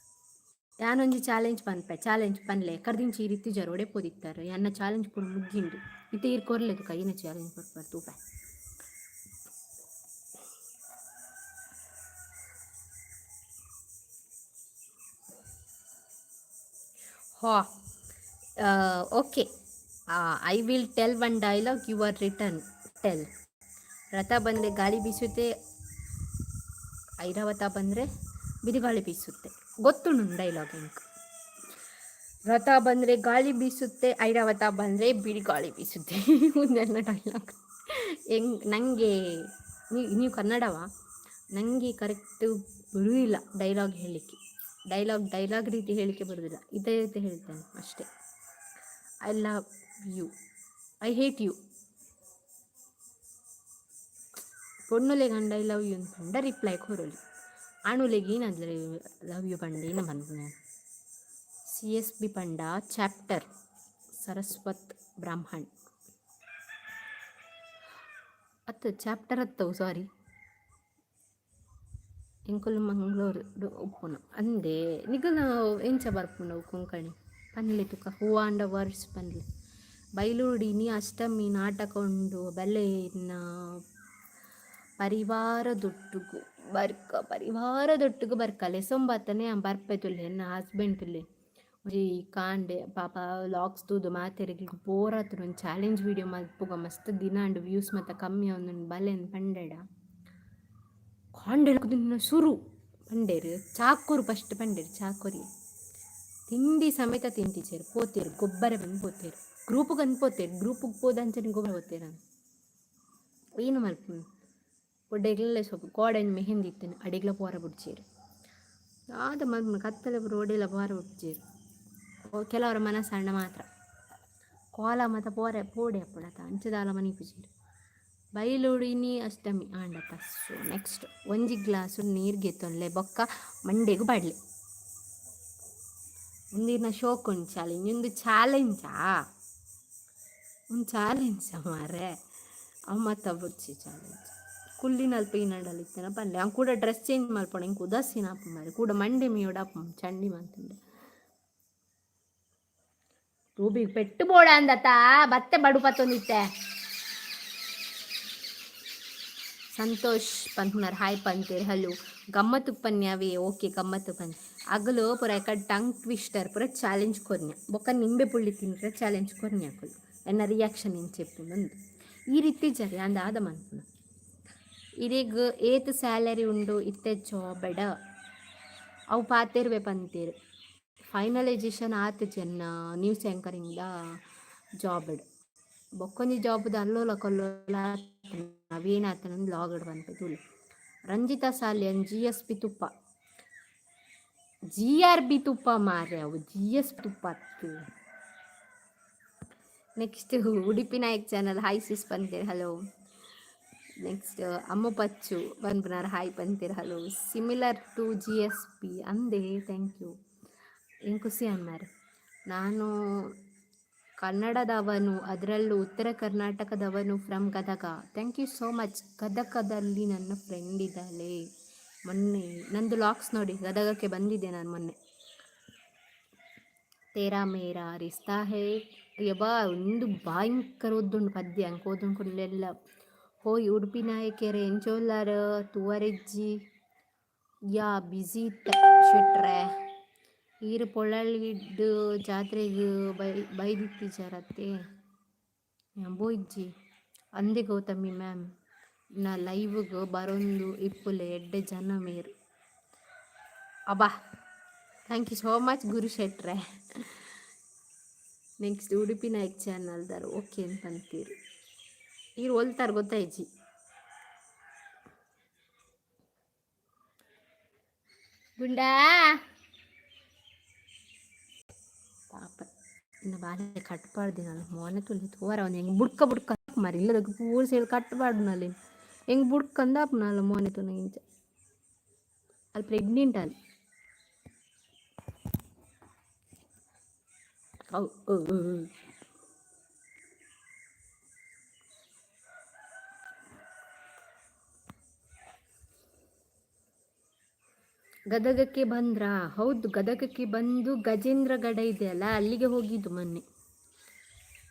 ಯಾನೊಂಜಿ ಚಾಲೆಂಜ್ ಪನ್ಪೆ. ಚಾಲೆಂಜ್ ಪನ್ಲೆ. ಕರ್ದಿಂಚಿ ಈ ರೀತಿ ಒಡೆ ಪೋದಿತ್ತಾರೆ. ಎನ್ನ ಚಾಲೆಂಜ್ ಪೂರ ಮುಗ್ಗಿಂಡು. ಇತ್ತೆ ಈರ್ ಕೊರ್ಲೆ ತುಕ. ಈನ ಚಾಲೆಂಜ್ ಕೊರ್ಪರ್ ತೂಪೆ. ಹಾ, okay, I will tell one dialogue, you are return tell. ರಥ ಬಂದರೆ ಗಾಳಿ ಬೀಸುತ್ತೆ, ಐರಾವತ ಬಂದರೆ ಬಿರುಗಾಳಿ ಬೀಸುತ್ತೆ. ಗೊತ್ತುಂಟು ಡೈಲಾಗ್ ಎಂಕ್. ರಥ ಬಂದರೆ ಗಾಳಿ ಬೀಸುತ್ತೆ, ಐರಾವತ ಬಂದರೆ ಬಿರುಗಾಳಿ ಬೀಸುತ್ತೆ. ಒಂದೆಲ್ಲ ಡೈಲಾಗ್ ಹೆಂಗ್ ನನಗೆ. ನೀವು ಕನ್ನಡವಾ? ನನಗೆ ಕರೆಕ್ಟ್ ಬರುವುದಿಲ್ಲ ಡೈಲಾಗ್ ಹೇಳಲಿಕ್ಕೆ. ಡೈಲಾಗ್ ಡೈಲಾಗ್ ರೀತಿ ಹೇಳಲಿಕ್ಕೆ ಬರುವುದಿಲ್ಲ, ಇದೇ ರೀತಿ ಹೇಳ್ತೇನೆ ಅಷ್ಟೇ. I love you, I hate you. ಪೊಣ್ಣುಲೆಗಂಡ I love you ಪಂಡ ರಿಪ್ಲೈ ಕೊರೊಲಿ. ಆಣುಲೆಗ್ ಏನಾದ್ಲೆ ಲವ್ you ಪಂಡ ಏನ ಪನ್ಪುನೆ? ಸಿ ಎಸ್ ಬಿ ಪಂಡ ಚಾಪ್ಟರ್ ಸರಸ್ವತ್ ಬ್ರಾಹ್ಮಣ್ ಅತ್ತು, ಚಾಪ್ಟರ್ ಅತ್ತವು. ಸಾರಿ, ಎಂಕುಲು ಮಂಗಳೂರು ಉಪ್ಪುನ ಅಂದೆ. ನಿಗಲ ಎಂಚ ಬರ್ಪುಂಡು ಕೊಂಕಣಿ ಪನ್ಲೆ ತುಕ. ಹೂವಾಂಡ ವರ್ಡ್ಸ್ ಪನ್ಲೆ. ಬೈಲೂಡಿನಿ ಅಷ್ಟಮಿ ನಾಟಕ ಉಂಡು, ಬಲ್ಲೆ. ಇನ್ನ ಪರಿವಾರದೊಟ್ಟುಗು ಬರ್ಕ, ಪರಿವಾರದೊಟ್ಟುಗು ಬರ್ಕ. ಲೆಸೊಂಬತ್ತನೆ ಬರ್ಪೆ ತುಲ್ಲೆ. ಎನ್ನ ಹಸ್ಬೆಂಡ್ ತುಲ್ಲೆ. ಒಂಜಿ ಕಾಂಡೆ ಪಾಪ ವ್ಲಾಗ್ಸ್ ತೂದು ಮಾತೆರೆಗ್ ಬೋರ್ ಆತುಂಡು. ಒಂಜಿ ಚಾಲೆಂಜ್ ವೀಡಿಯೋ ಮಲ್ಪುಗ, ಮಸ್ತ್ ದಿನ ಆಂಡ್, ವ್ಯೂಸ್ ಮಾತ ಕಮ್ಮಿ ಆವೊಂದುಂಡು, ಬಲೆಂದ್ ಪಂಡೆಡ. ಕಾಂಡೆ ಸುರು ಪಂಡೇರು, ಚಾಕೊರು ಫಸ್ಟ್ ಪಂಡೇರು. ಚಾಕೊರಿ ತಿಂಡಿ ಸಮೇತ ತಿಂತಿಚೇರು. ಪೋತೇರು ಗೊಬ್ಬರ ಬಂದು ಪೋತೇರು. ಗ್ರೂಪುಗ್ ಅಂದ್ ಪೋತೇರು. ಗ್ರೂಪುಗ್ ಪೋದು ಗೊಬ್ಬರ ಪೋತೇರು. ಏನು ಮಲ್ಪುನು? ಒಡೆಗ್ಲ ಸ್ವಲ್ಪ ಕೋಡೆಂಜ್ ಮೆಹಂದಿ ಇತ್ತೇನೆ, ಅಡಿಗ್ಲ ಪೋರ ಬುಡ್ಚೇರು. ದಾದ ಮಲ್ಪುನು? ಕತ್ತಲೆ ರೋಡೆಲ್ಲ ಪೋರ ಬುಡ್ಚೇರು. ಕೆಲವರ ಮನಸ್ಸಣ್ಣ ಮಾತ್ರ ಕೋಲ ಮತ ಪೋರೆ ಪೋಡೆ ಅಪ್ಪುಡತ ಅಂಚದಾಲ ಮನಿಪುಜೆರ್. ಬೈಲೂಡಿನಿ ಅಷ್ಟಮಿ ಆಂಡತ. ಸೊ ನೆಕ್ಸ್ಟ್ ಒಂಜಿ ಗ್ಲಾಸು ನೀರು ಗೆತ್ತೊನ್ಲೆ, ಬೊಕ್ಕ ಮಂಡೆಗು ಪಾಡ್ಲೆ. ಉಂದಿನ ಶೋಕ್ ಉಂಡು ಚಾಲೆಂಜ್. ಉಂದು ಚಾಲೆಂಜಾ? ಒಂದು ಚಾಲೆಂಜ್ ಮಾರ್ರೆ. ಅವು ಮಾತ ಬೊಡ್ಚಿ ಚಾಲೆಂಜ್. ಕುಲ್ಲಿನಲ್ಪ ಈನಡಲ್ ಇತ್ತಿನ ಪನ್ಲೆ. ಅಂಕ್ ಕೂಡ ಡ್ರೆಸ್ ಚೇಂಜ್ ಮಲ್ಪೊಡು. ಎಂಕ್ ಉದಾಸೀನ ಆಪುಂಡು ಮಾರ್ರೆ. ಕೂಡ ಮಂಡೆ ಮೀಯೊಡು ಆಪುಂಡು ಚಂಡಿ ಮಂತುಂಡ. ರೂಬಿಗ್ ಪೆಟ್ಟು ಬೋಡ ಅಂದತ ಬತ್ತೆ ಬಡು ಪತ್ತೊಂದಿತ್ತೆ. ಸಂತೋಷ್ ಪನ್ಪುನಾರ್ ಹಾಯ್ ಪಂತೇರ್. ಹಲೋ. ಗಮ್ಮತ್ತು ಪನ್ಯಾವೆ. ಓಕೆ, ಗಮ್ಮತ್ತು ಪನ್. ಅಗಲು ಪೂರ ಟಂಗ್ ಟ್ವಿಸ್ಟರ್ ಪೂರ ಚಾಲೆಂಜ್ ಕೊರ್ನ್ಯ. ಬೊಕ್ಕ ನಿಂಬೆ ಪುಳ್ಳಿ ತಿನ್ರೆ ಚಾಲೆಂಜ್ ಕೊರ್ನ್ಯ ಅಕುಲು. ಎನ್ನ ರಿಯಾಕ್ಷನ್ ಎಂಚ ಇಪ್ಪುಂಡು ಈ ರೀತಿ ಜರಿ ಅಂದ ಆದ ಮನ್ಪುನ. ಇರೆಗ್ ಏತ್ ಸ್ಯಾಲರಿ ಉಂಡು ಇತ್ತೆ ಜಾಬ್? ಅವು ಪಾತೆರ್ವೆ ಪಂತೇರು. ಫೈನಲೈಸೇಷನ್ ಆತುಜಿ ಎನ್ನ ನ್ಯೂಸ್ ಆ್ಯಂಕರಿಂಗ್ದ ಜಾಬ್. ಬೊಕ್ಕೊಂಜಿ ಜಾಬ್ದ ಅಲ್ಲೋಲ ಕಲ್ಲೋಲ. ಅವೇನಾತನ ವ್ಲಾಗ್ ಪನ್ಪೆ ತೂಲೆ. Ranjitha Salian G S P ತುಪ್ಪ, ಜಿ ಆರ್ ಬಿ ತುಪ್ಪ ಮಾರ್ರೆ. ಅವು ಜಿ ಎಸ್ ತುಪ್ಪ ಅತ್ತು. Next Udupi Naik channel hi sis ಪಂತೇರ್. ಹಲೋ. ನೆಕ್ಸ್ಟ್ ಅಮ್ಮು ಪಚ್ಚು ಪನ್ಪುನಾರ್ ಹಾಯ್ ಪಂತೇರ್. Hello. Similar to G S P ಅಂದೆ. Thank you. ಏನು ಖುಷಿ ಅಮ್ಮಾರೆ. ನಾನು ಕನ್ನಡದವನು, ಅದರಲ್ಲೂ ಉತ್ತರ ಕರ್ನಾಟಕದವನು, from Gadag. Thank you so much. ಗದಗದಲ್ಲಿ ನನ್ನ ಫ್ರೆಂಡ್ ಇದ್ದಾಳೆ. ಮೊನ್ನೆ ನಂದು ವ್ಲಾಗ್ಸ್ ನೋಡಿ, ಗದಗಕ್ಕೆ ಬಂದಿದ್ದೆ ನಾನು ಮೊನ್ನೆ. ತೇರಾ ಮೇರಾ ರಿಸ್ತಾ ಹೇ. ಯಬ್ಬಾ, ಒಂದು ಭಯಂಕರ ಒದ್ದುಂಡು ಪದ್ಯ. ಅಂಕ ಓದುಂಡು. ಹೋಯ್ ಉಡುಪಿ ನಾಯಕೆರೆ, ಎಂಚೊಲ್ಲಾರ್? ತೂವರೆಜ್ಜಿ. ಯಾ, ಬ್ಯುಸಿ ಇತ್ತೆ ಶೆಟ್ರೆ. ಈರ್ ಪೊಳಲಿಡ್ ಜಾತ್ರೆಗ್ ಬೈದಿತ್ತಿಜರತ್ತೆ? ಬೋಯ್ಜಿ ಅಂದೆ. ಗೌತಮಿ ಮ್ಯಾಮ್ ನ ಲೈವ್ಗ್ ಬರೊಂದು ಇಪ್ಪುಲೆ. ಎಡ್ಡೆ ಜನ ಮೇರ್. ಅಬ್ಬಾ, thank you so much Guru ಶೆಟ್ರೆ. ನೆಕ್ಸ್ಟ್ ಉಡುಪಿ ನಾಯಕ್ ಚಾನಲ್ದಾರ್ ಓಕೆ ಅಂತ ಅಂತೀರಿ. ಈರ್ ಒಲ್ತಾರ್ ಗೊತ್ತಾಯ್ಜಿ. ಗುಂಡಾ ಪಾಪ ಇನ್ನು ಬಾಲೆ ಕಟ್ಪಾಡ್ದಿ ನಾನು. ಮೋನೆ ತುಲಿ ತೂವರ ಅವ್ನು ಹೆಂಗೆ ಬುಡ್ಕ ಬುಡ್ಕ ಮಾರಿ. ಇಲ್ಲದ ಪೂರ್ತಿ ಹೇಳಿ ಕಟ್ಪಾಡು ನಲ್ಲಿ. ಹೆಂಗೆ ಬುಡ್ಕಂದ ನಲ್ಲ ಮೋನೆ ತುನ ಇಂಚ. ಅಲ್ಲಿ ಪ್ರೆಗ್ನೆಂಟ್ ಅಲ್ಲಿ. ಗದಗಕ್ಕೆ ಬಂದ್ರಾ? ಹೌದು, ಗದಗಕ್ಕೆ ಬಂದು ಗಜೇಂದ್ರಗಡ ಇದೆಯಲ್ಲ, ಅಲ್ಲಿಗೆ ಹೋಗಿದ್ದು ಮೊನ್ನೆ.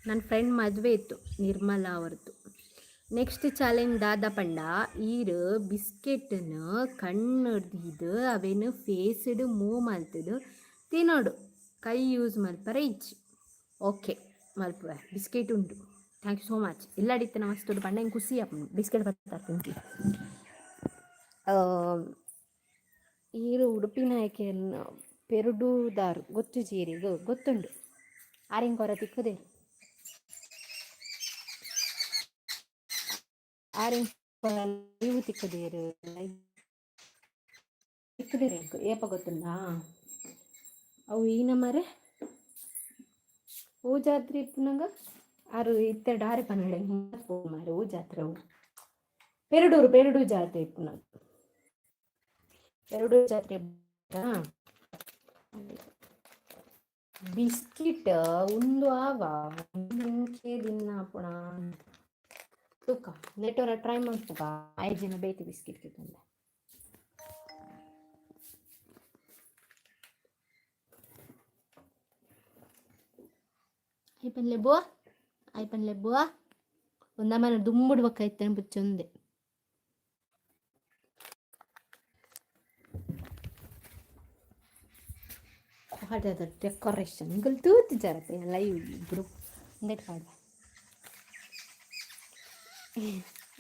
ನನ್ನ ಫ್ರೆಂಡ್ ಮದುವೆ ಇತ್ತು, ನಿರ್ಮಲಾ ಅವರದ್ದು. ನೆಕ್ಸ್ಟ್ ಚಾಲೆಂಜ್ ದಾದ ಪಂಡ, ಈರ್ ಬಿಸ್ಕೆಟ್ನು ಕಣ್ಣು ಅವೇನು ಫೇಸ್ಡ್ ಮೂವ್ ಮಲ್ತದು ತಿನ್ನೋಡು. ಕೈ ಯೂಸ್ ಮಲ್ಪರೆ ಇಜ್ಜಿ. ಓಕೆ, ಮಲ್ಪುವೆ. ಬಿಸ್ಕೆಟ್ ಉಂಟು. Thank you so much. ಇಲ್ಲಡಿತ್ತಿನ ವಸ್ತುಡು ಪಂಡ ಎಂಕ್ ಖುಷಿ ಆಪುಂಡು ಬಿಸ್ಕೆಟ್ ಪತ್ತಾರ್ ತಿನ್ಪಿ. ಈರ್ ಉಡುಪಿ ನಾಯಕೆರ್ನ ಪೆರುಡೂದಾರ್ ಗೊತ್ತುಜಿ ಈರೆಗ್ ಗೊತ್ತುಂಡು ಆರ್ ಎಂಕ್ ಒರ ತಿಕ್ಕುದೆರ್. ಆರ್ ಎಂಕ್ ಲೈವ್ ತಿಕ್ಕುದೆರ್ ಲೈವ್ ತಿಕ್ಕುದೆರ್ ಎಂಕ್ ಏಪ ಗೊತ್ತುಂಡಾ ಅವು ಈನ ಮರೆ ಓ ಜಾತ್ರೆ ಇಪ್ಪುನಗ ಆರ್ ಇತ್ತೆಡ್ ಆರೆ ಪನಡೆ ಮಾರೆ ಓ ಜಾತ್ರೆ ಅವು ಪೆರಡೂರು ಪೆರಡು ಜಾತ್ರೆ ಇಪ್ಪುನಗ ಪೆರಡೂರು ಜಾತ್ರೆ. ಬಿಸ್ಕಿಟ್ ಉಂದು ಆವ ದಿನ್ನ ಆಪುಣ ತೂಕ ನೆಟೋರ ಟ್ರೈ ಮಲ್ಪುಗ ಐಜಿನ ಬೇತೆ ಬಿಸ್ಕಿಟ್ ತಿಕ್ಕುಂಡ. ಐಪನ್ಲೆ ಬುವ ಐಪನ್ಲೆ ಬುವ ಒಂದಮ್ಮನ ದುಂಬುಡು ಬೊಕ್ಕ ಇತ್ತನ ಬುಚ್ಚೊಂದೆ. ಪಾಡ್ಯದ ಡೆಕೋರೇಷನ್ ನಿಕುಲು ತೂತಿಜರತ್ತೆ ಲೈವ್ ಗ್ರೂಪ್ ಉಂದೆಟ್ ಪಾಡ್ವೆ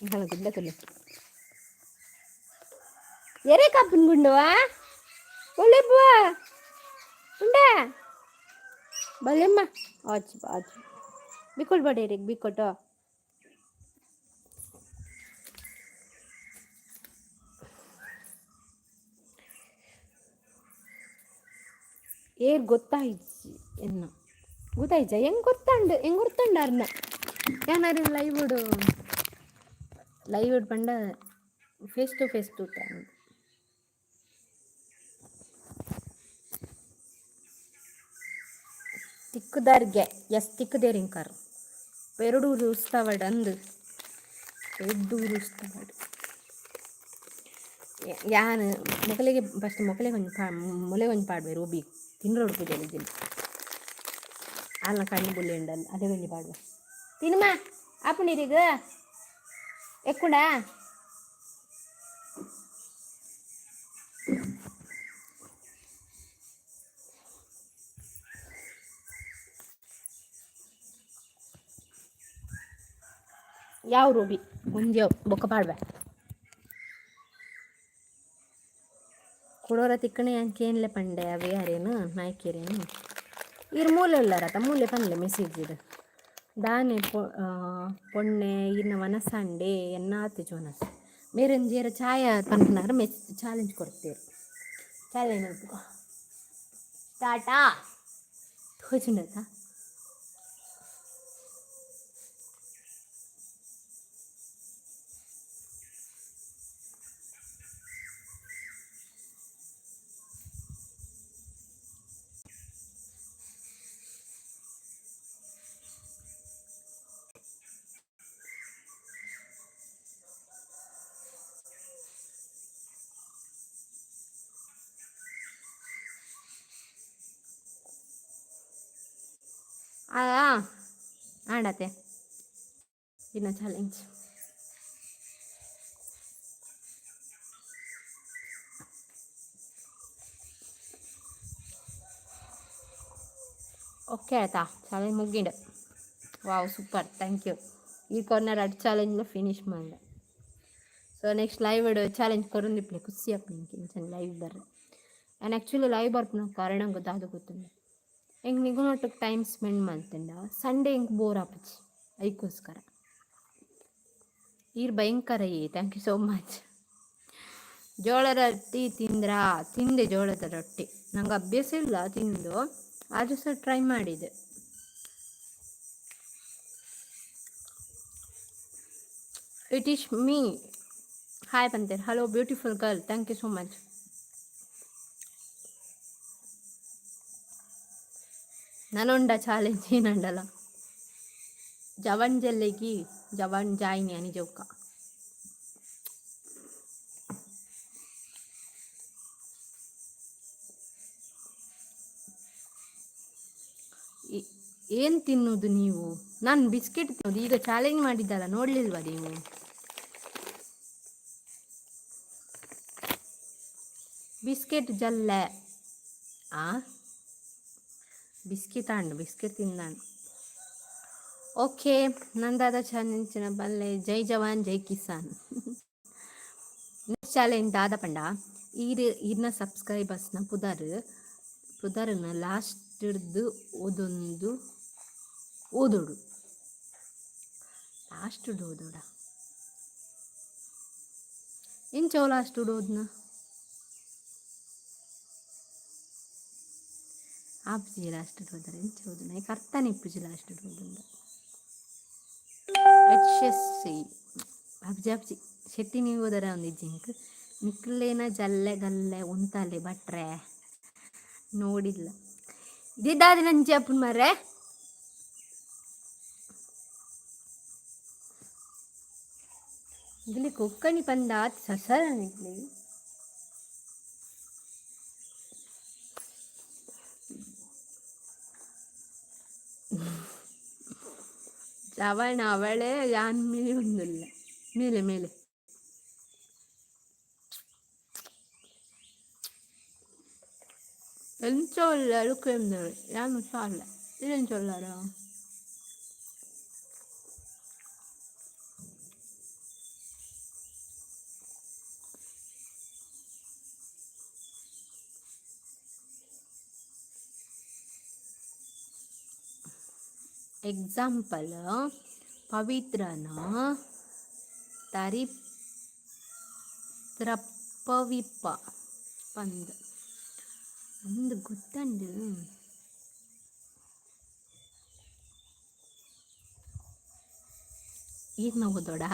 ಎಂಕಲ್ನ ಗುಂಡ ತುಲೆ ಎರೆ ಕಾಪುನ್ ಗುಂಡುವಾ ಒಳ್ಳೆ ಬುವ ಉಂಡೆ ಬಲೆಮ್ಮ ಆಚ್ ಆಚ್ ಬಿಕೊಟ್ ಬಡೇರಿ ಬಿಕೊಟು. ಏರ್ ಗೊತ್ತಾಯ್ಜಿ ಎನ್ನ ಗೊತ್ತಾಯ್ಜ ಹೆಂಗ್ ಗೊತ್ತಂಡು ಹೆಂಗ್ ಗೊತ್ತಂಡ ಅರ್ನ ಯಾನಾರು ಲೈವ್ ಲೈವ್ ಪಂಡ ಫೇಸ್ ಟು ಫೇಸ್ ತೂತ. ತಿಕ್ಕುದಾರ್ಗೆ ಎಸ್ ತಿಕ್ಕುದೇರ್ ಇಂಕಾರು ಪೆರಡೂರು ಉತ್ಸವಡ್ ಅಂದು ಪೆರಡೂರು ಉತ್ಸವಡ್ ಯಾನ್ ಮೊಕಲೆಗೆ ಫಸ್ಟ್ ಮೊಕಲೆಗೆ ಒಂಜಿ ಪಾ ಮೊಲೆ ಒಂಜಿ ಪಾಡ್ವೆ ರೂಬಿ ತಿನ್ರೋಡು ಪೂಜೆ ದಿನ ಆಲ್ನ ಕಣ್ಣು ಬುಲ್ಲೆ ಉಂಡಲ್ಲ ಅದೇ ಒಂಜಿ ಪಾಡ್ವೆ ತಿನ್ಮ ಆಪುಂಡಿರಿಗ ಎಕ್ಕುಂಡಾ. ಯಾವ ರೂಬಿ ಒಂಜಿ ಬೊಕ್ಕ ಪಾಡ್ವೆ ಕುಡೋರ ತಿಕ್ಕಣೆ ಕೇನ್ಲೆ ಪಂಡೆ ಅವೆ ಯಾರೇನು ನಾಯ್ಕೇರೇನು ಈರ್ ಮೂಲೆ ಉಲ್ಲಾರತ ಮೂಲೆ ಪನ್ಲೆ ಮೆಸೇಜ್ ಇದು ದಾನೆ ಪೊಣ್ಣೆ ಈರ್ನ ವನಸಂಡೆ ಎನ್ನಾತ್ ಜೋನಸ್ ಮೇರೊಂಜಿ ಛಾಯ ಪನ್ಪುನಾರ್ ಮೆಚ್ ಚಾಲೆಂಜ್ ಕೊಡ್ತೇರು ಚಾಲೆಂಜ್ ಮಲ್ಪುಗ ಟಾಟಾ ತೋಜುಂಡತ. ಆಂಡತೆ ಇನ್ನ ಚಾಲೆಂಜ್ ಓಕೆ ಆಯ್ತಾ ಚಾಲೆಂಜ್ ಮುಗ್ಗಿಂಡ್. Wow super thank you. ಈ ಕಾರ್ನರ್ ಅಡ್ ಚಾಲೆಂಜ್ನ ಫಿನಿಶ್ ಮಾಡಿದೆ. ಸೊ ನೆಕ್ಸ್ಟ್ ಲೈವ್ ಚಾಲೆಂಜ್ ಕೊರೊಂದಿಪ್ಪಲೆ ಖುಷಿ ಆಪುಂಡು ಇಂಚನ ಲೈವ್ ಬರ್ರೆ. ಆ್ಯಂಡ್ ಆ್ಯಕ್ಚುಲಿ ಲೈವ್ ಬರ್ಪುನ ಕಾರಣ ಗೊತ್ತಾದ ಗೊತ್ತುಂಡು ಎಂಕ್ ನಿಗುನೊಟ್ಟುಗ್ ಟೈಮ್ ಸ್ಪೆಂಡ್ ಮಲ್ತುಂಡ ಸಂಡೇ ಎಂಕ್ ಬೋರ್ ಆಪುಜಿ ಐಕೋಸ್ಕರ. ಈರ್ ಭಯಂಕರ ಈ thank you so much. ಜೋಳದ ರೊಟ್ಟಿ ತಿಂದ್ರಾ? ತಿಂದೆ ಜೋಳದ ರೊಟ್ಟಿ. ನಂಗೆ ಅಭ್ಯಾಸ ಇಲ್ಲ ತಿಂದು, ಆದರೂ ಸಹ ಟ್ರೈ ಮಾಡಿದೆ. It is me hi ಪಂತೇರ್. Hello beautiful girl, thank you so much. ನನೊಂಡ challenge ಏನಂಡಲ ಜವನ್ ಜಲ್ಲೆಗಿ ಜವನ್ ಜಾಯಿನಿ ಅನಿ ಜೌಕ. ಏನು ತಿನ್ನೋದು ನೀವು? ನಾನು ಬಿಸ್ಕೆಟ್ ತಿನ್ನೋದು. ಈಗ ಚಾಲೆಂಜ್ ಮಾಡಿದ್ದಲ್ಲ, ನೋಡಲಿಲ್ವಾ ನೀವು? ಬಿಸ್ಕೆಟ್ ಜಲ್ಲೆ ಆ ಬಿಸ್ಕೆಟ್ ಆಂಡ್ ಬಿಸ್ಕೆಟ್ ತಿಂದಾಂಡ್. ಓಕೆ, ನಂದಾದ ಚಾಲೆಂಜಿನ ಬಲ್ಲೆ. ಜೈ ಜವಾನ್ ಜೈ ಕಿಸಾನ್. ನೆಕ್ಸ್ಟ್ ಚಾಲೆಂಜ್ ದಾದ ಪಂಡ, ಈರ್ ಈರ್ನ ಸಬ್ಸ್ಕ್ರೈಬರ್ಸ್ನ ಪುದರ್ನ ಲಾಸ್ಟ್ ಓದೊಂದು ಓದೋಡು. ಲಾಸ್ಟ್ ಓದೋಡ? ಎಂಚ ಲಾಸ್ಟ್ ಓದ್ನ? ಆಪುಜಿ. ಲಾಸ್ಟ್ ಓದರೆ ಎಂಚ ಓದುನ? ಏಕ್ ಅರ್ಥನೇ ಇಪ್ಪುಜಿ ಲಾಸ್ಟ್ ಓದುಂಡ. ಎಚ್ ಎಸ್ ಸಿ ಆಪುಜಿ, ಆಪುಜಿ. ಶೆಟ್ಟಿ, ನೀವು ಓದರ ಒಂದು ಜಿಂಕ್. ನಿಕ್ಲೇನ ಜಲ್ಲೆ ಗಲ್ಲೆ ಉಂತಾಲೆ ಭಟ್ರೆ, ನೋಡಿಲ್ಲ. ಇದಾದ ನಂಜಿ ಅಪ್ಪನ ಮಾರ್ರೆ. ಇಲ್ಲಿ ಕೊಕ್ಕಣಿ ಪಂದ ಸಸರ ನಿಕ್ಲಿ. ಜವಣ ಅವಳೇ ಯಾನ್ ಮೇಲೆ ಒಂದಿಲ್ಲ ಮೇಲೆ ಮೇಲೆ. ಎಂಚ ಉಲ್ಲರು ಕೇಂದ್ರ ಯಾನ್ ಹುಷಾರ್ಲ. ಎಂಚ ಉಲ್ಲರ? ಎಕ್ಸಾಂಪಲ್, ಪವಿತ್ರನ ತರಿತ್ರಪವಿಪ ಪಂದ್ ಅಂದ್ ಗೊತ್ತಂಡು. ಈರ್ನ ಓದೋಡ?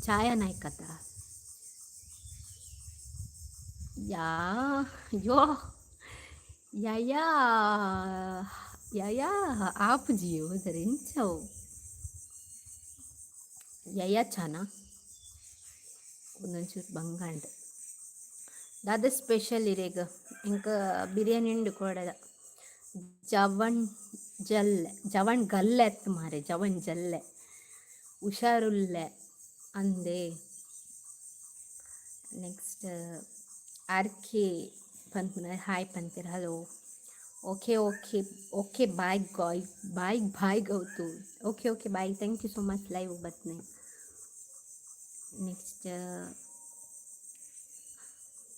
ಛಾಯಾ ನಾಯ್ಕತ ಯಾ ಯೋ ಯಯಾ ಯಯಾ ಆಪುಜಿ ಓದರೆ. ಎಂಚವು ಯಯಚಾನ? ಒಂದೊಂಚೂರು ಬಂಗಾಂಡ್. ದಾದ ಸ್ಪೆಷಲ್ ಇರೆಗ್? ಎಂಕ್ ಬಿರಿಯಾನಿ ಉಂಡು ಕೋಡೆದ. ಜವನ್ ಜಲ್ಲೆ, ಜವನ್ ಗಲ್ಲೆ ಅತ್ತು ಮಾರೆ, ಜವನ್ ಜಲ್ಲೆ. ಹುಷಾರುಲ್ಲೆ ಅಂದೆ. ನೆಕ್ಸ್ಟ್ ಆರ್ ಕೆ ಪನ್ಪುನ ಹಾಯ್ ಪನ್ಪೆರ್. Hello. Okay okay okay, bye Gai, bye bye Gautu. Okay okay, bye. Thank you so much live ಬತ್ನೆ. Next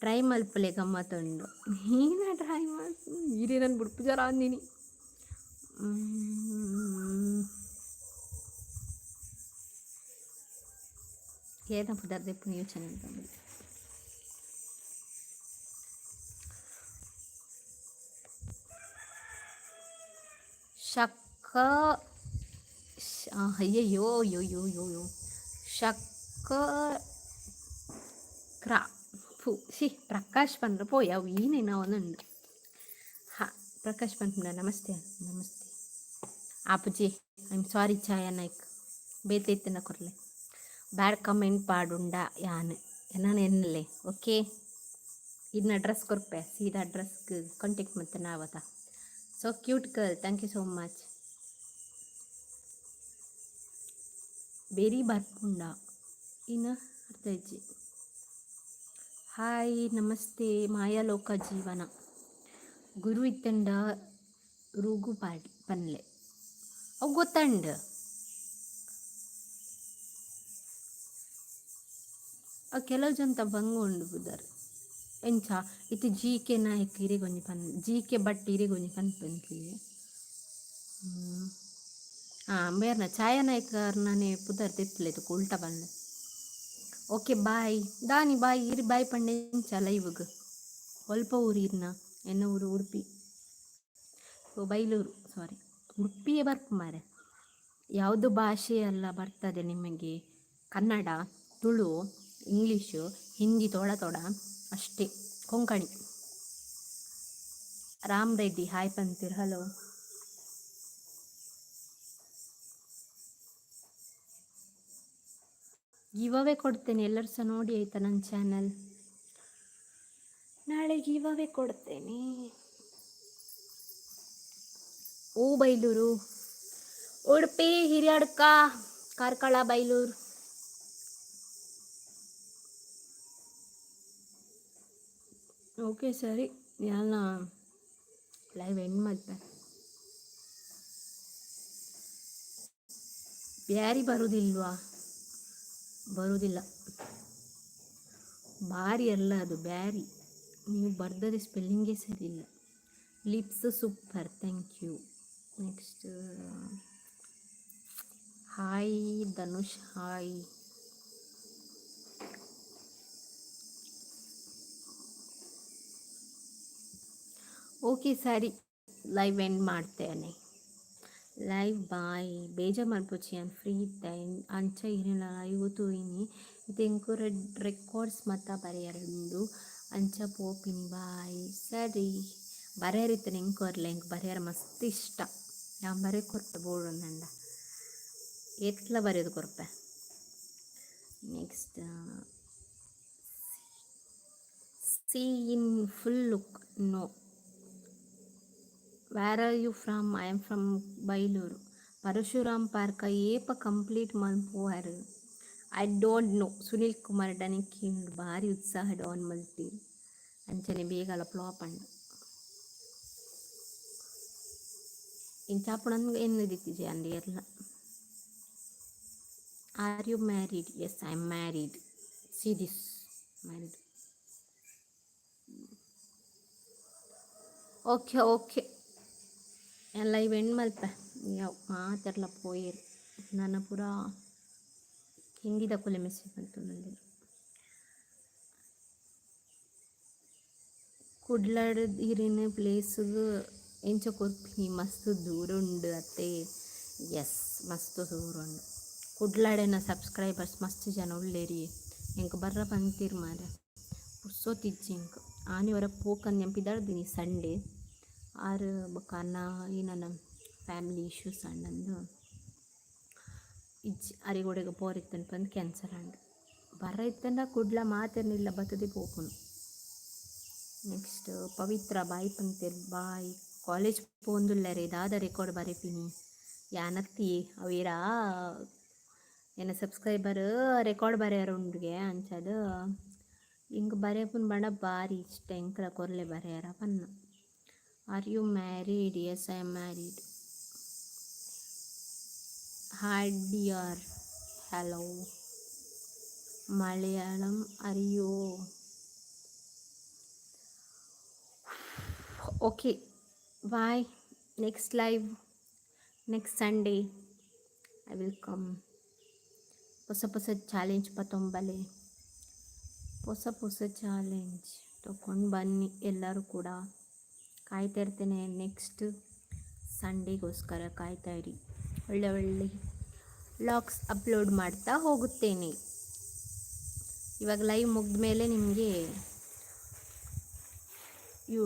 try ಮಲ್ಪಲೆ, ಗಮ್ಮತ್ತುಂಡು. ನೀನ ಟ್ರೈ ಮಲ್ಪು. ಈರೇ ನನ್ನ ಬುಡ್ಪುಜಾರ ಅಂದಿನಿ. ಏನ ಪುದರ್ ದೆಪ್ಪುನ ಯೋಚನೆ ಮಲ್ತೊಂದುಲ್ಲೆ. ಶಕ್ಕ, ಅಯ್ಯಯ್ಯೋ, ಅಯ್ಯೋ ಯೋ ಯೋ. ಶಕ್ಕ ಕ್ರಾ ಫು she Prakash ಪಂಡ್ರ ಪೋಯ್ ಅವು ಈನೇನ ಒಂದುಂಡು. ಹಾ, ಪ್ರಕಾಶ್ ಪನ್ಪುಂಡ. ನಮಸ್ತೆ, ನಮಸ್ತೆ. ಆಪುಜಿ, I am sorry Chhaya Naik. ಬೇತೆ ಇತ್ತಿನ ಕೊರ್ಲೆ. ಬ್ಯಾಡ್ ಕಮೆಂಟ್ ಪಾಡುಂಡ ಯಾನ್ ಎನ್ನನ ಎನ್ನಲೆ. ಓಕೆ, ಇನ್ನ ಅಡ್ರೆಸ್ ಕೊರ್ಪೆ, ಸೀದಾ ಅಡ್ರೆಸ್ಗೆ ಕಾಂಟ್ಯಾಕ್ಟ್ ಮತ್ತೆ ನಾವತ. So cute girl, thank you so much. ಬೇರಿ ಬರ್ಪುಂಡ ಇನ್ನು ಅರ್ಥ ಇಜ್ಜಿ. ಹಾಯ್, ನಮಸ್ತೆ. ಮಾಯಾಲೋಕ ಜೀವನ ಗುರು ಇತ್ತಂಡ ರೂಗು ಪಾಡ್ ಪನ್ಲೆ. ಅವು ಗೊತ್ತಂಡ್. ಕೆಲವು ಜನ ಬಂಗ ಉಂಡು ಬುದರ್. ಎಂಚ ಇತ್ತೆ ಜಿ ಕೆ ನಾಯಕ್ ಇರೆಗೊಂಜಿ ಪನ್, ಜಿ ಕೆ ಭಟ್ ಇರೆಗೊಂಜಿ ಪನ್ಪಂತ್ಲಿ. ಹಾಂ, ಬೇರ್ನ ಛಾಯಾ ನಾಯ್ಕರ್ನನೇ ಪುದರ್ ದೆಪ್ಪುಲೆ ತುಕ ಉಲ್ಟಾ ಪನ್ಲೆ. ಓಕೆ, ಬಾಯ್ ದಾನಿ, ಬಾಯ್. ಇರ್ ಬಾಯ್ ಪಂಡೆ ಎಂಚ ಲೈವ್ಗ್? ಒಲ್ಪ ಊರು ಇರ್ನ? ಎನ್ನ ಊರು ಉಡುಪಿ. ಓ, ಬೈಲೂರು, ಸಾರಿ, ಉಡುಪಿಯೇ ಬರ್ಪು ಮಾರೆ. ಯಾವುದು ಭಾಷೆ ಎಲ್ಲ ಬರ್ತದೆ ನಿಮಗೆ? ಕನ್ನಡ, ತುಳು, ಇಂಗ್ಲೀಷು, ಹಿಂದಿ ತೋಡ ತೋಡ ಅಷ್ಟೇ, ಕೊಂಕಣಿ. ರಾಮ್ ರೆಡ್ಡಿ ಹಾಯ್ ಪಂತಿರ್. ಹಲೋ. ಗಿವ್ ಕೊಡ್ತೇನೆ, ಎಲ್ಲರೂ ಸಹ ನೋಡಿ ಆಯ್ತಾ ನನ್ನ ಚಾನಲ್. ನಾಳೆ ಗಿವ್ ಕೊಡ್ತೇನೆ. ಓ, ಬೈಲೂರು, ಉಡುಪಿ, ಹಿರಿಯಡ್ಕ, ಕಾರ್ಕಳ, ಬೈಲೂರು. ಓಕೆ, ಸರಿ, ಯಾನ ಲೈವ್ ಎಂಡ್ ಮಲ್ಪೆ. ಬ್ಯಾರಿ ಬರುವುದಿಲ್ವಾ? ಬರುವುದಿಲ್ಲ. ಬಾರಿ ಅಲ್ಲ ಅದು ಬ್ಯಾರಿ. ನೀವು ಬರ್ದದೆ ಸ್ಪೆಲ್ಲಿಂಗೇ ಸರಿ ಇಲ್ಲ. Lips super, thank you. Next, hi Dhanush, hi. Okay ಸರಿ, ಲೈವ್ ಎಂಡ್ ಮಾಡ್ತೇನೆ. Live bye. ಬೇಜಾರು ಮಲ್ಪೊಚಿ, ಯಾನ್ ಫ್ರೀ ಇತ್ತೆ ಅಂಚ ಇರೆನ ಲೈವ್ ತೂಯಿನಿ. ಇತ್ತೆ ಎಂಕ್ ರೆಕಾರ್ಡ್ಸ್ ಮಾತ ಬರೆಯರೆ ಉಂಡು, ಅಂಚ ಪೋಪಿನಿ. ಬಾಯ್. ಸರಿ, ಬರೆಯರೆ ಇತ್ತಂಡ ಎಂಕ್ ಕೊರ್ಲೆ, ಎಂಕ್ ಬರೆಯರೆ ಮಸ್ತ್ ಇಷ್ಟ. ಯಾನ್ ಬರೆ ಕೊರ್ಪೆ ಬೋಡೊಂದಂಡ, ಏತ್ಲ ಬರೆದು ಕೊರ್ಪೆ. Next, see in full look, no. Where are you from? I am from Bailur. Parashuram park ಏಪ complete ಮನ್ಪುವರ್? I don't know. Sunil Kumar ಡನಿಕಿಂಡ್ ಭಾರಿ ಉತ್ಸಾಹ ಡೌನ್ ಮಲ್ತೀರ್, ಅಂಚನೆ ಬೇಗಲ ಫ್ಲಾಪ್ ಅಂಡ್. ಇಂಚಾಪುಣಂದು ಎನ್ನುದಿತ್ತಿಜೆ ಅಂದ್ ಏರ್ಲ. Are you married? Yes, I am married. See this, married. Okay okay, live end ಮಲ್ಪೆ. ಯಾವ ಮಾತೆರ್ಲ ಪೋಯೆರ್. ನನ ಪೂರ ಹಿಂದಿದಕುಲೆ message ಮಲ್ತೊಂದುಲ್ಲೆರ್. ಕುಡ್ಲಡ್ ಇರೆನ ಪ್ಲೇಸ್ಗ್ ಎಂಚ ಕೊರ್ಪಿನಿ? ಮಸ್ತ್ ದೂರ ಉಂಡು ಅತ್ತೆ? ಎಸ್, ಮಸ್ತ್ ದೂರ ಉಂಡು. ಕುಡ್ಲಡೆನ ಸಬ್ಸ್ಕ್ರೈಬರ್ಸ್ ಮಸ್ತ್ ಜನ ಉಲ್ಲೆರ್. ಎಂಕ್ ಬರ್ರ ಪಂತಿರ್ ಮಾರ್ರೆ, ಪುರ್ಸೊತ್ತಿಜ್ಜಿ ಎಂಕ್. ಆನಿ ಒರ ಪೋಕಂದ್ ಯಾನ್ ಪಿದಾಡ್ದಿನಿ ಸಂಡೇ. ಆರ್ ಬೊಕ ಅನ್ನ ಏನನ ಫ್ಯಾಮಿಲಿ ಇಶ್ಯೂಸ್ ಆಂಡಂದು ಇಜ್ಜಿ, ಅರೆಗೋಡೆಗ್ ಪೋರಿತ್ತಂಡ್ ಪಂದ್ ಕ್ಯಾನ್ಸಲ್ ಆಂಡ್. ಬರ್ರ ಇತ್ತಂಡ ಕುಡ್ಲ ಮಾತೆರ್ನ ಇಲ್ಲ ಬತ್ತುದೇ ಪೋಪುನು. ನೆಕ್ಸ್ಟ್ ಪವಿತ್ರ ಬಾಯ್ ಪಂತೆರ್. ಬಾಯ್. ಕಾಲೇಜ್ ಪೋವೊಂದುಲ್ಲೆರೆ, ದಾದ ರೆಕಾರ್ಡ್ ಬರೆಪಿನಿ? ಯಾನತ್ತಿ ಅವೇರಾ ಎನ್ನ ಸಬ್ಸ್ಕ್ರೈಬರ್ ರೆಕಾರ್ಡ್ ಬರೆಯರ ಉಂಡುಗೆ. ಅಂಚಾದ್ ಇಂಕ್ ಬರೆಪುನ ಪಂಡ ಬಾರಿ ಇಷ್ಟ. ಎಂಕ್ಲ ಕೊರ್ಲೆ ಬರೆಯರ ಪನ್ನ. Are you married? Yes, I am married. Hi dear, hello. Malayalam അറിയോ? Okay bye. Next live next Sunday I will come. ಹೊಸ ಹೊಸ ಚಾಲೆಂಜ್ ಪತೊಂಬಲೆ, ಹೊಸ ಹೊಸ ಚಾಲೆಂಜ್ ತಗೊಂಡು ಬನ್ನಿ ಎಲ್ಲರೂ ಕೂಡ. ಕಾಯ್ತಾ ಇರ್ತೇನೆ, ನೆಕ್ಸ್ಟ್ ಸಂಡೇಗೋಸ್ಕರ ಕಾಯ್ತಾ ಇರಿ. ಒಳ್ಳೆ ಒಳ್ಳೆ ವ್ಲಾಗ್ಸ್ ಅಪ್ಲೋಡ್ ಮಾಡ್ತಾ ಹೋಗುತ್ತೇನೆ. ಇವಾಗ ಲೈವ್ ಮುಗಿದ ಮೇಲೆ ನಿಮಗೆ you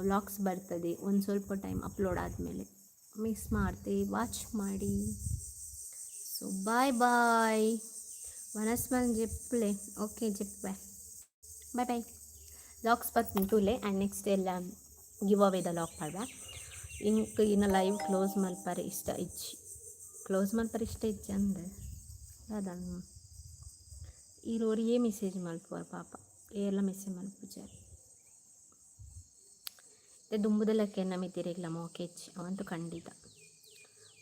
vlogs ಬರ್ತದೆ ಒಂದು ಸ್ವಲ್ಪ ಟೈಮ್ ಅಪ್ಲೋಡ್ ಆದಮೇಲೆ. ಮಿಸ್ ಮಾಡ್ದೆ ವಾಚ್ ಮಾಡಿ. So bye bye. ವನಸ್ಮನ್ ಜೆಪ್ಲೆ. ಓಕೆ ಜೆಪ್ಪೆ, ಬಾಯ್ ಬಾಯ್. ಲಾಕ್ಸ್ ಬರ್ತುಂಡು ತೂಲೆ. ಆ್ಯಂಡ್ ನೆಕ್ಸ್ಟ್ ಎಲ್ಲ ಗಿವ್ ಅವೇದ ಲಾಕ್ ಪಾಡ್ವ. ಇಂಕ್ ಇನ್ನ ಲೈವ್ ಕ್ಲೋಸ್ ಮಲ್ಪರೆ ಇಷ್ಟ ಇಜ್ಜಿ. ಕ್ಲೋಸ್ ಮಲ್ಪರೆ ಇಷ್ಟ ಇಜ್ಜಿ ಅಂದ್ ದಾದ ಈರ್ ಒರಿಯೇ ಮೆಸೇಜ್ ಮಲ್ಪುವರ್ ಪಾಪ, ಏರ್ಲ ಮೆಸೇಜ್ ಮಲ್ಪುಜೆರ್. ಇತ್ತೆ ದುಂಬುದ ಲೆಕ್ಕ ಎನ್ನ ಮಿತ್ತ್ ಮೋಕೆ ಇಜ್ಜಿ, ಅವಂತೂ ಖಂಡಿತ.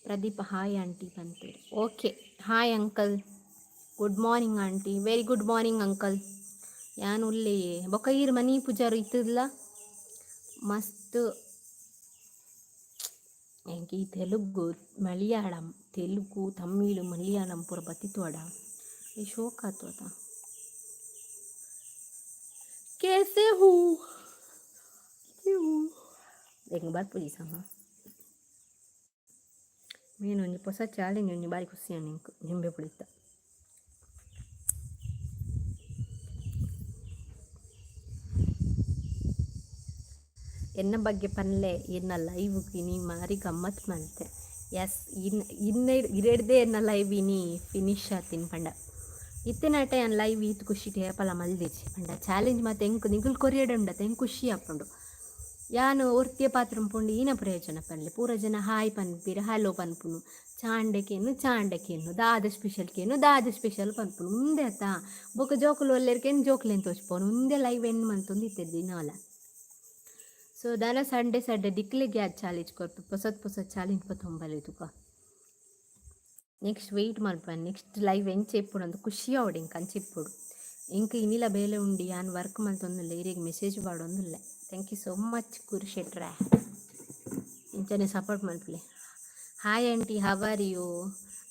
ಪ್ರದೀಪ್ ಹಾಯ್ ಆಂಟಿ ಪಂತೆರ್. Okay, hi uncle, good morning aunty. Very good morning uncle. ಯಾನ್ ಉಲ್ಲೆಯೇ. ಬೊಕ ಈರ್ ಮನಿ ಪೂಜಾರು ಇತ್ತದಲ ಮಸ್ತ್. ಎಂಕ್ ಈ ತೆಲುಗು ಮಲಯಾಳಂ, ತೆಲುಗು ತಮಿಳು ಮಲಯಾಳಂ ಪೂರ ಬತ್ತಿತ್ತುವಡ ಈ ಶೋಕ್ ಆತುವತ. कैसे हो? ಎಂಕ್ ಬರ್ಪುಜಿ ಸಮ. ಮೇನ್ ಒಂಜಿ ಪೊಸ ಚಾಲೆಂಜ್ ಒಂಜಿ ಬಾರಿ ಖುಷಿ ಆಂಡ್ ಎಂಕ್ ನಿಂಬೆ ಪುಳಿತ. ಎನ್ನ ಬಗ್ಗೆ ಪನ್ಲೆ, ಎನ್ನ ಲೈವ್ ಇನಿ ಮಾರಿ ಗಮ್ಮತ್ ಮಲ್ತೆ. ಎಸ್, ಇನ್ ಇನ್ನ ಇರೆಡ್ದೇ ಎನ್ನ ಲೈವ್ ಇನಿ ಫಿನಿಶ್ ಆತಿನ ಪಂಡ. ಇತ್ತಿನಾಟ ಯಾನ್ ಲೈವ್ ಈತ್ ಖುಷಿಟ್ ಏಪಲ ಮಲ್ದಿಜಿ ಪಂಡ. ಚಾಲೆಂಜ್ ಮಾತ ಎಂಕ್ ನಿಗುಲ್ ಕೊರಿಯಡೆ ಉಂಡತ ಎಂಕ್ ಖುಷಿ ಆಪುಂಡು. ಯಾನ್ ಒರ್ತಿಯ ಪಾತ್ರ ಪೋಂಡು ಈನ ಪ್ರಯೋಜನ ಪನ್ಲೆ. ಪೂರ ಜನ ಹಾಯ್ ಪನ್ಪಿರ್, ಹಲೋ ಪನ್ಪುನು, ಚಾಂಡಕೇನು ಚಾಂಡಕೇನು, ದಾದ ಸ್ಪೆಷಲ್ ಕೇನು, ದಾದ ಸ್ಪೆಷಲ್ ಪನ್ಪುನು, ಉಂದೆ ಅತ್ತ. ಬೊಕ ಜೋಕುಲು ಒಲ್ಲೆರ್ ಜೋಕುಲೆನ್ ತೋಜ್ಪವನು. ಉಂದೆ ಲೈವ್ ಎಂಡ್ ಮಂತೊಂದು ಇತ್ತೆರ್ ದಿನಾಲ. ಸೊ ದಾನ ಸಂಡೇ ಸಂಡೇ ದಿಕ್ಲೆಗ್ ಯಾದ್ ಚಾಲೆಂಜ್ ಕೊರ್ಪೆ, ಪೊಸತ್ ಪೊಸತ್ ಚಾಲೆಂಜ್ ಪತೊಂಬಲೆ ತುಕ. ನೆಕ್ಸ್ಟ್ ವೆಯ್ಟ್ ಮಲ್ಪುವೆ. ನೆಕ್ಸ್ಟ್ ಲೈವ್ ಎಂಚ ಇಪ್ಪುಡು ಅಂದ್ ಖುಷಿ ಆವಡ್ ಎಂಕ್ ಅಂಚ ಇಪ್ಪೊಡು. ಎಂಕ್ ಇನಿಲ ಬೇಲೆ ಉಂಡು, ಯಾನ್ ವರ್ಕ್ ಮಲ್ತೊಂದುಲ್ಲೆ, ಇರೆಗ್ ಮೆಸೇಜ್ ಪಾಡೊಂದುಲ್ಲೆ. Thank you so much Guru ಶೆಟ್ರೆ, ಇಂಚನೆ ಸಪೋರ್ಟ್ ಮಲ್ಪುಲೆ. Hi aunty, how are you?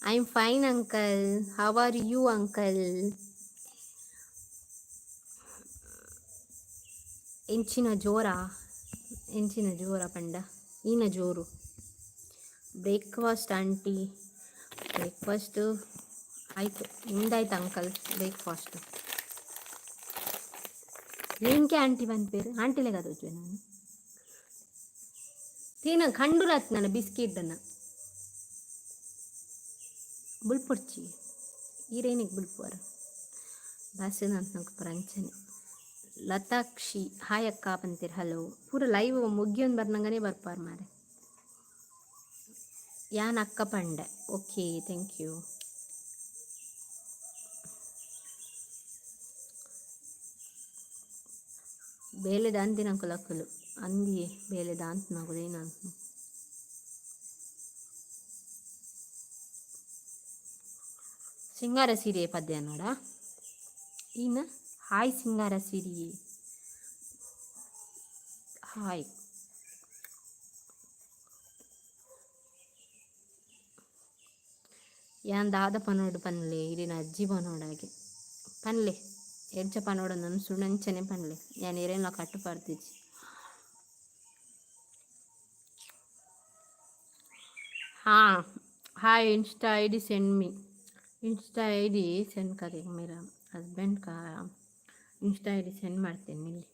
I am fine uncle, how are you uncle? ಎಂಚಿನ ಜೋರ, ಎಂಚಿನ ಜೋರ ಪಂಡ ಈನ ಜೋರು. ಬ್ರೇಕ್ಫಾಸ್ಟ್ ಆಂಟಿ, ಬ್ರೇಕ್ಫಾಸ್ಟ್ ಆಯಿತು ನಿಮ್ದಾಯ್ತು ಅಂಕಲ್ ಬ್ರೇಕ್ಫಾಸ್ಟ್? ಎಂಕೆ ಆಂಟಿ ಪನ್ಪೇರು? ಆಂಟಿಲೆಗ ತೋಜುವೆ ನಾನು ತಿನ್ನ ಕಂಡುರತ್ ನನ್ನ ಬಿಸ್ಕೆಟನ್ನು ಬುಲ್ಪೊಡ್ಚಿ ಈರೇನಿಗೆ ಬುಲ್ಪುವರ್ ಭಾಷೆ ಅಂತ ಪುರ ಅಂಚನೆ. ಲತಾಕ್ಷಿ ಹಾಯ್ ಅಕ್ಕ ಪಂತೀರ್, ಹಲೋ. ಪೂರ ಲೈವ್ ಮುಗಿಯೊಂದು ಬರ್ನಂಗನೇ ಬರ್ಪಾರ್ ಮಾರೆ. ಯಾನ್ ಅಕ್ಕ ಪಂಡೆ, ಓಕೆ thank you. ಬೇಲೆ ದಾಂತಿನಕುಲು ಅಕುಲು ಅಂದಿಯೇ ಬೇಲೆ ದಾಂತಿನಕುಲು ಏನಂತ. ಸಿಂಗಾರ ಸೀರೆ ಪದ್ಯ ನೋಡ ಈನ. ಹಾಯ್ ಸಿಂಗಾರ ಸಿರಿ, ಹಾಯ್. ಯಾನ್ ದಾದ ಪನೋಡು ಪನ್ಲೆ, ಇರಿನ ಅಜ್ಜಿ ಪನೋಡಾಗೆ ಪನ್ಲೆ, ಎಂಚ ಪನೋಡು ನನ್ನ ಸುಣಂಚನೆ ಪನ್ಲೆ, ಯಾನ್ ಏರೆನ್ಲ ಕಟ್ಟು ಪಾಡ್ದಿಜಿ. ಹಾಂ, hi, Insta ID send me. Insta ID send करे मेरा हस्बैंड का इंस्टा I D send ಮಾಡ್ತೇನೆ ಇಲ್ಲಿ.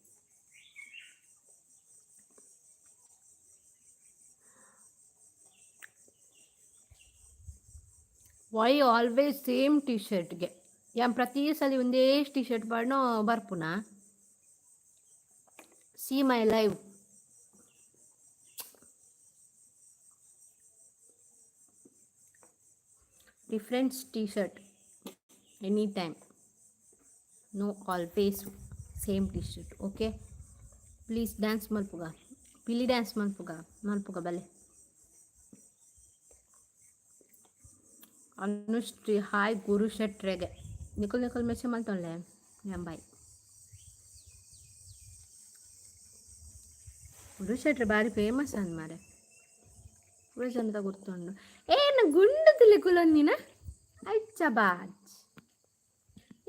ವೈ ಆಲ್ವೇಸ್ ಸೇಮ್ ಟಿ ಶರ್ಟ್ಗೆ? ಯಾನ್ ಪ್ರತಿ ಸಲ ಒಂದೇ ಟಿ ಶರ್ಟ್ ಪಾಡ್ನೋ ಬರ್ಪುನಾ? See my live, different T shirt any time, no always same T shirt, okay? Please dance ಮಲ್ಪುಗ, ಪಿಲಿ ಡ್ಯಾನ್ಸ್ ಮಲ್ಪುಗ, ಮಲ್ಪುಗ ಬಲೆ. ಅನುಶ್ರೀ ಹಾಯ್ ಗುರು ಶೆಟ್ರೆಗೆ. ನಿಕುಲ್ ನಿಕುಲ್ ಮೆಸೇಜ್ ಮಲ್ತೊನ್ಲೆ ಯಾನ್ ಬಾಯ್. ಗುರು ಶೆಟ್ರೆ ಬಾರಿ ಫೇಮಸ್ ಅಂದ್ ಮಾರೆ, ಪೂರ ಜನತ ಗೊತ್ತುಂಡು. ಏನ ಗುಂಡು ತಿಳಿ ಅಚ್ಚ ಬಾಜ್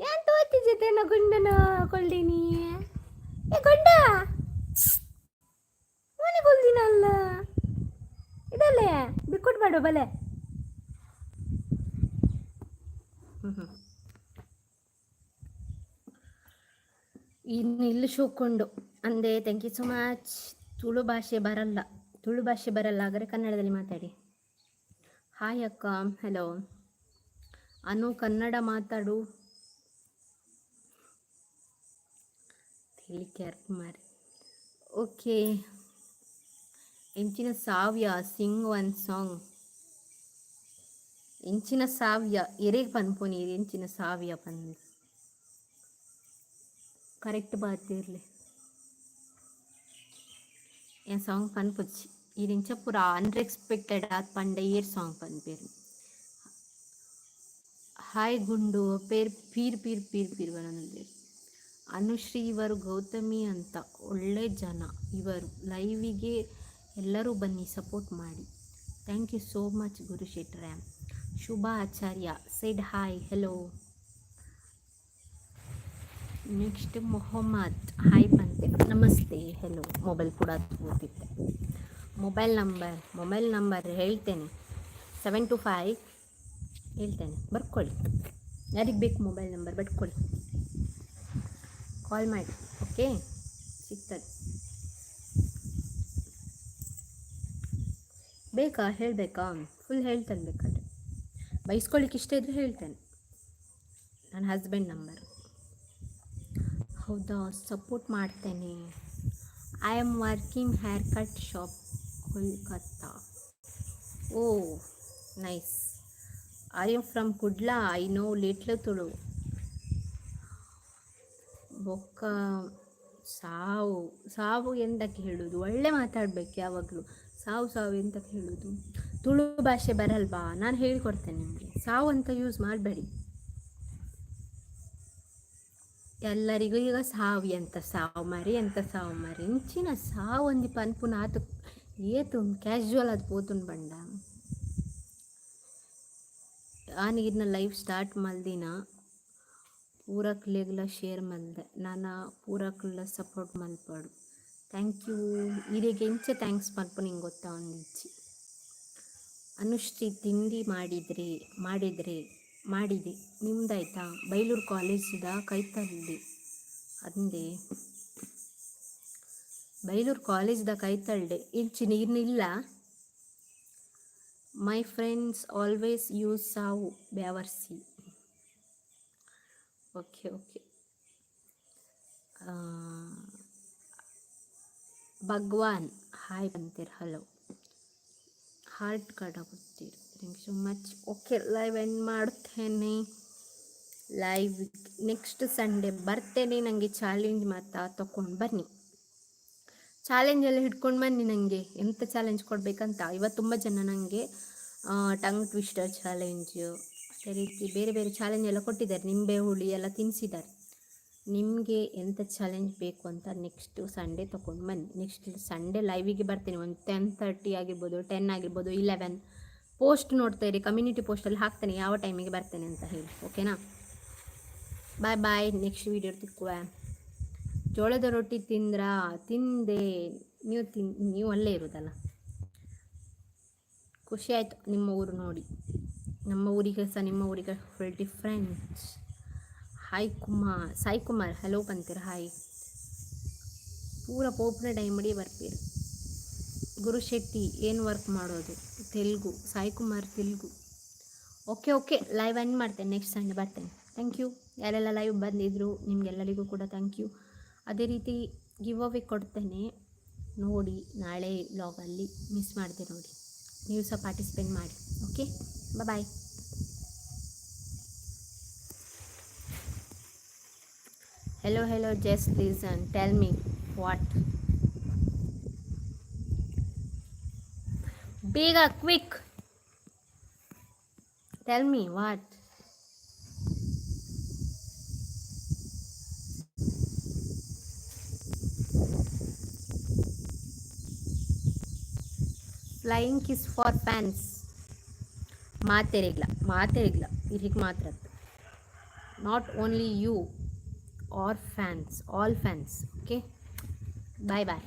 ಏನ್ ತೋತಿಜೆತೇನ ಗುಂಡನ ಕೊಳ್ಳಿನಿ. ಏ ಗುಂಡ ಮನೆ ಕೊಲ್ದಿನ ಅಲ್ಲ ಇದಲ್ಲೇ ಬಿಕ್ಕುಟ್ ಮಾಡು ಬಲೆ. ಇನ್ನು ಇಲ್ಲಿ ಶೋಕೊಂಡು ಅಂದೆ. Thank you so much. Tulu ಭಾಷೆ ಬರಲ್ಲ, ತುಳು ಭಾಷೆ ಬರಲ್ಲ, ಹಾಗಾದರೆ ಕನ್ನಡದಲ್ಲಿ ಮಾತಾಡಿ. ಹಾಯ್ ಅಕ್ಕ, ಹಲೋ ಅನು, ಕನ್ನಡ ಮಾತಾಡು ಮಾರಿ. ಓಕೆ, ಎಂಚಿನ ಸಾವ್ಯ ಸಿಂಗ್ ಒನ್ ಸಾಂಗ್. ಎಂಚಿನ ಸಾವ್ಯ ಎರೆಗ್ ಪನ್ಪುನಿ ಎಂಚಿನ ಸಾವ್ಯ ಪಂದ್ ಕರೆಕ್ಟ್ ಬಾತಿರ್ಲಿ. ಏನ್ ಸಾಂಗ್ ಪನ್ಪುಜಿ ಈರ್ ಇಂಚ ಪೂರ ಅನ್ಎಕ್ಸ್ಪೆಕ್ಟೆಡ್ ಆತ್ ಪಂಡ ಏರ್ ಸಾಂಗ್ ಪನ್ಪೆರ್. ಹಾಯ್ ಗುಂಡು ಪೇರ್ ಪೀರ್ ಪೀರ್ ಪೀರ್ ಪೀರ್ ಬರೋದಂದೇರು. ಅನುಶ್ರೀ ಇವರು ಗೌತಮಿ ಅಂತ ಒಳ್ಳೆ ಜನ ಇವರು. ಲೈವಿಗೆ ಎಲ್ಲರೂ ಬನ್ನಿ, ಸಪೋರ್ಟ್ ಮಾಡಿ. Thank you so much Guru ಶೆಟ್ರೆ. Shubha Acharya said hi, hello. Next Mohammed hi ಬಂತೆ, ನಮಸ್ತೆ, ಹೆಲೋ. ಮೊಬೈಲ್ ಕೂಡ ಓದಿದ್ದೆ. ಮೊಬೈಲ್ ನಂಬರ್, ಮೊಬೈಲ್ ನಂಬರ್ ಹೇಳ್ತೇನೆ, 725 ಹೇಳ್ತೇನೆ, ಬರ್ಕೊಳ್ಳಿ. ಯಾರಿಗೆ ಬೇಕು ಮೊಬೈಲ್ ನಂಬರ್ ಬರ್ಕೊಳ್ಳಿ, ಕಾಲ್ ಮಾಡಿ. ಓಕೆ, ಸಿಗ್ತದೆ. ಬೇಕಾ ಹೇಳಬೇಕಾ? ಫುಲ್ ಹೇಳ್ತೇನೆ ಬೇಕಾದರೆ. ಬೈಸ್ಕೊಳ್ಳಿಕ್ಕೆ ಇಷ್ಟ ಇದ್ದರೆ ಹೇಳ್ತೇನೆ. ನನ್ನ ಹಸ್ಬೆಂಡ್ ನಂಬರ್. ಹೌದಾ, ಸಪೋರ್ಟ್ ಮಾಡ್ತೇನೆ. I am working hair cut shop Kolkata. Oh nice. I am from Kudla, I know little Tulu. ಬೊಕ್ಕ ಸಾವು ಸಾವು ಎಂದಕ್ಕೆ ಹೇಳೋದು? ಒಳ್ಳೆ ಮಾತಾಡಬೇಕು ಯಾವಾಗಲೂ. ಸಾವು ಸಾವು ಎಂತ ಹೇಳೋದು? ತುಳು ಭಾಷೆ ಬರಲ್ವಾ? ನಾನು ಹೇಳಿಕೊಡ್ತೇನೆ ನಿಮಗೆ. ಸಾವು ಅಂತ ಯೂಸ್ ಮಾಡಬೇಡಿ. ಎಲ್ಲರಿಗೂ ಈಗ ಸಾವು ಎಂತ ಸಾವು ಮಾರಿ, ಎಂತ ಸಾವು ಮಾರಿ, ಇಂಚಿನ ಸಾವು ಒಂದಿ ಪನ್ಪುನ ಆತು ಏತು ಕ್ಯಾಶುವಲ್ ಅದು ಪೋತುಂಡು ಬಂಡ. ಆನಿಗಿದ್ನ ಲೈವ್ ಸ್ಟಾರ್ಟ್ ಮಲ್ದಿನ ಪೂರಕ್ಲೆಗ್ಲ ಶೇರ್ ಮಲ್ದೆ, ನಾನ ಪೂರಕ್ಲ ಸಪೋರ್ಟ್ ಮಲ್ಪಡು. Thank you. ಇರೆಗ್ ಎಂಚ thanks ಮಲ್ಪು ನಿಂಗೆ ಗೊತ್ತಾ ಒಂದಿಜ್ಜಿ. ಅನುಶ್ರೀ, ತಿಂಡಿ ಮಾಡಿದ್ರಿ? ಮಾಡಿದರೆ ಮಾಡಿದೆ. ನಿಮ್ದಾಯ್ತಾ? ಬೈಲೂರು ಕಾಲೇಜ್ದ ಕೈತಲ್ಡಿ ಅಂದೆ, ಬೈಲೂರು ಕಾಲೇಜ್ದ ಕೈತಲ್ಡೆ ಇಂಚಿ ನೀರ್ನಿಲ್ಲ. My friends always use ಸಾವು ಬ್ಯಾವರ್ಸಿ. Okay okay. ಭಗವಾನ್ ಹಾಯ್ ಅಂತೀರ, ಹಲೋ. ಹಾರ್ಟ್ ಕಾರ್ಡ್ ಕೊಡ್ತೀರಿ, thank you so much. Okay, live end ಮಾಡ್ತೇನೆ. ಲೈವ್ ನೆಕ್ಸ್ಟ್ ಸಂಡೇ ಬರ್ತೇನೆ. ನನಗೆ ಚಾಲೆಂಜ್ ಮಾತಾ ತಗೊಂಡು ಬನ್ನಿ. ಚಾಲೆಂಜ್ ಎಲ್ಲ ಹಿಡ್ಕೊಂಡು ಬನ್ನಿ. ನನಗೆ ಎಂಥ ಚಾಲೆಂಜ್ ಕೊಡಬೇಕಂತ. ಇವತ್ತು ತುಂಬ ಜನ ನನಗೆ ಟಂಗ್ ಟ್ವಿಸ್ಟರ್ ಚಾಲೆಂಜ್, ಅದೇ ರೀತಿ ಬೇರೆ ಬೇರೆ ಚಾಲೆಂಜ್ ಎಲ್ಲ ಕೊಟ್ಟಿದ್ದಾರೆ. ನಿಂಬೆ ಹುಳಿ ಎಲ್ಲ ತಿನ್ನಿಸಿದ್ದಾರೆ. ನಿಮಗೆ ಎಂಥ ಚಾಲೆಂಜ್ ಬೇಕು ಅಂತ ನೆಕ್ಸ್ಟು ಸಂಡೇ ತೊಗೊಂಡು ಬನ್ನಿ. ನೆಕ್ಸ್ಟ್ ಸಂಡೇ ಲೈವಿಗೆ ಬರ್ತೀನಿ. ಒಂದು 10:30 ಆಗಿರ್ಬೋದು, 10 ಆಗಿರ್ಬೋದು, 11. ಪೋಸ್ಟ್ ನೋಡ್ತಾ ಇರಿ. ಕಮ್ಯುನಿಟಿ ಪೋಸ್ಟಲ್ಲಿ ಹಾಕ್ತೇನೆ ಯಾವ ಟೈಮಿಗೆ ಬರ್ತೇನೆ ಅಂತ ಹೇಳಿ. ಓಕೆನಾ? Bye bye. ನೆಕ್ಸ್ಟ್ ವೀಡಿಯೋ ತಿಕ್ಕುವ. ಜೋಳದ ರೊಟ್ಟಿ ತಿಂದ್ರಾ? ತಿಂದೆ. ನೀವು ನೀವು ಅಲ್ಲೇ ಇರೋದಲ್ಲ. ಖುಷಿ ಆಯಿತು ನಿಮ್ಮ ಊರು ನೋಡಿ. ನಮ್ಮ ಊರಿಗೆ ಸಹ ನಿಮ್ಮ ಊರಿಗೆ full difference. Hi Kumar, Sai Kumar hello ಬಂತೀರ, ಹಾಯ್. ಪೂರ ಪೋಪುನ ಟೈಮಡಿ ಬರ್ಪೀರು. ಗುರು ಶೆಟ್ಟಿ, ಏನು ವರ್ಕ್ ಮಾಡೋದು? Telugu Sai Kumar, Telugu. Okay okay, live end ಮಾಡ್ತೇನೆ. ನೆಕ್ಸ್ಟ್ ಸಂಡೇ ಬರ್ತೇನೆ. Thank you. ಯಾರೆಲ್ಲ ಲೈವ್ ಬಂದಿದ್ರು ನಿಮಗೆಲ್ಲರಿಗೂ ಕೂಡ thank you. ಅದೇ ರೀತಿ ಗಿವ್ ಅವೇ ಕೊಡ್ತೇನೆ ನೋಡಿ ನಾಳೆ ವ್ಲಾಗಲ್ಲಿ. ಮಿಸ್ ಮಾಡದೆ ನೋಡಿ. ನೀವು ಸಹ ಪಾರ್ಟಿಸಿಪೇಟ್ ಮಾಡಿ. Okay, bye. Hello, hello, just listen, tell me what. ಬೇಗ, quick, tell me what. Flying kiss for fans. ಮಾತೆರಿಗ್ಲ, ಮಾತೆರಿಗ್ಲ, ಇರಿಗೆ ಮಾತ್ರ. Not only you or fans, all fans. Okay, bye bye.